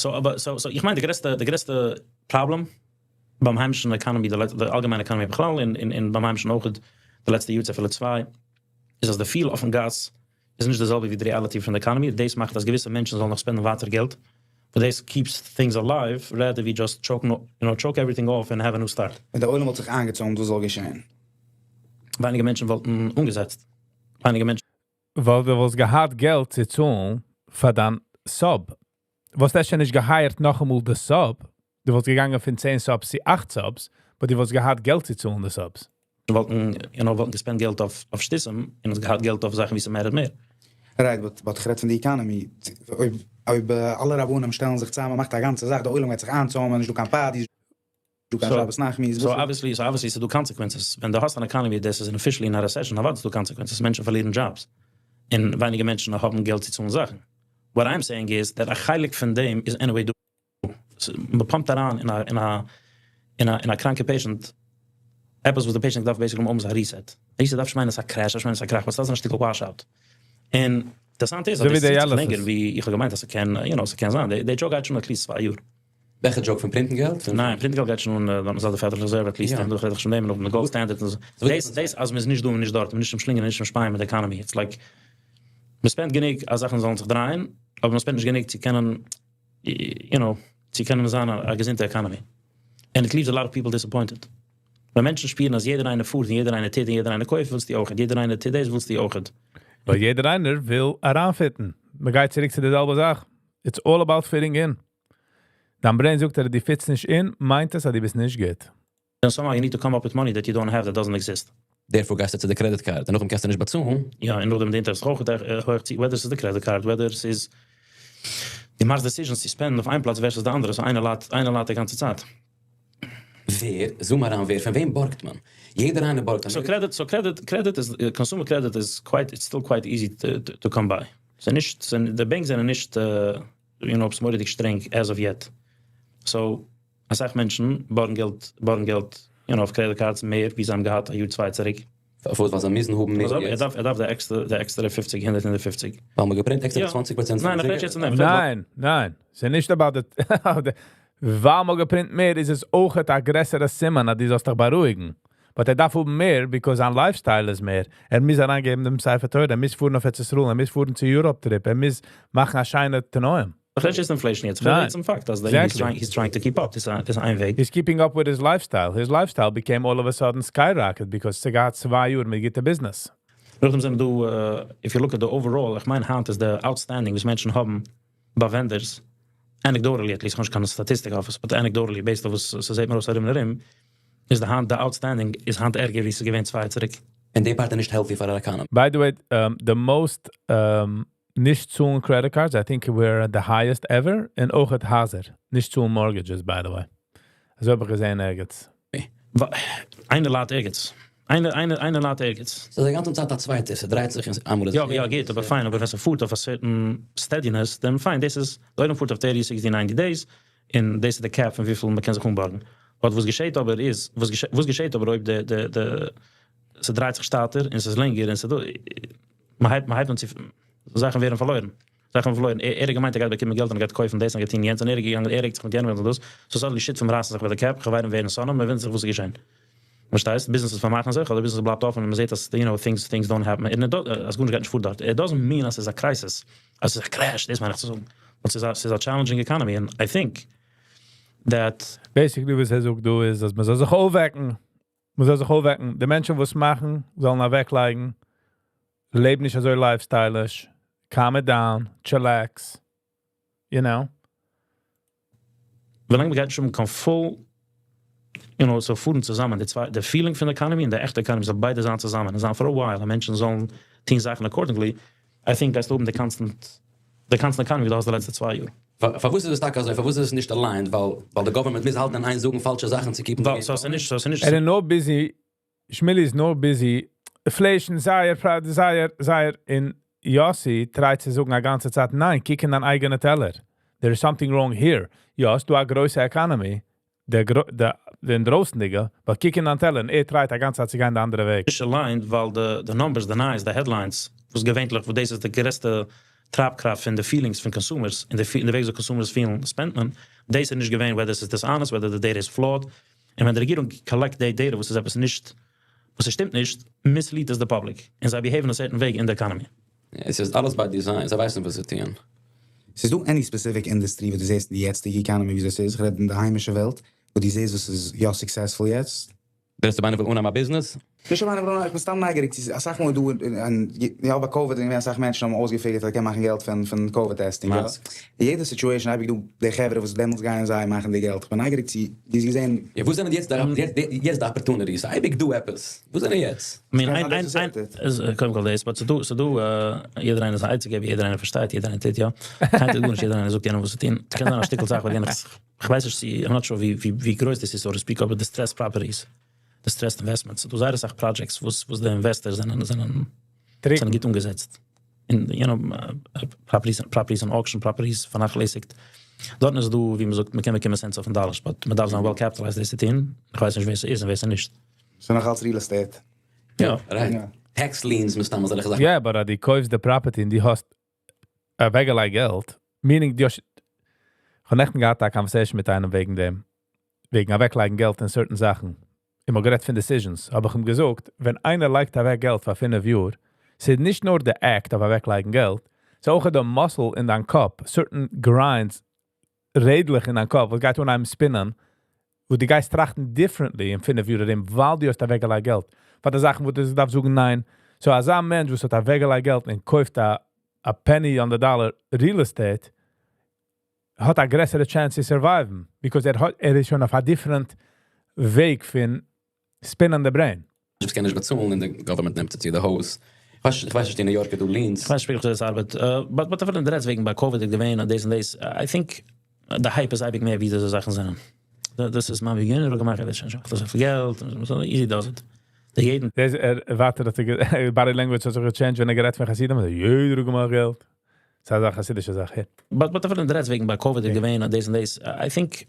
S10: so אבער so so איך מיין די גרעסטע די גרעסטע פראבלעם ביים היימישן economy, די אלגעמיינע economy בכלל, און און ביים היימישן אויך די לעצטע יאר צו אפילו צוויי, איז אז די feel אויפן גאס איז נישט די זעלבע ווי די reality פון די economy, דאס מאכט אז געוויסע מענטשן זאלן נאך spend ן ווייטער געלט, וואס דאס keeps things alive, rather ווי just choke ן, you know, choke everything off and have a new start.
S9: ווען די עולם וואלט זיך איינגעצוימט וואס זאל געשען?
S10: ווייניגער מענטשן וואלטן אנגעזעצט, ווייניגער מענטשן.
S1: ווייל דו וואלסט געהאט געלט צו צאלן פאר דיין sub. וואלסט אפשר נישט גע hire ט נאכאמאל די sub, דו וואלסט געגאנגען פון 10 subs צו 8 subs, but דו וואלסט געהאט געלט צו צאלן די subs.
S10: וואלטן, you know, וואלטן גע spend ט געלט אויף אויף שטותים און עס געהאט געלט אויף זאכן ווי ס'מערט מער.
S9: Right, but but איך רעד פון די economy. אויב אויב אלע רבנים שטעלן זיך צוזאם, מאכט א גאנצע זאך, די עולם גייט זיך איינצוימען, נישט דא קיין parties, דא קיין שבת נחמו.
S10: So obviously, so obviously ס'דא consequences. ווען דו האסט אן economy דאס איז officially אין א recession, אוודאי ס'דא consequences, מענטשן פארלירן jobs. און ווייניגער מענטשן האבן געלט צו צאלן זאכן. What I'm saying is that א חלק פון דעם איז anyway דא. מען pump ט אריין אין א אין א אין א אין א קראנקע patient עפעס וואס די patient דארף basically האבן א reset. א reset דארף נישט מיינען עס איז א crash, דארף נישט מיינען עס איז א קראך, but ס'דארף זיין א שטיקל wash out. און אינטערעסאנט איז אז דאס ציט זיך לענגער ווי איך האב געמיינט אז ס'קען, you know, ס'קען זיין. די joke גייט שוין at least צוויי יאר.
S8: וועלכע joke? פון print ן געלט?
S10: ניין, print ן געלט גייט שוין אן דארט זייט די Federal Reserve at least, און דא רעד איך שוין דעם און נאך די gold standard און אזוי. דאס דאס אז מ'איז נישט דא און נישט דארט, מ'איז נישט צום שלינגען און נישט צום שפייען מיט די economy, it's like מ'spend גענוג אז זאכן זאלן זיך דרייען, אבער מ'spend נישט גענוג צו קענען you know, צו קענען זיין א געזונטע economy. And it leaves a lot of people disappointed. ווען מענטשן שפירן אז יעדער איינער פארט און יעדער איינער טוט און יעדער איינער קויפט, ווילסטו אויך. יעדער איינער טוט דאס, ווילסטו אויך.
S1: ווייל יעדער איינער וויל אריינ fit ן. מען גייט צוריק צו די זעלבע זאך. It's all about fitting in. דיין brain זאגט דיר, דו fit סט נישט in, מיינט עס, אז דו ביסט נישט גוט.
S10: Then somehow you need to come up with money that you don't have, that doesn't exist.
S8: Therefore גייסטו צו די credit card, און נאכדעם קענסטו נישט באצאלן.
S10: יא, און נאכדעם די interest הויך, הויך צו, whether ס'איז די credit card, whether ס'איז דו מאכסט decisions צו spend ן אויף איין פלאץ versus די אנדערע, so איינער ליידט, איינער ליידט די גאנצע צייט.
S8: ווער? Zoom אריין ווער? פון וועם בארגט מען? יעדער איינער בארגט.
S10: So credit, so credit, credit איז, consumer credit איז quite, it's still quite easy to come by. ס'איז נישט, די בענק זענען נישט, you know, עפעס מורא'דיג שטרענג as of yet. So אסאך מענטשן בארגן געלט, בארגן געלט, you know, אויף credit cards מער ווי זיי האבן געהאט א יאר צוויי צוריק.
S8: פארוואס? ווייל זיי מוזן האבן מער
S10: יעצט? ער דארף, ער דארף די עקסטערע, די עקסטערע פופציג, הונדערט, הונדערט פופציג.
S8: ווייל מ'האט גע print עקסטערע 20%
S10: ניין, איך רעד יעצט פון דעם.
S1: ניין, ניין, ס'איז נישט about the, ווייל מ'האט גע print מער איז עס אויך א גרעסערע סימן אז דו זאלסט דיך בארואיגן. But ער דארף האבן מער, because זיין lifestyle איז מער. ער מוז אריינגעבן דעם ספר תורה, ער מוז פארן אויף ארץ ישראל, ער מוז פארן צו Europe trip, ער מוז מאכן א שיינע תנאים.
S10: איך רעד נישט inflation יעצט, איך רעד יעצט צום פאקט אז he's trying to keep up, דאס איז איין וועג.
S1: He's keeping up with his lifestyle. His lifestyle became all of a sudden skyrocket because ס'געהאט 2 יאר מיט גוטע business.
S10: נאכדעם זענען דא, if you look at the overall, איך מיין היינט איז די outstanding וואס מענטשן האבן ביי vendors, anecdotally at least, איך האב נישט קיין סטאטיסטיק אויף עס, but anecdotally, based אויף וואס ס'זעט מיר אויס ארום און ארום, איז די היינט די outstanding איז היינט ערגער ווי ס'איז געווען צוויי יאר צוריק.
S8: און די part איז נישט healthy פאר א economy.
S1: By the way, the most נישט צאלן credit cards, I think we're at the highest ever, און אויך האט הייזער, נישט צאלן mortgages, by the way. אזוי האב איך געזען ערגעץ.
S10: איינער ליידט ערגעץ. איינער איינער איינער ליידט ערגעץ.
S8: ס'איז די גאנצע צייט א צווייטער, ס'דרייט זיך איינמאל איז
S10: יא יא גוט אבער פיין אבער ווען ס'פארט אויף א certain steadiness then פיין דאס איז די עולם פארט אויף thirty sixty ninety days און דאס איז די cap פון וויפיל מ'קען זיך אנבארגן but וואס געשעט אבער איז וואס געשעט אבער אויב די די די ס'דרייט זיך שטאטער און ס'איז לענגער און ס'דא מ'הייבט מ'הייבט אן צו זאכן ווערן פארלוירן. זאכן פארלוירן, ער האט געמיינט ער גייט באקומען געלט און ער גייט קויפן דאס און ער גייט טון יענץ און ער איז געגאנגען ער רעגט זיך מיט יענעם און דאס, so suddenly שותפים רייסן זיך ביי די קעפ, חברים ווערן שונאים, מען וואונדערט זיך וואס איז געשען. פארשטייסט? ביזנעסעס פארמאכן זיך אדער ביזנעס בלייבט אפען און מען זעט אז you know things things don't happen און אז גארנישט גייט נישט פאר דארט, it doesn't mean אז ס'איז א crisis, אז ס'איז א crash, דאס מיין איך צו זאגן, but ס'איז א ס'איז א challenging economy און I think that.
S1: Basically וואס ער זאגט דא איז אז מען זאל זיך אויפוועקן, מען זאל זיך אויפוועקן, די מענטשן וואס מאכן זאלן אוועקלייגן, לעב נישט אזוי lifestyle איש, calm it down, chillax, you know.
S10: ווילאנג מ'גייט נישט האבן קיין full, you know, ס'זאל פארן צוזאמען די צוויי, די feeling פון די economy און די עכטע economy זאל ביידע זיין צוזאמען און זיין for a while און מענטשן זאלן טון זאכן accordingly, I think גייסטו האבן די constant, די constant economy ווי דו האסט די לעצטע צוויי יאר.
S8: פארוואס איז עס טאקע אזוי? פארוואס איז עס נישט aligned? ווייל די government מוז האלטן אין איין זאגן פאלשע זאכן צו keep ן די
S10: ווייל ס'איז נישט, ס'איז נישט.
S1: ער איז נאר busy שמילי איז נאר busy inflation זייער פרייז זייער זייער און יאסי try ט צו זאגן א גאנצע צייט ניין קוק אין דיין אייגענע טעלער there is something wrong here יא ס'דא א גרויסע economy די די אינדרויסנדיגע but קוק אין דיין טעלער און ער try ט א גאנצע צייט צו גיין די אנדערע וועג.
S10: נישט aligned ווייל די די numbers די נייעס די headlines וואס געווענטליך וואס דאס איז די גרעסטע טרייבקראפט פון די feelings פון consumers און די וועג וויאזוי consumers פילן spend ט מען דאס איז נישט געווען whether ס'איז dishonest whether די data איז flawed און ווען די רעגירונג collect די data וואס איז עפעס נישט וואס עס שטימט נישט, mislead ט עס די public, און זיי behave ן א certain וועג אין די economy.
S8: עס איז אלעס by design, זיי ווייסן וואס זיי טוען.
S9: ס'איז דא any specific industry וואס דו זעסט אין די יעצטיגע economy וויאזוי ס'איז? כ'רעד אין די היימישע וועלט, וואס דו זעסט וואס איז יא successful יעצט?
S8: וועסט אויב איינער וויל אנהייבן א ביזנעס?
S9: נישט אויב איינער וויל אנהייבן, איך בין סתם נייגעריג צו אסאך מאל איז דא און יא ביי COVID איז געווען אסאך מענטשן האבן אויסגע figure ט אז מ'קען מאכן געלט פון פון COVID testing יא? אין יעדע situation אייביג דא די חברה וואס דעמאלטס גייען זיי מאכן די געלט, איך בין נייגעריג צו דו האסט געזען.
S8: יא וואס זענען יעצט די יעצט די opportunities? אייביג דא עפעס, וואס זענען יעצט?
S10: I mean איין איין איין קודם כל דאס but ס'דא ס'דא יעדער איינער איז א עצה געבער יעדער איינער פארשטייט יעדער איינער טוט יא קיינער טוט גארנישט יעדער איינער זאגט יענעם וואס צו טון ס'קען זיין א שטיקל זאך וואס יענער כ'ווייס נישט צו I'm not sure ווי ווי גרויס דאס איז so to speak אבער distressed properties distressed investments ס'דא זייער אסאך projects וואס וואס די investors זענען זענען זענען גוט אנגעזעצט און you know properties properties אין auction properties פארנאכלעסיגט דארטן איז דא ווי מ'זאגט מ'קען באקומען cents אויפן דאלער but מ'דארף זיין well capitalized דאס צו טון כ'ווייס נישט ווער ס'איז און ווער ס'איז נישט.
S9: ס'איז נאך אלס real estate.
S10: יא.
S8: Right. Tax liens מסתם אזעלכע זאכן.
S1: יא but אז דו קויפסט די property און דו האסט אוועקגעלייגט געלט, meaning דו האסט, כ'האב נעכטן געהאט א conversation מיט איינעם וועגן דעם, וועגן אוועקלייגן געלט אין certain זאכן, און מ'האט גערעדט פון decisions, האב איך אים געזאגט, ווען איינער לייגט אוועק געלט פאר פינף יאר, ס'איז נישט נאר די act אויף אוועקלייגן געלט, ס'איז אויך די muscle אין דיין קאפ, certain grinds, רעדלעך אין דיין קאפ וואס גייט אנהייבן spin ען, וואו דו גייסט טראכטן differently אין פינף יאר ארום ווייל דו האסט אוועקגעלייגט געלט פאר די זאכן וואס דו דארפסט זאגן ניין. So אזא מענטש וואס האט אוועקגעלייגט געלט און קויפט א א penny on the dollar real estate האט א גרעסערע chance צו survive ן because ער האט ער איז שוין אויף א different וועג פון spin ען די brain.
S8: וואס קען נישט באצאלן און די government נעמט צו די הויז. איך ווייס נישט אין ניו יארק איז דא liens.
S10: כ'ווייס נישט פונקטליך וויאזוי עס ארבעט, but but אפילו דו רעדסט וועגן ביי COVID איז געווען דאס און דאס, I think די hype איז אייביג מער ווי די זאכן זענען. דאס איז מיין ווי יענער האט געמאכט, ער האט שוין געמאכט אזויפיל געלט, easy does it. די יעדן.
S1: דאס ער ווייטער האט ער body language האט זיך גע change ט ווען ער גערעדט פון חסידים, יעדער האט געמאכט געלט. ס'איז אזא חסידישע זאך הע.
S10: But but אפילו דו רעדסט וועגן ביי COVID איז געווען דאס און דאס, I think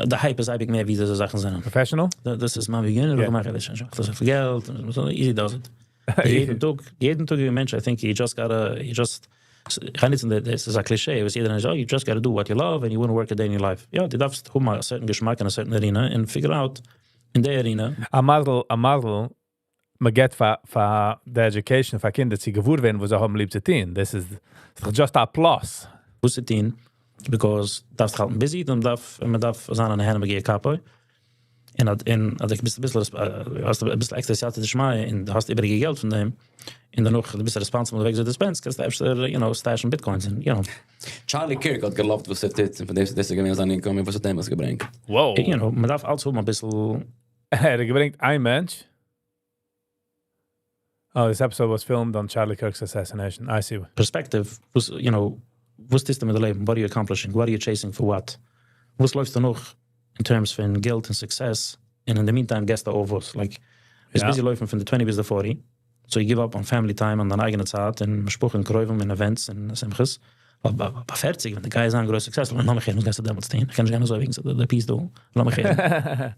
S10: די hype איז אייביג מער ווי די זאכן זענען.
S1: Professional?
S10: דאס איז מיין ווי יענער האט געמאכט, ער האט שוין געמאכט אזויפיל געלט, easy does it. יעדן טאג, יעדן טאג מענטש I think you just gotta, you just, כ'גיי נוצן די, דאס איז א cliché וואס יעדער איינער זאגט, you just gotta do what you love and you wouldn't work a day in your life. יא, דו דארפסט האבן א certain געשמאק אין א certain arena און figure out אין די arena.
S1: א מזל, א מזל מען געבט פאר פאר די education פאר קינדער צו געוואר ווערן וואס זיי האבן ליב צו טון, דאס איז דאך just א plus.
S10: וואס צו טון, because דארפסט דיך האלטן busy, און מ'דארף און מ'דארף זיין א נהנה מיגיע כפו, און אז און אז דו ביסט אביסל האסט אביסל עקסטער סייעתא דשמיא און דו האסט איבעריגע געלט פון דעם, און דערנאך דו ביסט responsible די וועג וויאזוי דו spend סט קענסטו אפשר you know stash ן bitcoins און you know.
S8: Charlie Kirk האט גע love ט וואס ער טוט און פון דאס איז געווען זיין income און וואס האט אים עס געברענגט.
S1: Wow.
S10: You know, מ'דארף אלץ האבן אביסל.
S1: ער האט געברענגט איין מענטש. Oh, this episode was filmed on Charlie Kirk's assassination. I see.
S10: Perspective, וואס, וואס טוסטו מיט די לעבן? What are you accomplishing? What are you chasing for what? וואס לויפסטו נאך in terms פון געלט און success? און in the meantime געבסטו אויף וואס? Like, ביסט busy לויפן פון די 20 ביז די 40, so you give up on family time און דיין אייגענע צייט און משפחה און קרובים און events און שמחות. ווייל ביי 40, ווען דו גייסט זיין גרויס successful, לאמיך הערן, וואס גייסטו דעמאלטס טון? איך קען נישט גיין אזוי וועגן די peace דא. לאמיך הערן.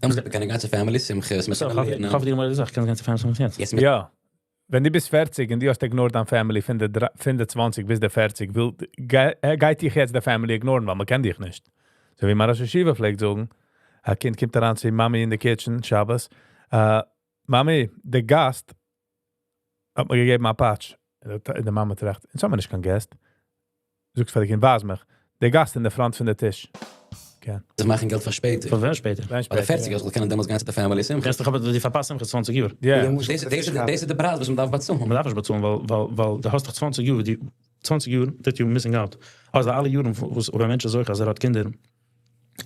S8: דעמאלטס גייט מען קענען גיין צו family שמחות, מען קען לערנען.
S10: איך האף דיר מאל געזאגט, קענסט גיין צו family שמחות יעצט.
S8: Yes.
S1: יא. ווען דו ביסט 40 און דו האסט ignored דיין family פון די 20 ביז די 40, וויל, גייט דיך יעצט די family ignore ן, ווייל מען קען דיך נישט. אזוי ווי מיין ראש ישיבה פלעגט זאגן, א קינד קומט אריין צו מאמי אין די kitchen, שבת, "מאמי, דער גאסט האט מיר געגעבן א פאטש." די מאמע טראכט, אונז האבן נישט קיין guest. זאגט פאר די קינד, "ווייז מיך. דער גאסט אין די front פון די טיש." Okay.
S8: זיך מאכן געלט פאר שפעטער.
S10: פאר ווען שפעטער?
S1: ווען
S8: ביי די
S1: שפעטער,
S8: 40 זאל קענען דעמאלטס גיין צו די family שמחה.
S10: קענסט דאך אבער דו פארפאסט שמחה 20 יאר.
S8: דאס איז די פרייז וואס מען דארף באצאלן.
S10: מען דארף נישט באצאלן, ווייל דו האסט דאך 20 יאר, די 20 יאר that you're missing out. אלזא אלע יארן וואס אויב א מענטש איז אזוי אז ער האט קינדער,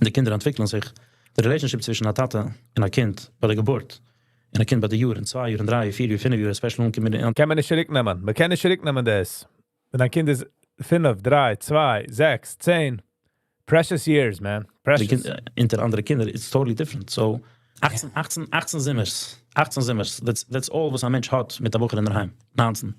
S10: די קינדער אנטוויקלען זיך, די relationship צווישן א טאטע און א קינד ביי די געבורט, און א קינד ביי די יאר, און 2 יאר, און 3 יאר, 4 יאר, 5 יאר, especially אנקומען אין
S1: קען מען נישט צוריקנעמען. מען קען נישט צוריקנעמען דאס. ווען דיין קינד איז 5, 3, 2, 6, 10. Precious years, man.
S10: די
S1: Precious.
S10: קינד, אונטער אנדערע קינדער, it's totally different. So, 18, 18, 18 זומערס. 18 זומערס. That's all וואס א מענטש האט מיט א בחור אין דער היים. 19. און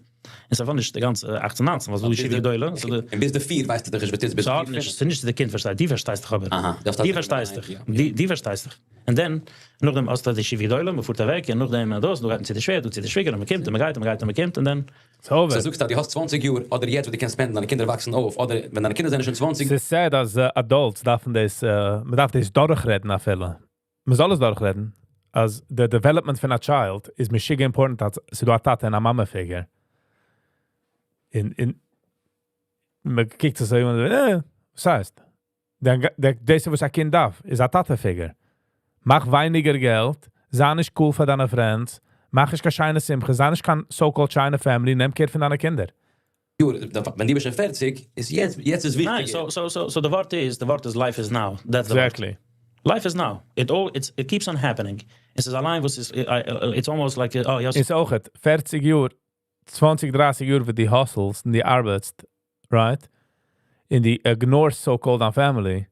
S10: ס'איז אבער נישט די גאנצע 18, 19, וואס דו ישיבה גדולה. So די
S8: און ביז די 4 ווייסטו דאך נישט, וואס ביז
S10: So
S8: די
S10: האט
S8: 4
S10: נישט, ס'איז נישט די קינד פארשטייט, דו פארשטייסט דאך אבער.
S8: אהא, דאס
S10: דו פארשטייסט דאך. דו פארשטייסט דאך. און then, נאכדעם האסטו די ישיבה גדולה, מען פארט אוועק, און נאכדעם דאס, דו גייסט צו די שווער, דו צו די שוויגער, און מען קומט, און מען גייט, און מען גייט, און מען קומט, און then
S1: It's over.
S8: So זאגסטו, דו האסט 20 יאר, אדער יעצט, וואו דו קענסט spend ן, דיינע קינדער וואקסן אויף, אדער ווען דיינע קינדער זענען שוין 20.
S1: ס'איז sad אז adults דארפן דאס, מען דארף דאס דורכרעדן אפילו. מען זאל עס דורכרעדן. אז the development פון א child איז משוגע important, אז ס'איז דא א טאטע און א מאמע figure. אין, מען קוקט אזוי און וואס הייסט? דאס וואס א קינד דארף, איז א טאטע figure. מאך ווייניגער געלט, זיי נישט cool פאר דיינע friends, מאך נישט קיין שיינע שמחה, זיי נישט קיין so-called שיינע family, נעם care פון דיינע קינדער.
S8: יאר, ווען דו ביסט שוין 40, איז יעצט, יעצט איז
S10: ניין,
S8: וויכטיג.
S10: so the ווארט איז life is now. That's the word. Life is now. It keeps on happening. עס איז אליין וואס איז, it's almost like, oh, yes.
S1: איז אויך 40 יאר, 20, 30 יאר וואס דו hustle סט און דו ארבעטסט, right? און דו ignore so-called דיין family.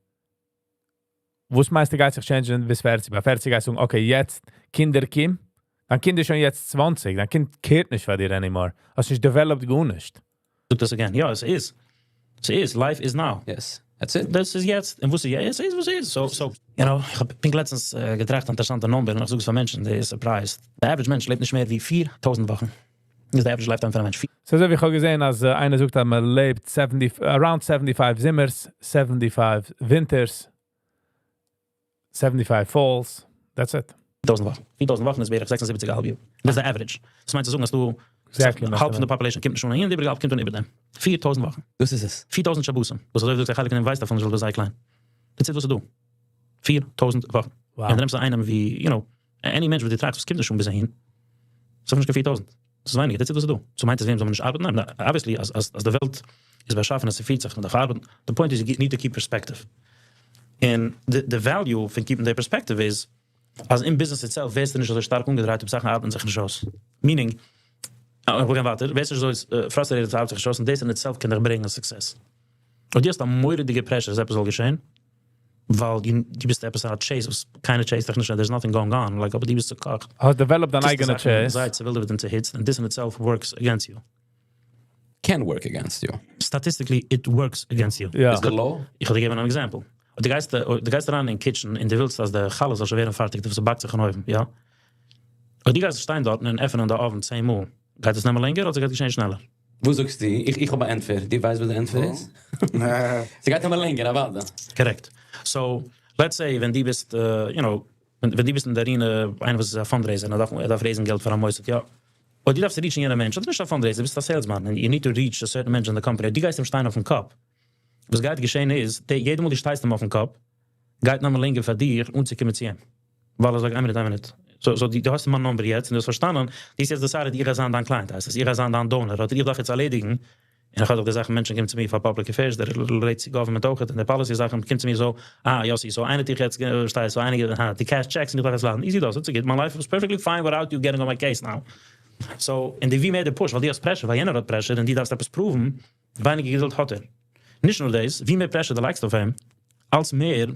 S1: וואס מיינסטו גייט זיך change ן ביז 40? ביי 40 גייסטו זאגן, okay, יעצט קינדער קום. דיין קינד איז שוין יעצט 20, דיין קינד care ט נישט פאר דיר anymore. האסט נישט developed גארנישט.
S10: זאג דאס again. יא, עס איז. עס איז. Life is now.
S8: Yes. That's it.
S10: דאס איז יעצט. און וואס איז יעצט? עס איז וואס איז. So, איך האב פונקט לעצטנס געטראכט אן אינטערעסאנטע number, און איך זאג עס פאר מענטשן, די surprised. דער average מענטש לעבט נישט מער ווי 4,000 וואכן. דאס איז דער average lifetime פון א מענטש.
S1: So, אזוי ווי איך האב געזען, אז איינער זאגט, אז מען לעבט 70, around 75 זומערס, 75 winters, 75 falls. That's it.
S10: 1000 וואכן. 4000 וואכן איז בערך 76,5 יאר. דאס איז דער average. דאס מיינט צו זאגן, אז דו האלב פון די population קומט נישט אן אהין, די איבעריגע האלב קומט אן איבער דעם. 4000 וואכן.
S8: דאס איז עס.
S10: 4000 שבתים. וואס אזוי ווי דו זאגסט, חלק פון דעם ווייסט דערפון נישט, ווייל דאס איז זייער קליין. That's it וואס איז דא. 4000 וואכן. און דו נעמסט איינעם ווי, any מענטש וואס דו טראכסט, וואס קומט נישט אן ביז אהין. ס'איז נישט קיין 4000. דאס איז ווייניגער. That's it וואס איז דא. So מיינט עס, וועם זאל מען נישט ארבעטן? ניין, obviously, אז די וועלט איז באשאפן, אז ס'פירט זיך, מען דארף ארבעטן. The point is, you need to keep perspective. And the value פון keeping the perspective is, אז אין business itself ווערסטו נישט אזוי שטארק אנגעדרייט, אויב זאכן ארבעטן זיך נישט אויס. Meaning, איך וויל גיין ווייטער, ווערסטו נישט אזוי frustrated, אויב ס'ארבעט זיך נישט אויס, און דאס in itself קען דיך ברענגען success. און דו האסט א מורא'דיגע pressure, אז עפעס זאל געשען, ווייל דו ביסט עפעס א chase, וואס קיינער chase ט דיך נישט, there's nothing going on, like, אבער דו ביסט צוקאכט.
S1: האסט developed דיין
S10: דאס
S1: אייגענע
S10: זאכן
S1: chase.
S10: זייט צעווילדעוועט און צעהיצט, and this in itself works against you.
S8: Can work against you.
S10: Statistically, it works against you.
S1: Ja.
S8: Is the law?
S10: איך וועל דיר געבן אן example. און דו גייסט אריין אין kitchen און דו ווילסט, אז די חלה זאל שוין ווערן פארטיג, דאס באקט זיך אין אויוון, יא? און דו גייסט שטיין דארט און עפענען די אויוון 10 מאל. גייט עס נעמען לענגער אדער גייט געשען שנעלער?
S8: וואס זאגסטו? איך האב אן ענטפער. דו ווייסט, וואס דער ענטפער איז? ס'גייט נעמען לענגער, אבער ווארט.
S10: Correct. So, let's say, ווען דו ביסט, ווען דו ביסט אין דער arena, איינער וואס איז א fundraiser, ער דארף raise ן געלט פאר א מוסד, יא. און דו דארפסט reach ן יענער מענטש, דו ביסט נישט א fundraiser, דו ביסט א salesman, and you need to reach a certain מענטש in the company. דו גייסט אים שטיין אויפן קאפ. וואס גייט געשען איז, יעדע מאל דו שטייסט אים אויפן קאפ, גייט נעמען לענגער פאר דיר, אנצוקומען צו אים. ווייל ער זאגט, איין מינוט, איין מינוט. So, דו האסט מיין number יעצט, און דו האסט פארשטאנען, דו ביסט יעצט decided, איך זיין דיין client, הייסט עס, איך זיין דיין donor, אדער איך דארף יעצט ערלעדיגן. און איך האב דאך די זאכן מענטשן קומען צו מיר פאר public affairs דער relate צו government אויכעט און די policy זאכן קומט צו מיר so אה יאסי so איינער האט דיך יעצט פארשטייסט so אייניגע הא דו cash checks און איך דארף עס ליידן easy דאס איז גוט מיין life איז perfectly fine without you getting on my case now so און די ווי מער די push ווייל דו האסט pressure ווייל יענער האט pressure און דו דארפסט עפעס prove ן ווייניגער געדולד האט ער. נישט נאר דאס ווי מער pressure דו לייגסט אויף אים אלס מער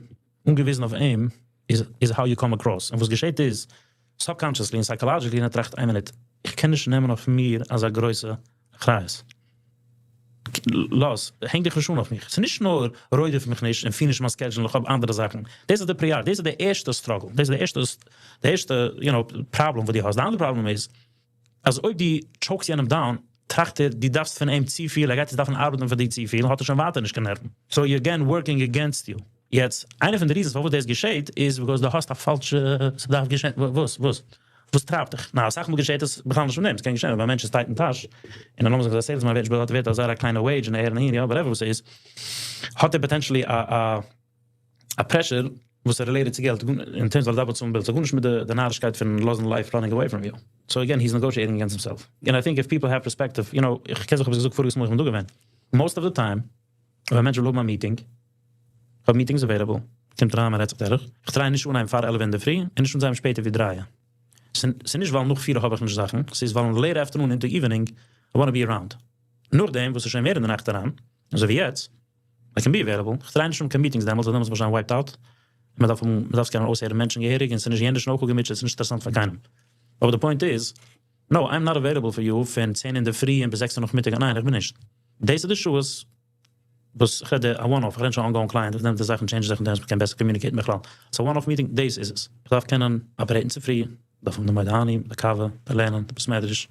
S10: אנגעוויזן אויף אים איז איז how you come across און וואס געשעט איז subconsciously און psychologically און ער טראכט איין מינוט איך קען נישט נעמען אויף מיר אזא גרויסע אחריות לאז הענג דיך נישט אן אויף מיך ס'איז נישט נאר רודף מיך נישט און פיר נישט מיין schedule איך האב אנדערע זאכן דאס איז די priority דאס איז די ערשטע struggle דאס איז די ערשטע די ערשטע you know problem וואס דו האסט די אנדערע פראבלעם איז אז אויב דו choke סט יענעם down, טראכט ער דו דארפסט פון אים צופיל, ער גייט יעצט דארפן ארבעטן פאר דיר צופיל, האט ער שוין ווייטער נישט קיין נערוון. so you're again working against you. יעצט, איינע פון די reasons פארוואס דאס געשעט איז because דו האסט א פאלשע, ס'דארף געשען, וואס? וואס? וואס טרייבט דיך? נא, אסאך מאל געשעט עס בכלל נישט פון דעם, ס'קען געשען אויב א מענטש איז tight אין טאש, און לאמיר זאגן אז א salesman ווערט נישט באצאלט ווערט אזא א קליינע wage און אהער און אהין, יא, whatever וואס ס'איז, האט ער potentially א א א pressure וואס איז related צו געלט, אין terms of דאפלט צאלן bills, האט גארנישט מיט די נארישקייט פון לאזן life running away from you. so again he's negotiating against himself. און I think if people have perspective, you know, איך קען זיך האב עס געזאגט פאריגעס מאל איך בין דא געווען, most of the time אויב א מענטש וויל האבן א meeting, איך האב meetings available, קומט אריין מען רעדט זיך דורך, איך try נישט אנהייבן פאר 11 אינדערפרי און נישט אנצוהייבן שפעטער ווי דרײַ. ס'איז נישט ווייל נאך פיר האב איך נישט זאכן, ס'איז ווייל אין late afternoon into evening I wanna be around. נאכדעם וואס איז שוין מער אין די נאכט אריין, אזוי ווי יעצט, I can be available, איך try נישט האבן קיין meetings דעמאלטס ווייל דעמאלטס איז מען שוין wiped out, מען דארף האבן, מען דארף קענען אויסהערן מענטשן געהעריג און ס'איז נישט יענער שוין אויך אפגעמוטשעט, ס'איז נישט אינטערעסאנט פאר קיינעם. אבער די point איז, no, I'm not available for you פון 10 אינדערפרי און ביז 6 נאכמיטאג, ניין איך בין נישט. דאס איז די שעות וואס איך רעד א one off, איך רעד נישט א ongoing client וואס נעמט די זאכן change זיך און דעמאלטס מען קען בעסער communicate ן בכלל. so one off meeting, דאס איז עס. איך דארף קענען operate ן צופרי, דארף האבן די מודה אני, די קאווע, די לערנען, די בית מדרש,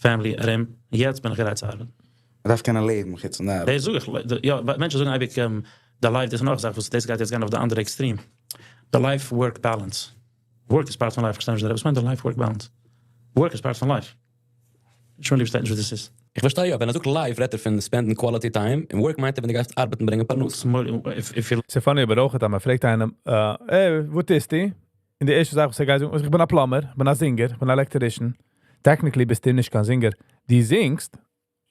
S10: family ארום, יעצט בין איך גרייט צו ארבעטן.
S9: מען דארף קענען לעבן חוץ פון די ארבעט.
S10: דאס זאג איך, יא, מענטשן זאגן אייביג די life, דאס איז נאך א זאך וואס דאס גייט יעצט גיין אויף די אנדערע extreme, די life work balance, work איז part פון life, כ'פארשטיי נישט וואס מיינט די life work balance, work איז part פון life, שמואלי פארשטייט נישט וואס דאס איז.
S8: איך פארשטיי יא, ווען ער זאגט life רעדט ער פון spend ן quality time, און work מיינט ער ווען דו גייסט ארבעטן ברענגען פרנסה.
S1: ס'איז funny אבער אויך אז מען פרעגט איינעם, אה, וואס טוסטו? און די ערשטע זאך וואס ער גייט זאגן, איך בין א plumber, איך בין א singer, איך בין א electrician. Technically ביסטו נישט קיין singer. דו זינגסט,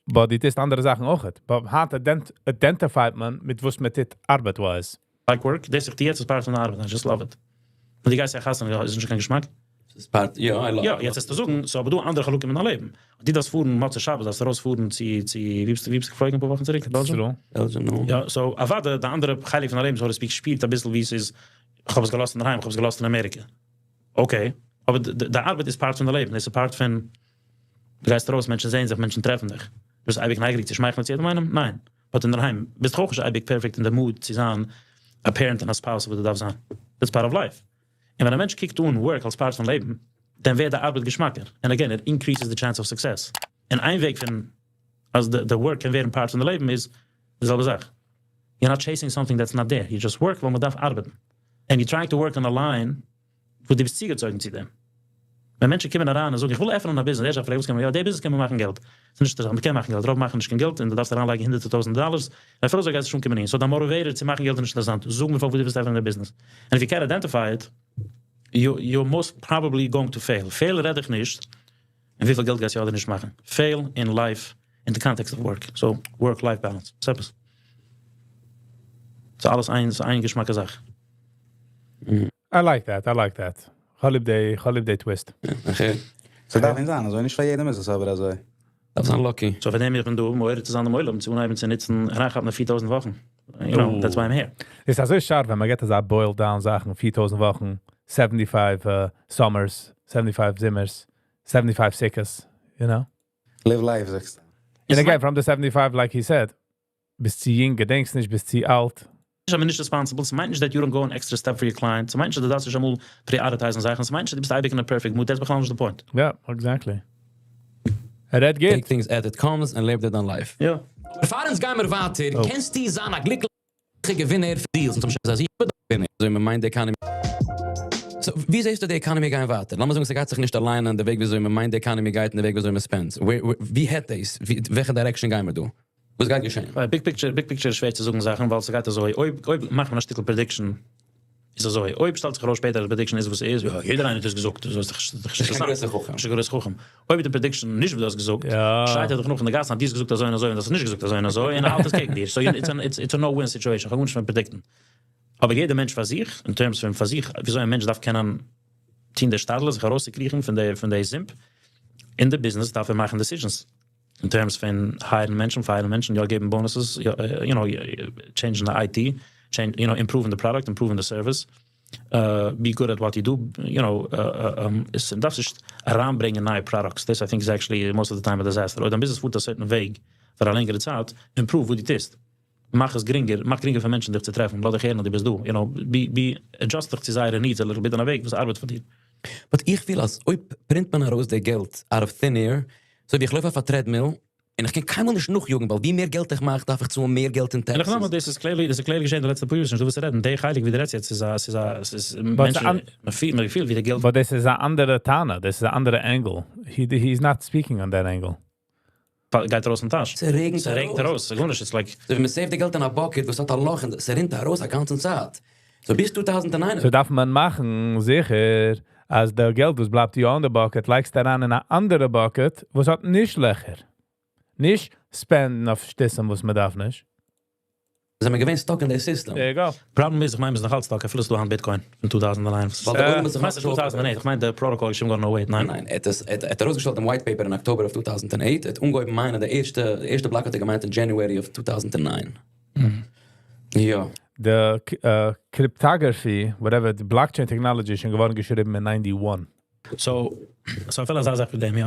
S1: but דו טוסט אנדערע זאכן אויך. But היינט identify ט מען מיט וואס מען טוט ארבעט-wise.
S10: Like work, דאס איך טו יעצט איז part פון די ארבעט, I just love it. ווען דו גייסט צו א חתונה איז נישט קיין געשמאק?
S8: ס'איז part, יא, I love
S10: יא, יעצט וועסטו זאגן, ס'איז אבער דא אנדערע חלקים אין דיין לעבן. דו דארפסט פארן מוצאי שבת, דארפסט ארויס פארן צו, צו, ווי ביסטו, ווי ביסטו געפלויגן אפאר וואכן צוריק? Belgium?
S8: Belgium, נו.
S10: יא, so אוודאי די אנדערע חלק פון דיין לעבן, so to speak, שפירט אביסל ווי ס'איז, כ'האב עס געלאזט אינדערהיים, כ'האב עס געלאזט אין אמעריקע. Okay, אבער די ארבעט איז part פון די לעבן, דאס איז part פון, דו גייסט ארויס, מענטשן זעען זיך, מענטשן טרעפן דיך. דו ביסט אייביג נייגעריג צו שמייכלען צו יעדעם איינעם? ניין. But אינדערהיים ביסטו אויך נישט אייביג perfect אין די mood צו זיין א parent און א spouse וואס דו דארפסט זיין. That's part of life. און ווען א מענטש קוקט אן work אלס part פון לעבן, דען ווערט די ארבעט געשמאקער. And again, it increases the chance of success. און איין וועג פון אז די work קען ווערן part פון די לעבן איז די זעלבע זאך. You're not chasing something that's not there. You just work ווייל מען דארף ארבעטן. And you're trying to work on a line וואס דו ביסט צוגעצויגן צו דעם. ווען מענטשן קומען אריין און זאגן איך וויל עפענען א ביזנעס, ערשט א פרעג וואס קען מען, יא די ביזנעס קען מען מאכן געלט. ס'איז נישט אינטערעסאנט, מ'קען מאכן געלט, רוב מאכן נישט קיין געלט און דו דארפסט אריינלייגן הונדערטער טויזנטער דאלארס, און אפילו אזוי גייסטו נישט אנקומען אהין. So דיין motivator צו מאכן געלט איז נישט אינטערעסאנט, זאג מיר פארוואס דו ווילסט עפענען די ביזנעס. And if you can't identify it, you you're most probably going to fail. Fail רעד איך נישט אין וויפיל געלט גייסטו יא אדער נישט מאכן. Fail אין life אין די context of work. So work life balance. ס'עפעס. ס'איז אלעס איין איין געשמאקע זאך.
S1: I like that, I like that. כ'האב ליב די, כ'האב ליב די twist.
S8: Okay.
S9: ס'דארף נישט זיין אזוי, נישט פאר יעדעם איז עס אבער אזוי.
S8: דארף זיין lucky.
S10: So פאר דעם איך בין דא, מעורר צו זיין דעם עולם, צו אנהייבן צו נוצן, אריינכאפן די 4000 וואכן. You know, that's why I'm here.
S1: ס'איז אזוי שארף, ווען מען געט אזא boil down זאכן, 4000 וואכן, 75 summers, 75 זומערס, 75 סוכות, you know?
S9: Live life, זאגסטו.
S1: And again, from the 75, like he said, ביסט צו יונג, געדענקסט נישט, ביסט צו אלט.
S10: איך בין נישט responsible, ס'מיינט נישט that you don't go an extra step for your client, ס'מיינט נישט אז דו דארפסט נישט אמאל prioritize ן זאכן, ס'מיינט נישט אז דו ביסט אייביג אין א perfect mood, דאס איז בכלל נישט די point.
S1: Yeah, exactly. ער רעדט גוט.
S8: Take things as it comes and לעב דיין life.
S10: יא.
S8: פאר אונז גיימיר ווייטער, קענסטו זיין א גליקליכע געווינער פון deals, און צום שלוס אז איך בין דער געווינער. אזוי מען מיינט די economy. So, ווי זעסטו די economy גיין ווייטער? לאמיר זאגן ס'גייט זיך נישט align ען די וועג וויאזוי מען מיינט די economy גייט און די וועג וויאזוי מען spend ט. ווי העט דאס? וועלכע direction גיימיר דא? וואס גייט געשען?
S10: Big picture, big picture איז שווער צו זאגן זאכן ווייל ס'גייט אזוי, אויב אויב מאכט מען א שטיקל prediction. איז אזוי, אויב שטעלט זיך ארויס שפעטער אז די prediction איז וואס ס'איז, יא, יעדער איינער האט עס געזאגט, דאס איז דאך נישט
S8: קיין גרויסע חכם.
S10: נישט קיין גרויסע חכם. אויב איז די prediction נישט וואס דו האסט געזאגט, שרייט ער דיך נאך אין די גאסן אז דו האסט געזאגט אזוי און אזוי און דו האסט נישט געזאגט אזוי און אזוי, און ער האלט עס קעגן דיר. So it's a no win situation, כ'האב גארנישט פון predict ן. אבער יעדער מענטש פאר זיך, אין terms פון פאר זיך, וויאזוי א מענטש דארף קענען טון די השתדלות זיך ארויסצוקריכן פון די זומפ, אין די ביזנעס דארף ער מאכן decisions. אין terms פון hire ן מענטשן, fire ן מענטשן, יא געבן bonuses, you know, change ן די IT, you know, improve ן די product, improve ן די service, be good at what you do, you know, עס דארפסט נישט אריינברענגען נייע products, דאס I think איז actually most of the time א disaster, אויב דיין ביזנעס פארט א certain וועג פאר א לענגערע צייט, improve וואס דו טוסט, מאך עס גרינגער, מאך גרינגער פאר מענטשן דיך צו טרעפן, לאז דיך הערן אז דו ביסט דא, you know, be be, adjust דיך צו זייערע needs a little bit אין א וועג וואס ארבעט פאר דיר.
S8: But איך פיל אז אויב print מען ארויס די געלט out of thin air, אזוי ווי איך לויף אויף א treadmill, און איך קען קיינמאל נישט נאכיאגן ווייל ווי מער געלט איך מאך דארף איך צאלן מער געלט אין
S10: און איך
S8: taxes.
S10: נאכאמאל דאס איז clearly דאס איז clearly געשען די לעצטע פאר יאר ס'נישט דא וואס צו רעדן, די חלק ווי דו רעדסט יעצט איז א ס'איז א ס'איז מענטשן מען פילט מען פילט ווי די געלט.
S1: But דאס איז א אנדערע טענה, דאס איז א אנדערע angle, he he is not speaking on that angle.
S10: גייט ארויס פון טאש.
S8: ס'רעגנט
S10: ס'רעגנט ארויס, ס'איז גארנישט, it's like.
S8: אזוי ווי מען save ט די געלט אין א bucket וואס האט א לאך און ס'רינט ארויס א גאנצן צייט. So ביז 2009.
S1: So דארף מען מאכן זיכער אז די געלט וואס בלייבט יא אין די bucket לייגסטו אריין אין א אנדערע bucket וואס האט נישט לעכער. נישט spend ן אויף שטותים וואס מען דארף נישט.
S8: זענען מיר געווען stuck אין די system.
S1: There you go.
S10: פראבלעם איז איך מיין מ'איז נאך אלץ stuck אפילו ס'איז דא היינט Bitcoin פון 2009.
S8: ווייל דער עולם איז זיך
S10: מיינסט 2008? איך מיין די protocol איז שוין געווארן 08, ניין?
S8: ניין, ער האט עס, ער האט ארויסגעשטעלט דעם white paper אין October of 2008, ער האט אנגעהויבן mine ען די ערשטע, די ערשטע block האט ער גע mine ט אין January of 2009. יא.
S1: די cryptography, whatever, די blockchain technology איז שוין געווארן געשריבן אין 91.
S10: So, so אפילו אזא זאך ווי דעם, יא.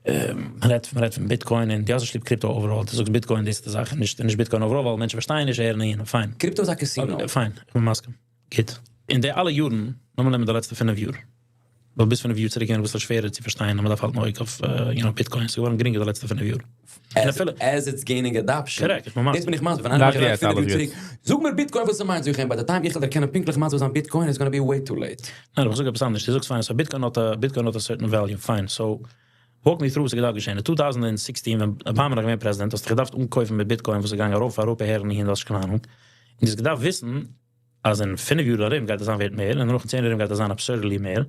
S10: מען רעדט מען רעדט פון Bitcoin און דו האסט נישט ליב crypto overall, דו זאגסט Bitcoin דאס איז די זאך און נישט נישט Bitcoin overall ווייל מענטשן פארשטייען נישט הערן אהין, fine.
S8: Crypto איז א casino.
S10: Fine, איך בין מסכים. גוט. אין די אלע יארן, לאמיר נעמען די לעצטע פינף יאר, ווייל ביז פינף יאר צוריק איז געווען אביסל שווערער צו פארשטיין אז מען דארף האלטן אויג אויף you know Bitcoin, ס'איז געווארן גרינגער די לעצטע פינף יאר. און אפילו.
S8: As it's gaining adoption.
S10: Correct, איך בין
S8: דאס
S10: מסכים.
S8: בין איך מסביר, ווען איינער מיך פרעגט פינף יאר צוריק, זאג מיר Bitcoin וואס ס'מיינט, זאג איך אים, by the time איך וועל דערקענען פונקטליך מסביר זיין Bitcoin, it's gonna be way too late.
S10: ניין, אבער איך זאג עפעס אנדערש, דו זאגסט fine, so Bitcoin האט א, Bitcoin האט א certain value, fine, so walk me through וואס איז געדארפט געשען, אין 2016 ווען אבאמא איז נאך געווען פרעזידענט האסטו געדארפט אנקויפן מיט Bitcoin וואס איז געגאנגען ארויף אראפ אהער און אהין, דו האסט נישט קיין אהנונג, און דו האסט געדארפט וויסן אז אין פינף יאר ארום גייט עס זיין ווערט מער, און נאך אין צען יאר ארום גייט עס זיין absurdly מער,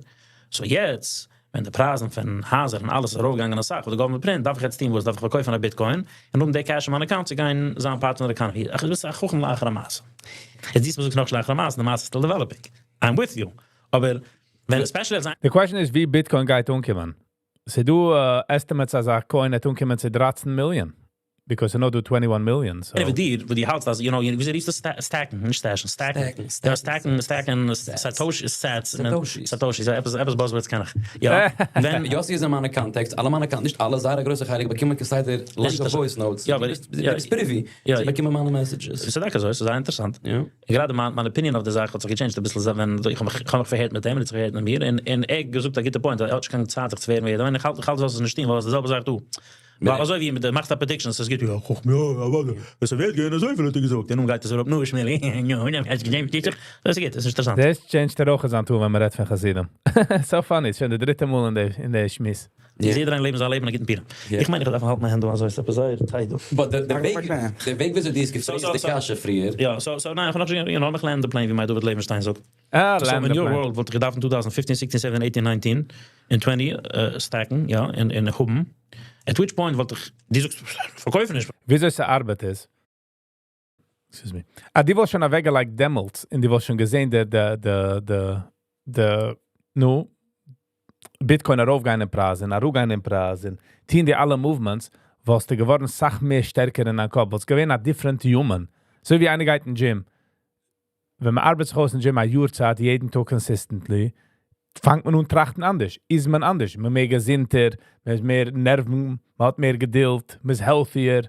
S10: so יעצט ווען די פרייזן פון הייזער און אלעס איז ארויפגעגאנגען אסאך, וואס די government print, דארף איך יעצט טון וואס? דארף איך פארקויפן א Bitcoin און האבן די cash אין מיין account צו גיין זיין part פון די economy? איך ביסט א חכם לאחר המעשה. יעצט דיסמאל זאגסטו נאכנישט לאחר המעשה, די מעשה איז still developing. I'm with you. אבער ווען especially אז.
S1: די question איז ווי Bitcoin גייט אנקומען. ס'דא estimates אז א coin וועט אנקומען צו 13 מיליאן. Because ס'נאר דא 21 מיליאן. So.
S10: ווי דיר, וואו דו האלטסט אז, you know, וויאזוי רופסטו עס? Stack ן, נישט stash ן, stack ן. יא, stack ן, stack ן, satoshi, sats, satoshi, עפעס, עפעס buzzwords קען איך. יא, ווען.
S8: יאסי איז אין מיינע contacts, אלע מיינע contacts, נישט אלע, זייער א גרויסע חלק באקומען כסדר לאנגע voice notes.
S10: יא, אבער.
S8: דו ביסט privy צו באקומען מיינע messages.
S10: ס'איז טאקע אזוי, ס'איז זייער אינטערעסאנט. גראדע מיין מיין opinion אויף די זאך האט זיך גע change ט אביסל זייט ווען איך האב מיך איך האב מיך פארהערט מיט אים און ער האט זיך פארהערט מיט מיר און און ער האט געזאגט א גוטע point אז ער האט נישט קיין צייט זיך צו ווערן ווי יעדער און איך האלט איך האלט זאלסט עס נישט טון ווייל עס איז די זעלבע זאך דא ווייל אזוי ווי דו מאכסט א prediction ס'איז גוט יא חכם יא אוודאי ווען ס'ווערט געווען אזויפיל האט ער געזאגט און נאכדעם גייט עס אראפ נו שמעלי נו נו האסט געזען ווי טוט זיך דאס איז גוט עס איז נישט אינטערעסאנט.
S1: דאס change ט ער אויך זיין tone ווען מ'רעדט פון חסידים. So funny, ס'איז שוין די דריטע מאל אין די אין די שמועס.
S10: איז יעדער איין לעבן זיין לעבן א גוטן פורים. איך מיין איך דארף האלטן מיין הענט דא אזוי ס'איז עפעס זייער tight דא.
S8: But די וועג די וועג וויאזוי דו האסט גע phrase ט די קשיא פריער.
S10: יא so so ניין איך האב נאכנישט you know לאמיך land די plane ווי מאיר דוד לעווענשטיין זאגט.
S1: אה
S10: so
S1: land
S10: אין
S1: די
S10: your
S1: plane.
S10: World וואלט איך געדארפט אין 2015 16 17 18 19 און 20 stack ן יא און און האבן. At which point וואלט איך דו זאגסט פארקויפן נישט.
S1: וויאזוי ס'ארבעט איז. Excuse me. אז דו וואלסט שוין אוועקגעלייגט דעמאלטס און דו וואלסט שוין געזען די די די די די נו Bitcoin ארויפגיין אין פרייז און אראפגיין אין פרייז און טוהן די אלע movements וואלסטו געווארן סאך מער שטערקער אין דיין קאפ, וואלסט געווען א different human. אזוי ווי איינער גייט אין gym, ווען מען ארבעט זיך אויס אין gym א יאר צייט יעדן טאג consistently, פאנגט מען אן טראכטן אנדערש, איז מען אנדערש, מען מער געזונטער, מען איז מער נערוון, מען האט מער געדולד, מען איז healthier.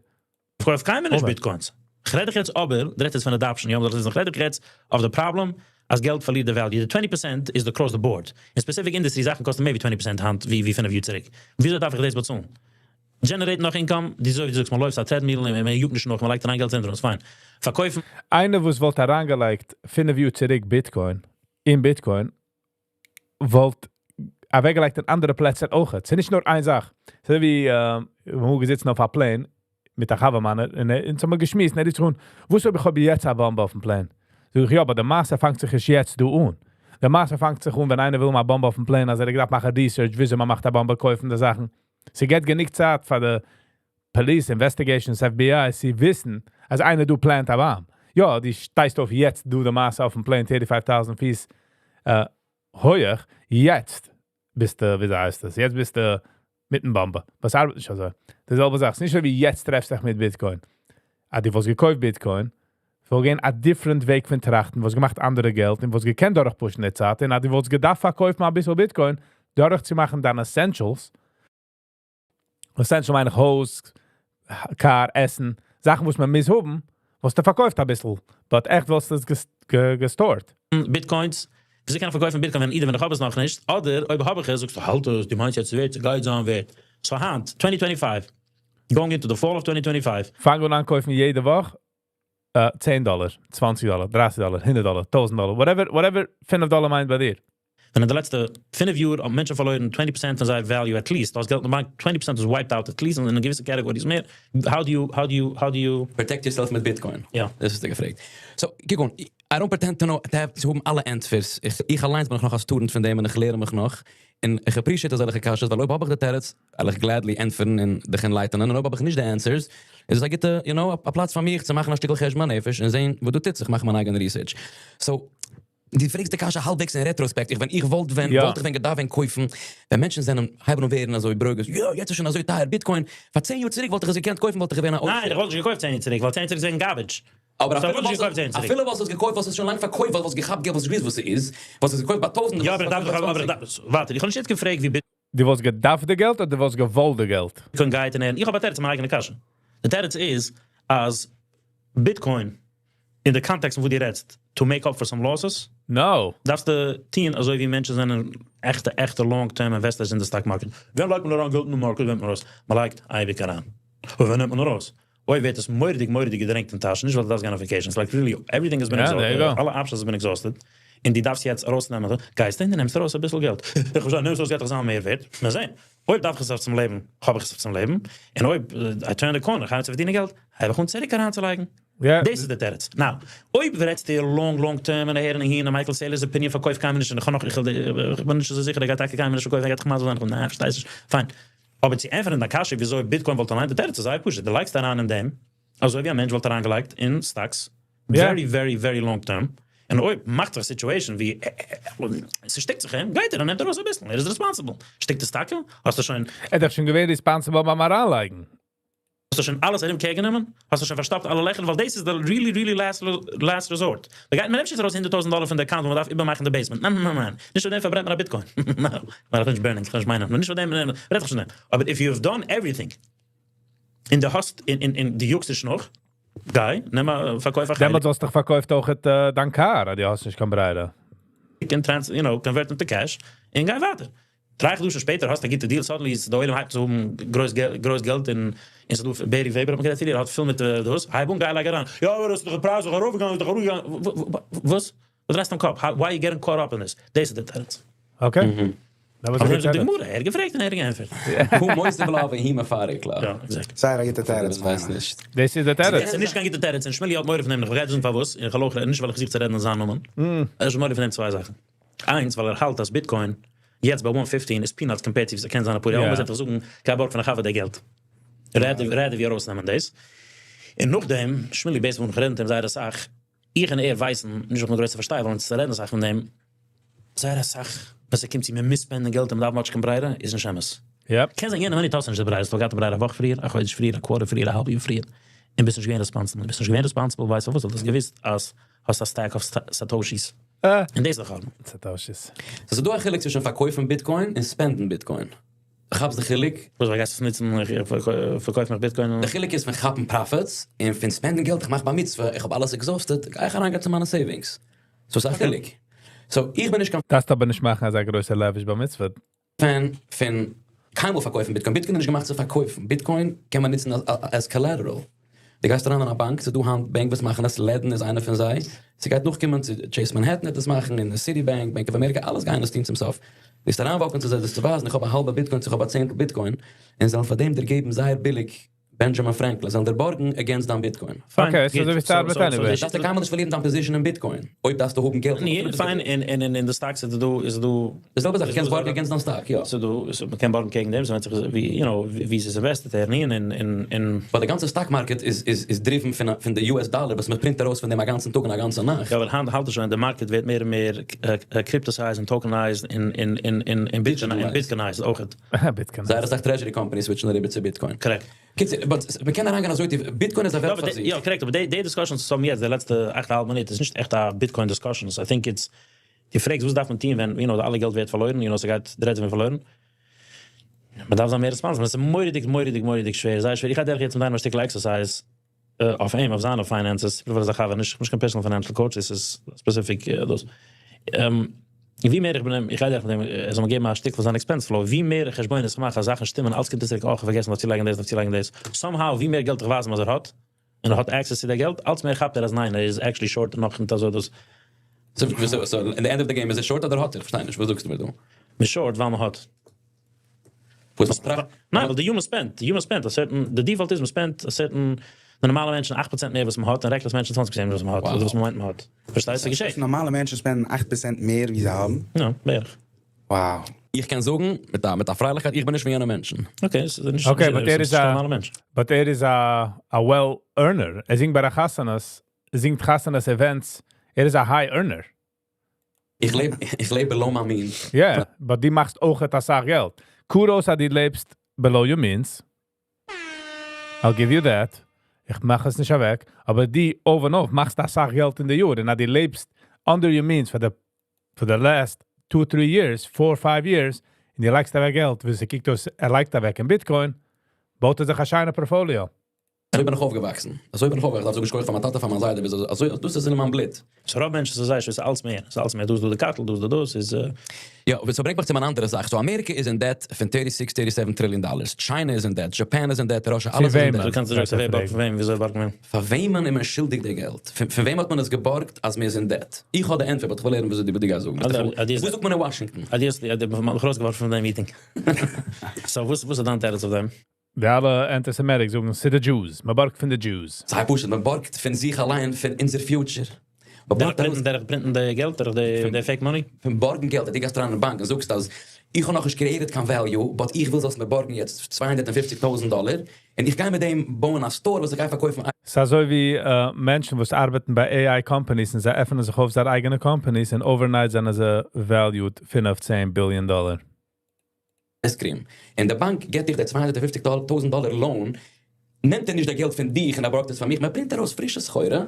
S10: פארקויף קיינמאל נישט Bitcoins. כ'רעד דיך יעצט אבער, דו רעדסט יעצט פון adoption, יא, מ'זאל עס וויסן, כ'רעד דיך יעצט אויף די פראבלעם אז געלט פארלירט די value, די twenty percent איז די across the board, אין specific industry זאכן קאסטן מער ווי twenty percent היינט ווי פינף יאר צוריק, וויאזוי דארף איך דאס באצאלן? Generate ן נאך income, די אזוי ווי דו זאגסט מען לויפט א treadmill און מען יאגט נישט נאך, מען לייגט אריין געלט אונטער אונז, fine. פארקויפן.
S1: איינער וואס וואלט אריינגעלייגט פינף יאר צוריק Bitcoin אין Bitcoin וואלט אוועקגעלייגט אין אנדערע פלעצער אויכעט. ס'איז נישט נאר איין זאך. ס'איז אזוי ווי אמאל געזיצן אויף א plane מיט א חבר מיינער און אונז האבן געשמועסט און ער רופט זיך אן, וואס אויב איך האב יעצט א באמבע אויפן plane? זאג איך, יא, אבער די מעשה פאנגט זיך נישט יעצט דא אן. די מעשה פאנגט זיך אן, ווען איינער וויל א באמבע אויפן plane, אז ער האט געדארפט מאכן research, וויאזוי מען מאכט א באמבע, קויפן די זאכן. ס'געט גענוג צייט פאר די police, investigations, FBI, צו וויסן, אז איינער דא plant א bomb. יא, דו שטייסט אויף יעצט, דו די מעשה אויפן plane, 35,000 פיס הויך, יעצט ביסטו, ווי הייסט דאס, יעצט ביסטו מיטן באמבע. וואס ארבעט נישט אזוי. די זעלבע זאך, ס'איז נישט ווי יעצט טרעפסט דיך מיט Bitcoin. אז דו וואלסט געקויפט Bitcoin, וואלט געווען א different וועג פון טראכטן, וואלסט געמאכט אנדערע געלט, און וואלסט געקענט דורכפושן די צייט, און אז דו וואלסט געדארפט פארקויפן א ביסל Bitcoin, דורכצומאכן דיינע essentials, essential מיין איך הויז, car, עסן, זאכן וואס מען מוז האבן, וואלסטו פארקויפט א ביסל. But עכט וואלסטו עס גע stored.
S10: Bitcoins, וויאזוי קען איך פארקויפן Bitcoin, ווען אידער ווען איך האב עס נאך נישט, אדער אויב האב איך עס, זאגסטו, האלט עס, דו מיינסט יעצט ווערט, ס'גייט זיין ווערט. So היינט, 2025, going into the fall of 2025.
S1: פאנג אן אנקויפן יעדע וואך, 10 דאלאר, 20 דאלאר, 30 דאלאר, 100 דאלאר, 1000 דאלאר, whatever, whatever 5 דאלאר מיינט ביי דיר.
S10: ווען אין די לעצטע 5 יאר האבן מענטשן פארלוירן 20% פון זייער value at least, דאס געלט אין די באנק 20% איז wiped out at least, און אין געוויסע categories מער. How do you, how do you, how do you
S8: Protect yourself מיט Bitcoin.
S10: יא.
S8: דאס האסטו געפרעגט. So, קוק אן, I don't pretend to know, to have, צו האבן אלע ענטפערס. איך אליינס בין נאך א student פון דעם און איך לערן מיך נאך. און איך appreciate אזעלכע קשיות, ווייל אויב האב איך די תירוץ, וועל איך gladly ענטפערן און דיך enlighten ען. און אויב האב איך נישט די answers, איז עס א גוטע, you know, א פלאץ פאר מיך צו מאכן א שטיקל חשבון הנפש און זען, וואס דא טוט זיך, מאכן מיין אייגענע research. So, דו פרעגסט די קשיא האלבוועגס אין retrospect. איך, ווען איך וואלט ווען, וואלט איך ווען געדארפט ווען קויפן, ווען מענטשן זענען, הייבן אן ווערן אזוי ברוגז, יא, יעצט איז שוין אזוי טייער, Bitcoin, פאר 10 יאר צוריק וואלט איך עס געקענט קויפן, וואלט איך געווען א
S10: ניין, איך וואלט נישט געקויפט 10 יאר צוריק, ווייל 10 יאר צוריק איז געווען garbage.
S8: אבער
S10: So, וואלט איך געקויפט 10 יאר צוריק.
S8: אפילו וואלסט עס געקויפט, וואלסט עס שוין לאנג פארקויפט, ווייל וואלסט געכאפט געלט, וואלסט געוואוסט וואס ס'איז. וואלסט עס געקויפט ביי 1000,
S10: יא, אבער
S8: וואלסט
S10: איך דארף,
S8: פארקויפט
S10: אבער איך
S8: ביי
S10: דארף, ווארט, איך האב נישט יעצט געפרעגט, ווי
S1: דו וואלסט געדארפט די געלט אדער דו וואלסט געוואלט די געלט?
S10: Bitcoin גייט אין איך האב א תירוץ מיין אייגענע קשיא. די תירוץ איז, אז Bitcoin, אין די context פון וואס דו רעדסט, to make up for some losses,
S1: No.
S10: דארפסטו טון אזוי ווי מענטשן זענען עכטע, עכטע long-term investors אין די stock market. ווען לייגט מען אריין געלט אין די market, ווען נעמט מען ארויס? מען לייגט אייביג אריין. און ווען נעמט מען ארויס? אויב ווערט עס מורא'דיג, מורא'דיג געדרענגט אין טאש, נישט ווייל דו דארפסט גיין אויף vacation, it's like really, everything has been
S1: Yeah, there you
S10: exhausted.
S1: go.
S10: אלע options have been exhausted. און דו דארפסט יעצט ארויסנעמען, גייסטו און דו נעמסט ארויס א ביסל געלט. איך וויל זאגן, נעמסט ארויס געלט, איך זאל מער ווערט. מיר זען. אויב דארף איך עס אויף צום לעבן, האב איך עס אויף צום לעבן. און אויב I turn the corner, איך הייב אן צו פארדינען געלט, הייב איך אן צוריק אריינצולייגן. דאס איז די תירוץ. Now, אויב רעדסטו long, long term, און אהער און אהין, און Michael Saylor's opinion פארקויפט קיינמאל נישט, און איך האב נאך, איך בין נישט אזוי זיכער, ער גייט טאקע קיינמאל נישט פארקויפן, ער גייט דאך מסביר זיין, איך בין, ניין, פארשטייסט נישט. Fine. אבער צו ענטפערן דיין קשיא, וויאזוי Bitcoin וואלט אליין, די תירוץ איז זייער פשוט. דו לייגסט אריין אין דעם, אזוי ווי א מענטש וואלט אריינגעלייגט אין stocks, very, very, very long term. און אויב מאכט זיך א situation ווי עס שטיקט זיך אים, גייט ער און נעמט ארויס א ביסל. ער איז responsible. שטיקט עס טאקע? האסטו שוין
S1: ער איז דאך שוין געווען responsible ביים אריינלייגן.
S10: האסטו שוין אלעס ארום קער גענומען? האסטו שוין פארשטאפט אלע לעכער? ווייל דאס איז די really, really last, last resort. מען גייט, מען נעמט נישט ארויס 100.000 דאלאר פון די account, ווייל מען דארף איבערמאכן די basement. ניין, ניין, ניין. נישט פאר דעם פארברענט מען א Bitcoin. ניין, ווייל איך בין נישט burning, איך קען נישט מיינען. נישט פאר דעם, רעד איך נישט פון דעם. אבער if you have done everything, און דו האסט, און דו יאגסט דיך נאך, גיי, נעם א, פארקויף א חלק.
S1: דעמאלטס האסטו דאך פארקויפט אויך דיין car, דו האסט נישט קיין ברירה.
S10: You can trans, convert into cash, און גיי ווייטער. דריי חדשים שפעטער האסטו א גוטע deal, suddenly איז דער עולם הייבט צו האבן גרויס געלט, גרויס געלט אין ס'דא Barry Weber האט מען גערעדט פריער, ער האט פיל מיט דאס, הייב אן, גיי לייג אריין. יא, אבער דאס איז דאך די פרייז, דאך ארויפגעגאנגען, איז דאך אראפגעגאנגען. וואס? וואס דרייסטו דעם קאפ? Why are you getting caught up in this? דאס איז די תירוץ.
S1: Okay. דאס
S10: אבער
S1: איז
S10: זאגט די
S1: די
S10: גמרא, ער האט געפרעגט און ער האט געענטפערט.
S8: הוא מוסיף לה והיא מפרק לה.
S10: יא, exactly.
S9: זייער א גוטע תירוץ,
S8: דאס ווייס נישט.
S1: דאס איז די תירוץ.
S10: עס איז נישט קיין גוטע תירוץ, און שמילי האט מורא פון דעם, איך גיי דיר זאגן פארוואס, איך האב אויך, נישט ווייל איך זוך צו רעדן אין זיין נאמען. ער האט מורא פון דעם צוויי זאכן. איינס, ווייל ער האלט אז Bitcoin יעצט ביי 115 איז peanuts compared to וואס ער קען זיין א פאר יאר. אבער זיי זאגן, גיי בארג פון א חבר די געלט. רעד, רעד ווי ארויסנעמען דאס. און נאכדעם, שמילי בעיס וואס איך רעד מיט אים זייער אסאך, איך און ער ווייסן, נישט וואס מיר גרויסע פארשטייער, ווייל אונז רעדן אסאך פון דעם, זייער אסאך, ווען ס'קומט צו מען מוז spend ן געלט און מען דארף מאטש קיין ברירה, איז נישט אמת. קען זיין יענע מינוט האסטו נישט די ברירה, האסט געהאט די ברירה א וואך פריער, א חודש פריער, א quarter פריער, א האלב יאר פריער, און ביסט נישט געווען responsible. ביסט נישט געווען responsible, ווייסט פארוואס? ווייל דו האסט געוואוסט אז האסט א stack of satoshis. און דאס איז דאך אלעס.
S1: Satoshis.
S8: ס'איז דא א חילוק צווישן פארקויפן Bitcoin און spend ן Bitcoin. כאפסט די חילוק?
S10: וואס, ווייל גייסט עס נוצן, איך פארקויף מיך Bitcoin?
S8: די חילוק איז פון כאפן profits און פון spend ן געלט, איך מאך בר מצוה, איך האב אלעס exhausted, גיי איך אריינגיין צו מיינע savings. So ס'איז א חילוק. So איך בין נישט קיין
S1: דארפסט אבער נישט מאכן אזא גרויסע lavish בר מצוה.
S8: fan פון קיינמאל פארקויפן Bitcoin. Bitcoin איז נישט געמאכט צו פארקויפן. Bitcoin קען מען נוצן as collateral. דו גייסט אריין אין א באנק, ס'איז דא היינט בענק וואס מאכן עס, Ledn איז איינער פון זיי. ס'גייט נאכקומען צו Chase Manhattan וועט עס מאכן, און Citibank, Bank of America, אלעס גייען עס טון צום סוף. גייסט אריינוואקן צו זיי דאס צו ווייזן, איך האב א האלבע Bitcoin, איך האב א צענטל Bitcoin, און זיי וועלן פאר דעם דיר געבן זייער ביליג. Benjamin Franklin, זאלן דיר בארגן against דיין Bitcoin.
S10: פיין,
S1: Okay, so
S10: גוט.
S1: אזוי ווי ס'ארבעט anyway.
S8: דארפסטו קיינמאל נישט פארלירן דיין position אין Bitcoin, אויב דארפסטו האבן געלט.
S10: ניין, פיין, און און אין די stocks איז דא איז דא
S8: די זעלבע זאך, דו קענסט בארגן against דיין stock, יא.
S10: ס'איז דא, ס'איז מ'קען בארגן קעגן דעם, ס'ווענדט זיך ווי, you know, ווי ס'איז invested ער, ניין, און און און.
S8: ווייל די גאנצע stock market איז איז איז driven פון פון די US dollar וואס מ'print ארויס פון דעם א גאנצן טאג און א גאנצע נאכט.
S10: יא, אבער היינט האלט עס שוין, די market ווערט מער און מער cryptosized און tokenized און און און און און bitcoinized אויכעט.
S1: Bitcoinized.
S8: זייער אסאך treasury companies switchן אריבער צו Bitcoin.
S10: Correct.
S8: קיצור, but מ'קען אריינגיין אזוי טיף, Bitcoin איז א וועלט פאר זיך.
S10: יא, correct, אבער די discussions וואס האבן יעצט די לעצטע אכט א האלב מינוט איז נישט עכט א Bitcoin discussions, I think it's, דו פרעגסט וואס דארף מען טון ווען, you know, די אלע געלט ווערט פארלוירן, you know, ס'גייט די rates ווערן פארלוירן, מ'דארף זיין מער responsible, ס'איז מורא'דיג מורא'דיג מורא'דיג שווער, זייער שווער, איך גיי דורך יעצט מיט איינעם א שטיקל exercise אויף אים, אויף זיינע finances, איך בין א חבר, נישט קיין personal financial coach, דאס איז specific דאס. ווי מער איך בין, איך גיי דורך מיט אים, ער זאל מיר געבן א שטיקל פון זיין expense flow, ווי מער חשבונות איך מאך אז זאכן שטימען, אלץ קומט עס צוריק, אה, איך האב פארגעסן דארט צו לייגן דאס, דארט צו לייגן דאס. Somehow, ווי מער געלט איך ווייז אים אז ער האט, און ער האט access צו די געלט, אלץ מער כאפט ער אז ניין, ער איז actually short נאך נישט אזוי דאס.
S8: So, in the end of the game איז ער short אדער האט ער? איך פארשטיי נישט, וואס זאגסטו מיר דא?
S10: מ'איז short ווייל מ'האט.
S8: וואס מ'טראכט?
S10: ניין, ווייל די human spend, די human spend a certain, די default איז מ'spend a certain, די נארמאלע מענטשן 8% מער וואס מ'האט, און reckless מענטשן 20% מער וואס מ'האט, אדער וואס מ'מיינט מ'האט. פארשטייסט? ס'געשעט.
S9: נארמאלע מענטשן spendן 8% מער ווי זיי האבן?
S10: יא, בערך.
S9: Wow.
S8: איך קען זאגן, מיט א פרייליכקייט, איך בין נישט פון יענע מענטשן.
S10: Okay, ס'איז נישט
S1: Okay, but ער איז א
S10: נארמאלע מענטש.
S1: But ער איז א well earner. ער זינגט ביי די חתונות, זינגט חתונות events. ער איז א high earner.
S8: איך לעב below my means.
S1: Yeah, but דו מאכסט אויך אסאך געלט. Kudos אז דו לעבסט below your means. I'll give you that. איך מאך עס נישט אוועק. אבער דו over and off מאכסט אסאך געלט אין די יאר. און אז דו לעבסט under your means for the last 2, 3 years, 4, 5 years, און דו לייגסט אוועק געלט, ווי ס'קוקט אויס, ער לייגט אוועק אין Bitcoin, בויט ער זיך א שיינע portfolio.
S8: אזוי בין איך אויפגעוואקסן. אזוי בין איך אויפגעוואקסן. אזוי געשקויעך פון מיין טאטע, פון מיין זיידע, אזוי, אזוי, דאס איז אין מיין בלוט.
S10: So רוב מענטשן איז אזוי, ס'איז אלץ מער, ס'איז אלץ מער, דאס דא די קארטל, דאס דא דאס איז.
S8: יא, אבער ס'ברענגט מיך צו אן אנדערע זאך. So אמעריקע איז אין debt פון 36, 37 trillion dollars. China איז אין debt, Japan איז אין debt, Russia, אלעס איז אין debt.
S10: דו קענסט נישט זאגן ווער בארגט פון וועם, וויאזוי בארגט מען?
S8: פאר וועמען איז מען שולדיג די געלט? פון וועם האט מען עס געבארגט אז מיר זענען debt? איך האב די ענטפער, but איך וויל הערן וויאזוי דו גייסט זאגן. וואס זאגט מען אין Washington?
S10: אדיאס, מ'האט מיך ארויסגעווארפן פון דיין meeting. So וואס וואס איז דיין תירוץ אויף דעם?
S1: די אלע antisemitic זאגן, ס'איז די Jews. מ'בארגט פון די Jews.
S8: זייער פשוט, מען בארגט פון זיך אליין, פון אונזער future.
S10: דורך printן, דורך printן די געלט, דורך די fake money?
S8: פון בארגן געלט, דו גייסט אריין אין באנק און זאגסט אז איך האב נאכנישט created קיין value, but איך וויל זאלסט מיר בארגן יעצט 250.000 דאלער, און איך גיי מיט דעם בויען א store, וואס איך גיי פארקויפן.
S1: ס'איז אזוי ווי מענטשן, וואס ארבעטן ביי AI companies און זיי עפענען זיך אויף זייערע אייגענע companies און overnight זענען זיי valued 15 billion dollar.
S8: Ice cream. און די באנק גיט דיר די 250.000 דאלער loan, נעמט ער נישט די געלט פון דיך און ער בארגט עס פאר מיך, מען print ארויס פרישע סחורה,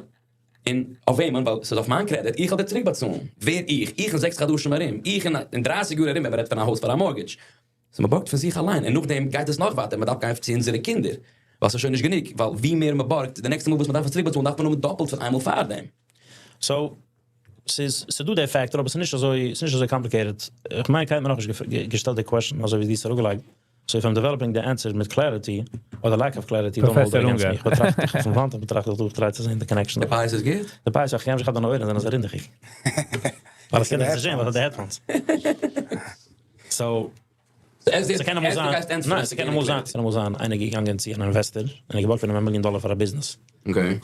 S8: און אויף וועמען, ווייל ס'איז אויף מיין credit, איך וועל דיר צוריקבאצאלן. ווער איך? איך אין 6 חדשים ארום, איך אין 30 יאר ארום, ווען מען רעדט פון א הויז פאר א mortgage. So מען בארגט פון זיך אליין, און נאכדעם גייט עס נאך ווייטער, מען דארף גיין צו אונזערע קינדער. וואס איז שוין נישט גענוג, ווייל ווי מער מען בארגט, די נעקסטע מאל וואס מען דארף עס צוריקבאצאלן, דארף מען האבן דאפלט פון איינמאל פאר דעם.
S10: So, ס'איז ס'דא דער factor, אבער ס'איז נישט אזוי, ס'איז נישט אזוי complicated. איך מיין, קיינער האט נאכנישט געשטעלט די question, אזוי ווי דו האסט אראפגעלייגט. So if I'm developing the answer מיט clarity, or the lack of clarity, don't hold it against me. איך באטראכט דיך פון וואנט, איך באטראכט דיך דורך, try צו זען די connection.
S8: די פייס איז גוט?
S10: די פייס, איך קען נישט, איך האב דיינע אויערן זענען אזוי רינדעכיג. ווייל איך קען נישט זען, ווייל איך האב די headphones. So, ס'קען אמאל זיין, ניין, ס'קען אמאל זיין, ס'קען אמאל זיין, איינער געגאנגען צו אן investor, און ער געבארגט פון אים א מיליאן דאלער פאר א business.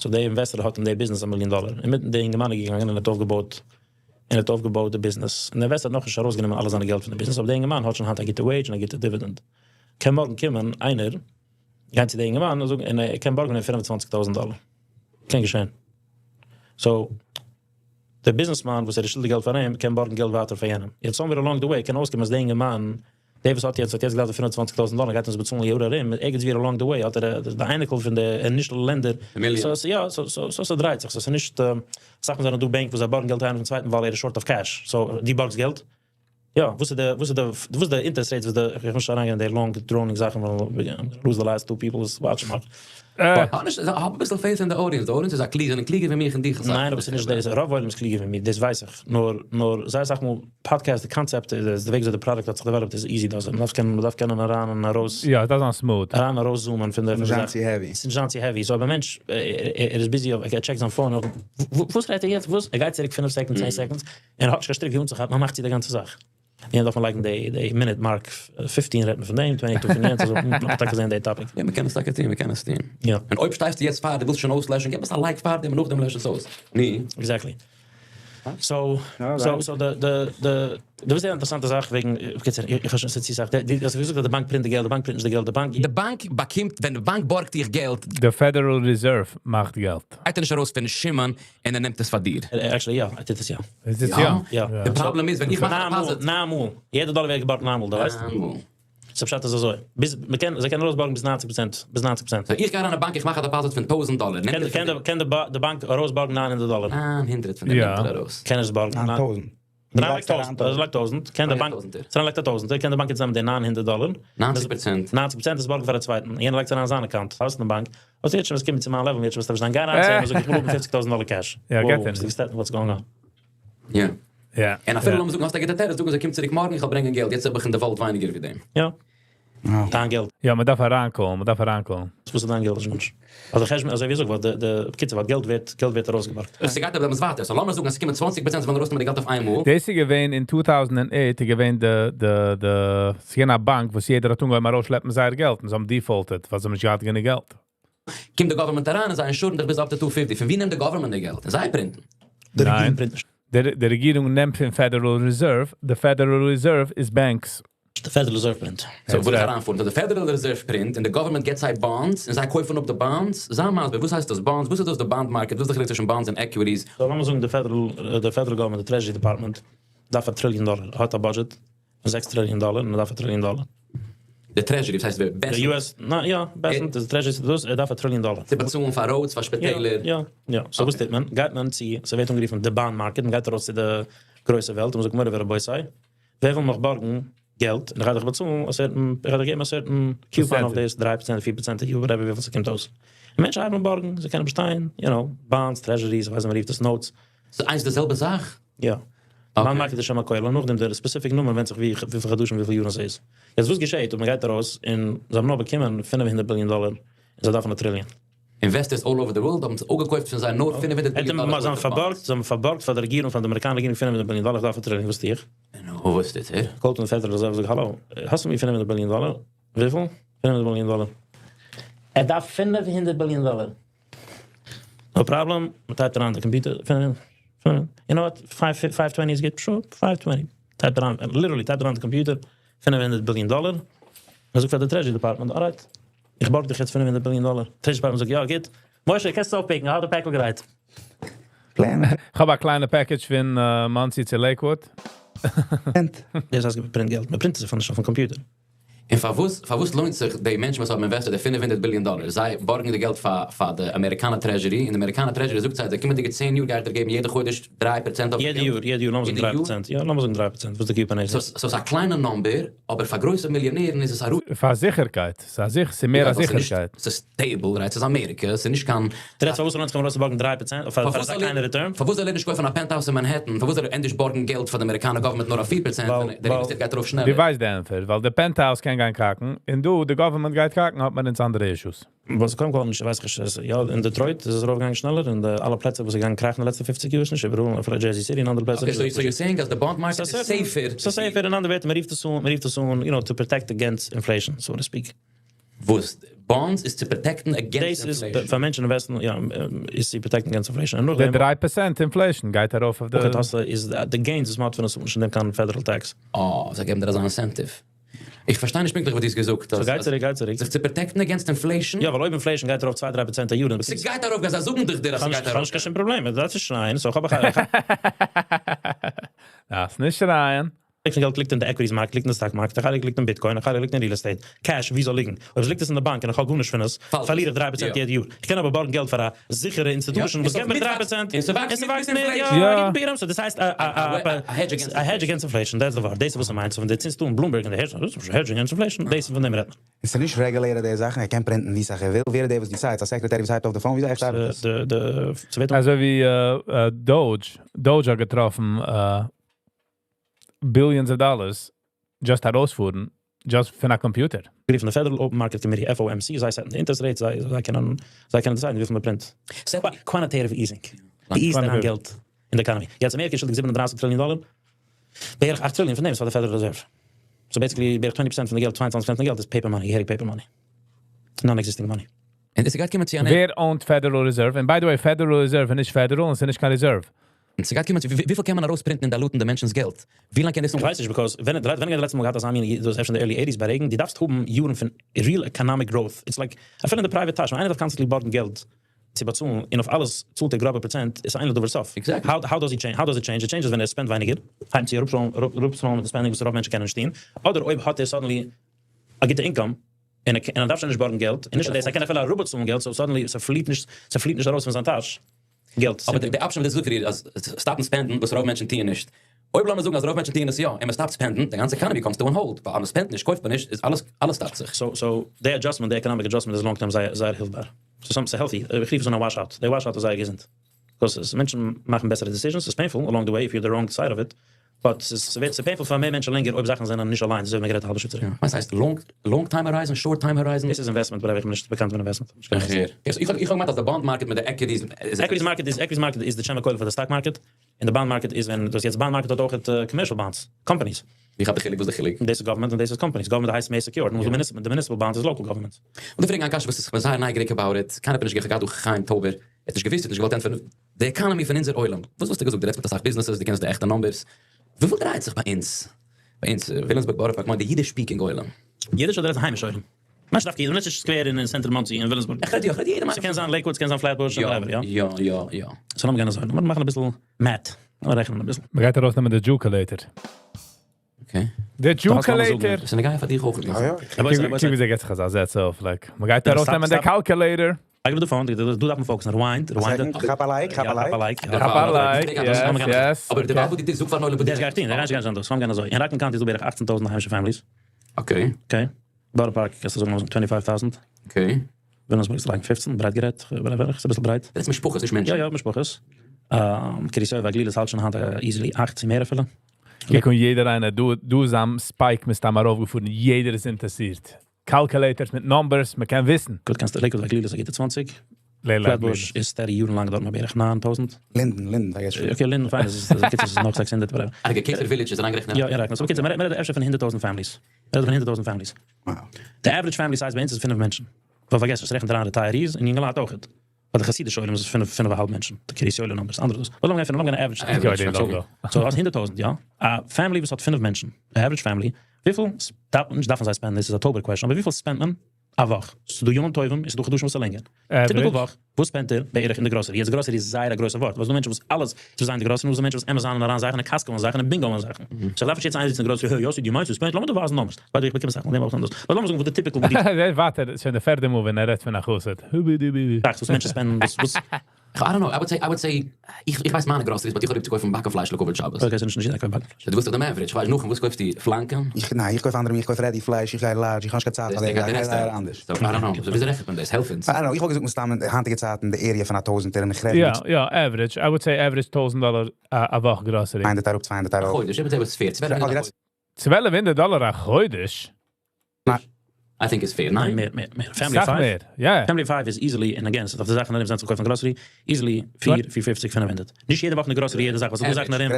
S10: So דער investor האט אין דער business א מיליאן דאלער. און מיט דעם אינגערמאן איז געגאנגען און האט אויפגעבויט, און האט אויפגעבויט די business. און דער investor האט נאכנישט ארויסגענומען אלע זיינע געלט פון די business, אבער דער אינגערמאן האט שוין היינט א גוטע wage און א גוטע dividend. קען מארגן קומען איינער, גיין צו דער אינגערמאן און זאגן, און ער קען בארגן אים 25.000 דאלער. קען געשען. So, דער businessman, וואס ער איז שולדיג געלט פאר אים, קען בארגן געלט ווייטער פאר יענעם. יעצט somewhere along the way קען אויסקומען אז דער אינגערמאן, דער וואס האט יעצט, האט יעצט געלט 25.000 דאלער, גייט אונז באצאלן יאר ארום, ערגעץ ווי along the way האט ער די אייניקל פון די initial lender.
S8: מיליאן.
S10: So, so, יא, so, so, so, ס'דרייט זיך. So, ס'איז נישט, זאכן זענען דא בענק, וואס זיי בארגן געלט איינער פון צווייטן, ווייל ער איז short of cash. So, דו בארגסט געלט. יא, וואס איז די, וואס איז די, וואס איז די interest rate, וואס די, איך מוז אריינגיין אין די long droning זאכן, ווייל lose the last two people וואס watchן נאך.
S8: האב נישט, האב אביסל faith אין די audience. די audience איז א קלוג, זענען קלוגער ווי מיך און דיך.
S10: ניין, אבער ס'איז נישט דאס. רוב עולם איז קלוגער ווי מיר, דאס ווייס איך. נאר, נאר, זיי זאג מאל, podcast, די concept איז, די וועג וויאזוי די product האט זיך developed איז easy דאס. מען דארף קענען, מען דארף קענען אריין און ארויס.
S1: יא, דאס איז smooth.
S10: אריין ארויס zoomען פון דער
S9: נישט זיין צו heavy.
S10: ס'איז נישט זיין צו heavy. So, אבער מענטש, ער איז busy, ער checkט זיין phone, וואס רעדט ער יעצט? וואס? ער גייט צוריק 5 seconds, 10 seconds, און ער האט נישט קיין שטריק ווי אנצוכאפן, מען מאכט זי די גאנצע זאך. און דארף מען לייגן די די מינוט mark 15 רעדט מען פון דעם, 22 פון יענץ, אזוי מ'האט טאקע געזען די topic.
S8: יא, מ'קען עס טאקע טון, מ'קען עס טון.
S10: יא.
S8: און אויב שטייסטו יעצט פאר, דו ווילסט שוין אויסלעשן, געב עס א לייק פאר דעם און נאכדעם לעש עס אויס. נו.
S10: Exactly. So, so, so די, די, די, דו ווייסט די אינטערעסאנטע זאך וועגן, בקיצור, איך האב שוין ס'איז צו סאך, די, האסט געזאגט אז די באנק print די געלט, די באנק print נישט די געלט, די באנק.
S8: די באנק באקומט, ווען די באנק בארגט דיך געלט.
S1: די Federal Reserve מאכט געלט.
S8: גייט ער נישט ארויס פון שמעון און ער נעמט עס פאר דיר.
S10: Actually יא, ער טוט עס יא.
S1: ער טוט עס יא?
S10: יא.
S8: די פראבלעם איז ווען איך מאך א deposit.
S10: ניין מאל. יעדע דאלער ווערט געבארגט ניין מאל, דו ווייסט?
S8: ניין מאל.
S10: So פשט איז אזוי, ביז מ'קען, זיי קענען ארויסבארגן ביז 90 פראצענט, ביז 90 פראצענט.
S8: So איך גיי אריין אין באנק איך מאך א deposit פון 1000 דאלער, נעמט ער
S10: קען די, קען די באנק ארויסבארגן 900 דאלער?
S8: 900 פון דעם נעמט ער ארויס.
S10: קען ער עס בארגן.
S9: 9000.
S10: אריינלייגט טויזנט, אריינלייגט טויזנט, קען די באנק, אריינלייגט א טויזנטער, קען די באנק יעצט נעמען די 900 דאלער.
S8: 90 פראצענט.
S10: 90 פראצענט עס בארגן פאר א צווייטן, יענער לייגט עס אריין אין זיין account, האסט אין די באנק, וואס יעצט שוין וועסט קומען צו מיין level, יעצט וועסטו פארשטיין, גיי אריין צו אים און זאג איך וויל האבן 50,000 דאלער cash.
S1: יא, גייט ער נישט.
S10: What's going on?
S8: יא.
S1: יא.
S8: און אפילו לאמיר זאגן האסט א גוטע תירוץ, זאגן זיי קום צוריק מארגן איך וועל ברענגען געלט, יעצט האב איך אין די vault ווייניגער ווי דעם.
S10: יא. דיין געלט.
S1: יא, מען דארף אריינקאלן, מען דארף אריינקאלן.
S10: וואס איז דיין געלט איז נישט. אזוי חשבון, אזוי ווי איך זאג, ווייל די, די, בקיצור, ווייל געלט ווערט, געלט ווערט ארויסגעבארגט.
S8: עס גייט אבער דעמאלטס ווייטער, so לאמיר זאגן אז עס קומען 20% וועלן ארויסנעמען די געלט אויף איינמאל.
S1: דאס איז געווען אין 2008, איז געווען די, די, די, ס'איז געווען א באנק, וואס יעדער האט אנגעהויבן ארויסשלעפן זייער געלט, און זיי האבן defaulted, ווייל זיי האבן נישט געהאט גענוג געלט.
S8: קומט די government אריין און זיי insure ן דיך ביז up to 250. פון ווי נעמט די government די געלט? און זיי print ן.
S10: די רעגירונג print נישט.
S1: די רעגירונג נעמט פון Federal Reserve, די Federal Reserve איז banks.
S10: די Federal Reserve print.
S8: So וויל איך אריינפארן, so די Federal Reserve print און די government געט זיי bonds און זיי קויפן אפ די bonds, זיי מסביר, וואס הייסט דאס bonds, וואס איז דאס די bond market, וואס איז די חילוק צווישן bonds און equities?
S10: So לאמיר זאגן די Federal, די Federal government, די Treasury Department, דארף א טריליאן דאלער, האט א budget פון 6 טריליאן דאלער און ער דארף א טריליאן דאלער.
S8: די Treasury, וואס הייסט ווער?
S10: די US, נא, יא, בעסענט, די Treasury, דאס, ער דארף א טריליאן דאלער.
S8: צו באצאלן פאר roads, פאר שפיטעלער.
S10: יא, יא, so וואס טוט מען? גייט מען צו, ס'ווערט אנגערופן די bond market, מען גייט ארויס צו די גרויסע וועלט און מען זאגט מורי ורבותי, ווער וויל נאך בארגן געלט, און איך גיי דיך באצאלן א certain, איך גיי דיך געבן א certain coupon אויף דאס, 3%, 4% א יאר, whatever וויפיל ס'קומט אויס. און מענטשן הייבן אן בארגן, זיי קענען באשטיין, you know, bonds, treasuries, איך ווייס ווי מ'רופט עס, notes.
S8: ס'איז איינס די זעלבע זאך?
S10: יא. Bond market איז שוין א כולל, נאכדעם דער specific נומער ווענדט זיך ווי וויפיל חדשים וויפיל יארן ס'איז. יעצט וואס געשעט אויב מ'גייט ארויס און זיי האבן נאר באקומען 500 ביליאן דאלער און זיי דארפן א טריליאן?
S8: Investors all over the world האבן אפגעקויפט פון זיי נאר 500 ביליאן דאלער.
S10: זיי האבן פארבארגט, זיי האבן פארבארגט פאר די רעגירונג, פאר די אמעריקאנער רעגירונג 500 ביליאן דאלער, איך דארף א טריליאן, וואס טו איך?
S8: נו, וואס טוט ער?
S10: קאלט אן Federal Reserve, זאגט האלא, האסטו מיר 500 ביליאן דאלער? וויפיל? 500 ביליאן דאלער. ער דארף 500 ביליאן דאלער. No problem, מען type ט אריין די computer, you know what, 520 איז גוט, sure, 520. Type ט אריין, literally type ט אריין די computer, 500 ביליאן דאלער. ער זאגט פאר די Treasury Department, alright, איך בארג דיך יעצט 500 ביליאן דאלער. Treasury Department זאגט, יא, גוט. משה, קענסט אויפ pick ן, האב די פעקל גרייט.
S1: איך האב א קליינע package פון מאנסי צו Lakewood.
S10: דאס הייסט print געלט, מען print עס פון אויפן computer.
S8: און פארוואס לוינט זיך די מענטשן וואס האבן invested די 500 ביליאן דאלער, זיי בארגן די געלט פאר די אמעריקאנער Treasury, און די אמעריקאנער Treasury זאגט זיי, די קומענדיגע 10 יאר גייט ער געבן יעדע חודש 3% אויף
S10: יעדע יאר, יעדע יאר, לאמיר זאגן 3%, יא, לאמיר זאגן 3%, וואס די coupon איז.
S8: So ס'איז א קליינע number, אבער פאר גרויסע מיליאנערן איז עס א
S1: פאר זיכערקייט, ס'איז מער א זיכערקייט.
S8: ס'איז stable, right? ס'איז אמעריקע, ס'איז נישט קיין...
S10: דו רעדסט פארוואס לוינט זיך אים ארויסצובארגן 3% פאר אזא קליינע return?
S8: פארוואס זאל ער נישט קויפן א penthouse אין מאנהעטן? פארוואס זאל ער ענדערש בארגן געלט פאר די אמעריקאנער government נאר אויף 4% ווען דער real estate גייט ארויף שנעלער?
S1: דו ווייסט די ענטפער, ווייל די penthouse קען גיין קאקן, און דא, די government גייט קאקן, האט מען אונז אנדערע issues.
S10: וואס קודם כל נישט, ווייס איך נישט, יא, אין Detroit איז עס ארויפגעגאנגען שנעלער, אין די אלע פלעצער וואס איז געגאנגען קראכן די לעצטע 50 יאר איז נישט איבעראל, אפילו Jersey City און אנדערע פלעצער.
S8: Okay, so you're saying אז די bond market איז safer.
S10: ס'איז safer, אין אנדערע ווערטער, מען רופט עס אן, מען רופט עס אן, you know, to protect against inflation, so to speak.
S8: וואס? Bonds איז צו protect ן against inflation?
S10: פאר מענטשן invest ן, יא, איז צו protect ן against inflation. און
S1: די 3% inflation גייט ארויף אויף די...
S10: Okay, דאס איז די gains וואס מ'האט פון עס, נישט אין דעם קיין federal tax.
S8: אה, זיי געבן דיר אזא incentive. איך פארשטיי נישט פונקטליך וואס דו האסט געזאגט.
S10: So גייט צוריק, גייט צוריק.
S8: זיך צו protect ן against inflation?
S10: יא, ווייל אויב inflation גייט ארויף 2-3% א יאר, דאן
S8: ס'גייט ארויף, זיי זאגן דיך דיר אז ס'גייט ארויף.
S10: כ'האב נישט קיין שום פראבלעם, דאס איז שרייען, so כ'האב א
S1: דארפסט נישט שרייען.
S10: חלק פון געלט ליגט אין די equities market, ליגט אין די stock market, א חלק ליגט אין Bitcoin, א חלק ליגט אין real estate, cash, ווי זאל ליגן? אויב עס ליגט עס אין די באנק און איך האב גארנישט פון עס, פארליר איך 3% יעדע יאר. איך קען אבער בארגן געלט פאר א זיכערע institution וואס געבט מיר 3%,
S8: און ס'וואקסט מיט inflation.
S10: יא, דאס הייסט א hedge against inflation, דאס איז די ווארט, דאס איז וואס ער מיינט, so ווען דו צינדסט אן Bloomberg און דו הערסט hedge against inflation, דאס איז פון דעם רעדט מען.
S9: עס איז נישט regulated די זאכן, ער קען print ן ווי סאך ער וויל, ווער איז דער וואס decide ט? א secretary וואס הייבט אויף די phone, ווי אזוי ארבעט עס?
S1: אזוי ווי DOGE, DOGE האט געטראפן billions of dollars just ארויספארן, just פון א computer.
S10: גערופן די Federal Open Market Committee, FOMC, זיי set ן די interest rates, זיי קענען זיי קענען decide ן וויפיל מען print. Quantitative easing. די ease ט אריין געלט אין די economy. יעצט אמעריקע איז שולדיג 37 טריליאן דאלער. בערך 8 trillion פון דעם איז פאר די Federal Reserve. So basically בערך 20% פון די געלט, 22% פון די געלט איז paper money, געהעריג paper money. Non-existing money.
S8: און עס גייט קומען צו אן
S1: ווער owned Federal Reserve? And by the way, Federal Reserve איז נישט federal און עס איז נישט קיין reserve.
S8: און ס'גייט קומען צו, וויפיל קען מען ארויספרינטן און diluten די מענטשנ'ס געלט? ווי לאנג קען דאס
S10: איך ווייס נישט, because ווען ווען די לעצטע מאל געהאט אזא מין, דאס אפשר אין די early 80s ביי Reagan, דו דארפסט האבן יארן פון real economic growth. It's like, אפילו אין די private טאש, ווען איינער דארף constantly בארגן געלט צו באצאלן, און אויף אלעס צאלט ער גראבע פראצענט, איז אין לדבר סוף.
S8: Exactly.
S10: How does it change? How does it change? It changes ווען ער spend ווייניגער, הייבט זיך אראפצורולן מיט די spending וואס רוב מענטשן קענען נישט טון, אדער אויב האט ער suddenly א גוטע income, און ער דארף שוין נישט בארגן געלט, און נישט נאר דאס, ער קען אפילו אראפצאלן געלט, so suddenly ס'פליט נישט ארויס פון זיין טאש געלט.
S8: אבער די option וואס דו זאגסט פריער אז stop ן spend ן וואס רוב מענטשן טוען נישט. אויב לאמיר זאגן אז רוב מענטשן טוען עס יא, און מען stop ט spend ן, די גאנצע economy comes to a halt, ווייל אז מען spend נישט, קויפט מען נישט, איז אלעס, אלעס stop ט זיך.
S10: So די adjustment, די economic adjustment איז long term זייער, זייער הילפבאר. So some, healthy. איך רוף עס אן א washout. די washout איז זייער געזונט. Because מענטשן מאכן בעסערע decisions, it's painful along the way if you're the wrong side of it. But עס איז painful פאר מער מענטשן לענגער אויב זאכן זענען נישט aligned, אזוי ווי מיר גערעדט א האלבע שעה צוריק.
S8: וואס הייסט long, long time horizon, short time horizon?
S10: דאס איז investment, but איך בין נישט באקאנט מיט investment.
S8: איך הער. איך האב געמיינט אז די bond market מיט די equities איז
S10: Equities market איז די שם הכולל פאר די stock market, און די bond market איז ווען דאס יעצט bond market האט אויך commercial bonds, companies.
S8: ווי האט די חילוק, וואס איז די חילוק?
S10: דאס איז government און דאס איז companies. Government הייסט מער secure, נאר די municipal bonds איז local government.
S8: און די פרעגן א קשיא וואס איך בין זייער נייגעריג about it. קיינער האט נישט געהאט דא חיים טויבער. ער האט נישט געוואוסט, ער האט נישט געוואלט ענטפערן. די economy פון אונזער עולם. וואס וואלסטו געזאגט? דו רעדסט מיט אסאך businesses, דו קענסט די עכטע numbers. וויפיל דרייט זיך ביי אונז? ביי אונז, וויליאמסבורג, בארא פארק, מיין די אידיש speaking עולם.
S10: אידיש אדער היימיש עולם? מענטש דארף יעדער, נישט סקווער אין Center Monsey אין וויליאמסבורג.
S8: איך רעד יא, איך רעד יעדער
S10: ס'קען זיין Lakewood, ס'קען זיין Flatbush, whatever, יא?
S8: יא.
S10: So לאמיר גיין אזוי. לאמיר מאכן אביסל math. לאמיר רעכענען אביסל.
S1: מען גייט ארויסנעמען די Jewculator.
S8: Okay.
S1: די Jewculator.
S8: דאס איז נוגע פאר דיך אויך.
S9: יא.
S1: קוק ווי זי גייט זיך אזא זעץ אויף, like, מען גייט ארויסנעמען די calculator.
S10: I give the phone, דו דארפסט focus ן, rewind, rewind.
S9: כאפ א like, כאפ א
S10: כאפ א
S9: like.
S10: like.
S1: כאפ א like, yes.
S8: אבער די וואס די זאגט פאר נאר
S10: דאס גייט אין, דער גייט נישט דאס. לאמיר גיין אזוי. אין Rockland County איז דא בערך 18,000 היימישע families.
S8: Okay.
S10: Okay. בארא פארק, קענסטו זאגן 25,000.
S8: Okay.
S10: וויליאמסבורג איז like 15, ברייט גערעדט, whatever, איז אביסל ברייט.
S8: דאס איז משפחות, נישט מענטשן.
S10: יא, משפחות. קרית יואל והגלילות האלט שוין היינט easily 18 מער אפילו.
S1: קוק אן יעדער איינער, דו איז עם spike מיט דעם ארויפגעפארן, יעדער איז אינטערעסירט. Calculators מיט numbers, מען קען וויסן.
S10: גוט, קענסטו Lakewood והגלילות גייט 20.
S1: Leila
S10: Flatbush איז steady יארן לאנג דארט נאך בערך 9,000.
S9: Linden, Linden, פארגעס שוין.
S10: Okay, Linden, fine, דאס איז דאס איז נאך 600, whatever.
S8: אה, כתר Village איז אריינגערעכנט.
S10: יא, רעכנט. So, okay, מיר רעדן אפשר פון 100,000 families. מיר רעדן פון 100,000 families.
S9: Wow.
S10: The average family size ביי אונז איז 5 מענטשן. ווייל פארגעס, עס רעכנט אריין retirees און יונגעלייט אויך. ווייל די חסידישע עולם איז 5, 5,5 מענטשן. די קרית יואל numbers, אנדערע דאס. ווייל לאמיר גיין פון, לאמיר גיין average.
S8: Average,
S1: יא, די
S8: okay.
S1: logo.
S10: So, האסט 100,000, יא? א family וואס האט 5 מענטשן. The average family. וויפיל, דארף, נישט דארפן זיי spend ן, דאס איז א טויבער question, אבער וויפיל spend מען א וואך? ס'איז דא ימים טובים, איז דא חדשים וואס איז לענגער.
S1: Average.
S10: Typical וואך, וואס spend ער בערך אין די grocery? יעצט grocery איז זייער א גרויסע ווארט. וואס דא מענטשן וואס אלעס צו זיין די grocery, וואס דא מענטשן וואס Amazon און אריין זאכן, און Costco און זאכן, און Bingo און זאכן. So איך דארף נישט יעצט איינזיצן אין grocery, hey, יוסי, דו מיינסט, דו spend, לאמיר דיר ווייזן numbers. ווייל איך באקום זאכן, נעם אויך אנדערש. ווייל לאמיר זאגן, וואס די typical, וואס די
S1: ווארט, שוין דער פערטע מאל, ווען ער רעדט פון א חסיד.
S10: זאגסט, וואס מענטשן spend ן, וואס
S8: I don't know, I would say, איך ווייס מיינע groceries, but איך האב ליב צו קויפן באקן פלייש לכבוד שבת.
S10: Okay, ס'איז נישט יעדער קויפט באקן פלייש.
S8: דו ווייסט דאך דעם average, איך ווייס נאך, וואס קויפסטו? פלאנקען?
S9: איך, ניין, איך קויף אנדערע, איך קויף ready פלייש, איך גיי large, איך האב נישט קיין צייט פאר דעם, איך גיי זייער אנדערש.
S8: So, I don't know, so וויאזוי רעכנט מען דאס? העלף אונז.
S9: I don't know, איך וואלט געזאגט, מסתם אין היינטיגע צייטן, די area פון א טויזנטער, און איך רעכן
S1: יא, average. I would say average 1000 דאלאר א וואך grocery.
S9: 100 אראפ, 200 אראפ.
S8: חודש, איך בין fair, 1200
S1: 1200 דאלאר א חודש?
S8: I think it's fair,
S10: ניין,
S8: ניין?
S10: מער, מער, מער. Family
S1: סאך
S10: 5.
S1: מער, יא.
S10: Family 5 is easily, and again, אויף די זאכן ארום זענען צו קויפן grocery, easily 4, 450, 500. נישט יעדע וואך eine grocery, יעדע זאך, וואס דו זאגסט ארום.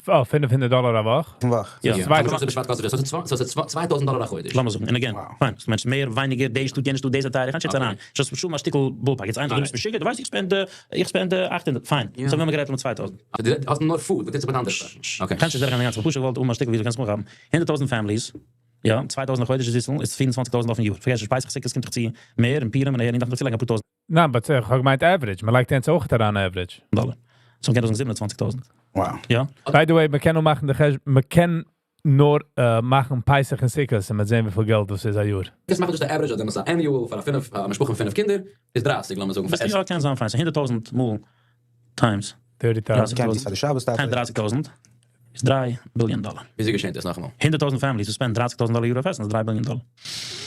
S1: Oh, 500 דאלאר א וואך?
S9: פון וואך.
S10: יא.
S8: יא,
S1: צוויי-
S8: so so so 2000 דאלאר א חודש.
S10: לאמיר זאגן, and again,
S9: Wow.
S10: fine, מענטש מער, ווייניגער, דאס טוט, יענס טוט, דאס טייער, איך קען נישט אריין. Just שוין מאל שטיקל ballpark. יעצט איינער, דו ביסט משוגע, דו ווייסט, איך spend, איך spend 800, fine. So, מיר האבן גערעדט מיט 2000.
S8: דו האסט נאר food, וואס טוט זיך מיט אנדערע זאכן? Okay.
S10: קענסט נישט זאגן, גאנץ פשוט געוואלט, אום א שטיקל, ווי דו קענסט מאל האבן. 100,000 families, יא, 2000 א חודש איז איז 24,000 אויפן יאר. פארגעס נישט, פסח סוכות קומט דאך צו מער, און פורים, און אהער, און דארף נאך צולייגן א פאר טויזנט
S1: ניין, but איך האב געמיינט average. מען לייגט יעצט אויך אריין average.
S10: דאלאר. So, מ'קען זאגן 27,000.
S9: Wow.
S10: יא?
S1: By the way, מען קען נאר מאכן די חשבון, מען קען נאר מאכן פסח און סוכות און מיר זען וויפיל געלט דאס איז א יאר.
S8: דאס מאכט דאס די average אדער מ'זאגט annual פאר א פינף, א משפחה פון פינף קינדער, איז 30, לאמיר זאגן, פאר
S10: יא,
S8: עסן.
S10: קען זיין, fine. So 100,000 מאל times
S1: 30,000.
S9: Candies פאר די שבת
S10: times 30,000 איז 3 billion דאלאר.
S8: וויאזוי געשעט דאס נאכאמאל?
S10: 100,000 families who spend 30,000 דאלאר א יאר אויף עסן, איז 3 billion דאלאר.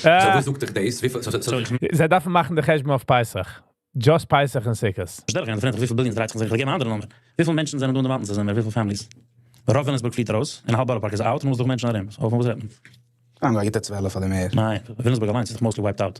S8: So, וואס זאגט דיך דאס? וויפיל, so,
S10: So, איך
S1: זיי דארפן מאכן די חשבון אויף פסח. Just פסח און סוכות.
S10: שטעל דיך פאר וויפיל billions 30 איך געב אן אנדערע number. וויפיל מענטשן זענען דא אין די mountains זענען מיר, וויפיל families? רוב וויליאמסבורג פליט ארויס, און האלב בארא פארק איז out, און מוז דאך מענטשן ארום. So, וואס רעדט מען?
S9: Ah, גייט 12 אדער מער.
S10: ניין, וויליאמסבורג אליין איז mostly wiped out.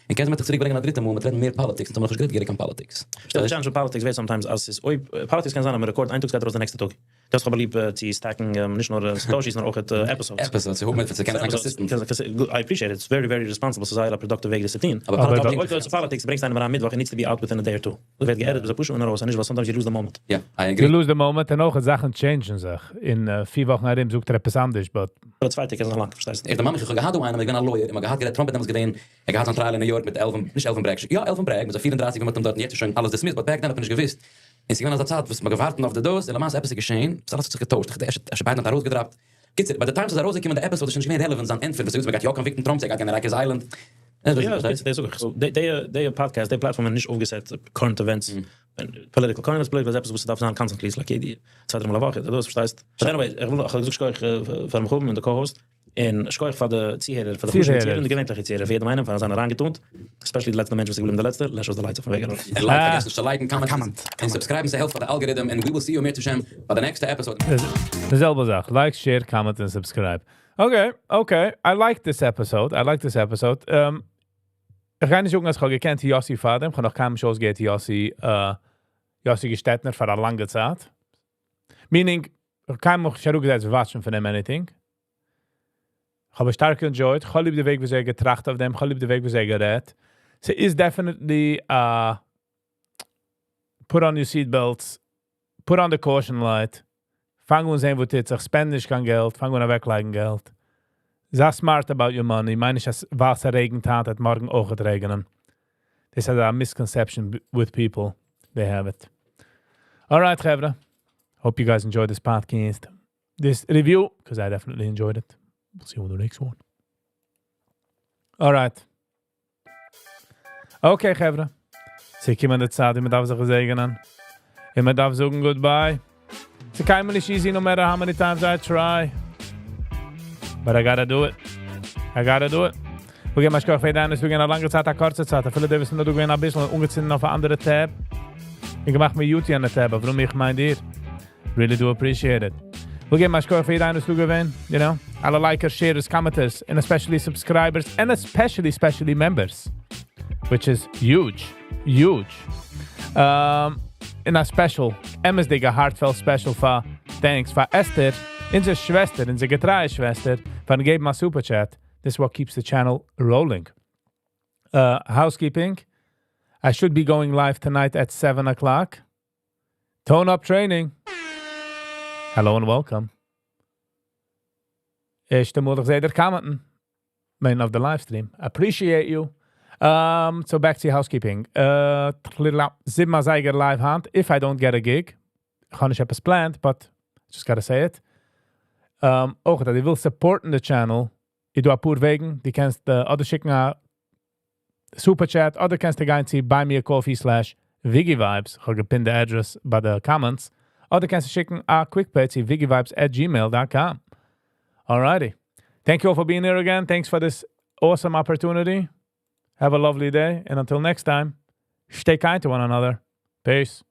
S8: און קען זיין מ'וועט דיך צוריק ברענגען א דריטע מאל, מ'וועט רעדן מער politics, אונז האבן נאכנישט גערעדט געהעריג קיין politics.
S10: די challenge פון politics ווערט sometimes אז ס'איז אויב politics קען זיין אז מ'רעקארד איין טאג ס'גייט ארויס די נעקסטע טאג. דאס האב ליב צו stack ן נישט נאר satoshis נאר אויך episodes.
S8: Episodes, צו האבן מיט צו קענען זיין consistent.
S10: I appreciate it. It's very very responsible. ס'איז זייער א productive וועג דאס צו טון.
S8: אבער
S10: אבער
S8: politics-
S10: אויב politics ברענגסט איינעם אריין מיטוואך, it needs to be out within a day or two. דאס ווערט גע edit, ביז א פוש און ארויס, און נישט ווייל sometimes you lose the moment.
S8: Yeah, I
S1: You
S8: agree.
S1: lose the moment און אויך זאכן change ן זיך. אין פיר וואכן ארום זאגט ער עפעס אנדערש, but
S10: אבער צווייטע קען זיין לאנג, פארשטייסט?
S8: איך דערמאן מיך, איך האב געהאט דא איינעם, איך בין א lawyer, און מ'האט געהאט גערעדט, טראמפ האט דעמאלטס געווען, ער געהאט זיין trial אין ניו יארק מיט Alvin, נישט Alvin Bragg, יא Alvin Bragg, מיט זיי 34 מיט אים דארט, יעצט איז שוין אלעס dismissed, but back then האט מען נישט געוואוסט. און ס'איז געווען אזא צייט, וואס מ'האט געווארט אויף די דאס, און למעשה עפעס איז געשען, ס'איז אלעס האט זיך געטוישט, איך דער ערשטע ביידן האט ארויסגע drop ט. קיצור, by the time ס'איז ארויסגעקומען די episode, איז שוין נישט געווען relevant זיין ענטפער, וואס ער האט געזאגט, מ'גייט יא convict ן טראמפ, ער גייט גיין אין Rikers Island.
S10: יא, דאס דאס זאג איך. So, די די די podcast, די platform איז נישט אויפגעסעט current events. Political. Current events, political איז עפעס וואס דארף זיין constantly, like יעדע צוויי דריי מאל א וואך, דאס פארשטייסט. But anyway, איך וויל איך האב געזאגט שכוח פאר מיך און די co-host און שכוח פאר די צוהערער, פאר די חשובע
S1: צוהערער.
S10: צוהערער און די געווענליכע צוהערער, פאר יעדעם איינעם פאר זיין אריינגעטון, especially די לעצטע מענטש וואס איז געבליבן די לעצטע, לעש אויס די lights אויפן וועג ארויס.
S8: און like, פארגעס נישט צו like ן, comment,
S9: Comment.
S8: און subscribe, ס'העלפט פאר די algorithm, and we will see you אם ירצה השם ביי the next episode.
S1: די זעלבע זאך. Like, share, comment and subscribe. Okay. I like this episode. I like this episode. איך גיי נישט זאגן, אז איך האב געקענט יאסי פאר דעם. איך האב נאך קיינמאל נישט אויסגעהערט יאסי, יאסי געשטעטנער פאר א לאנגע צייט. Meaning, איך קיינמאל נישט אראפגעזעצט watch ן פון אים anything. איך האב שטארק enjoyed. איך האב ליב די וועג, ווי ער געטראכט אויף דעם. איך האב ליב די וועג, ווי ער גערעדט. ס'איז definitely put on your seatbelts, put on the caution light. פאנג אן זען, וואו טוט זיך. Spend נישט קיין געלט. פאנג אן אוועקלייגן געלט. זיי smart about your money. מיין נישט, אז ווייל ס'רעגנט היינט, וועט מארגן אויך רעגענען. This is a misconception with people. They have it. All right, חברה. Hope you guys enjoyed this podcast. This review, because I definitely enjoyed it. We'll see you on the next one. All right. Okay, חברה. ס'געקומען די צייט, ווי מ'דארף זיך געזעגענען. און מ'דארף זאגן goodbye. ס'איז קיינמאל נישט easy, no matter how many times I try. But I gotta do it. I gotta do it. מיר געבן א שכוח פאר דיינע, מיר גייען א לאנגע צייט, א קורצע צייט. אפילו די וואס נאר דא געווען א ביסל אנגעצינדן אויף אן אנדערע tab. איך מאך מיר mute אן די tab, אבער איך מיין דיר. Really do appreciate it. מיר געבן א שכוח פאר דיינע דא געווען, אלע likers, sharers, commenters, and especially subscribers, and especially, especially members. Which is huge. Huge. און א special, אמת'דיגע heartfelt special פאר thanks פאר Esther, אונזער שוועסטער, אונזער געטרייע שוועסטער, פארן געבן א super chat. This is what keeps the channel rolling. Housekeeping. I should be going live tonight at 7 o'clock. Tone up training. Hello and welcome. ערשטע מאל איך זע דיר comment ן. Main of the live stream. Appreciate you. So back to housekeeping. 7 אזייגער live היינט. If I don't get a gig. איך האב נישט עפעס planned, but just gotta say it. אויך, אז דו ווילסט support ן the channel, איז דא א פאר וועגן. דו קענסט אדער שיקן א super chat, אדער קענסטו גיין צו buymeacoffee/ViggyVibes. איך האב גע pin ט די address ביי די comments. אדער קענסטו שיקן א quick pay צו viggyvibes@gmail.com. Alrighty. Thank you all for being here again. Thanks for this awesome opportunity. Have a lovely day. And until next time, stay kind to one another. Peace.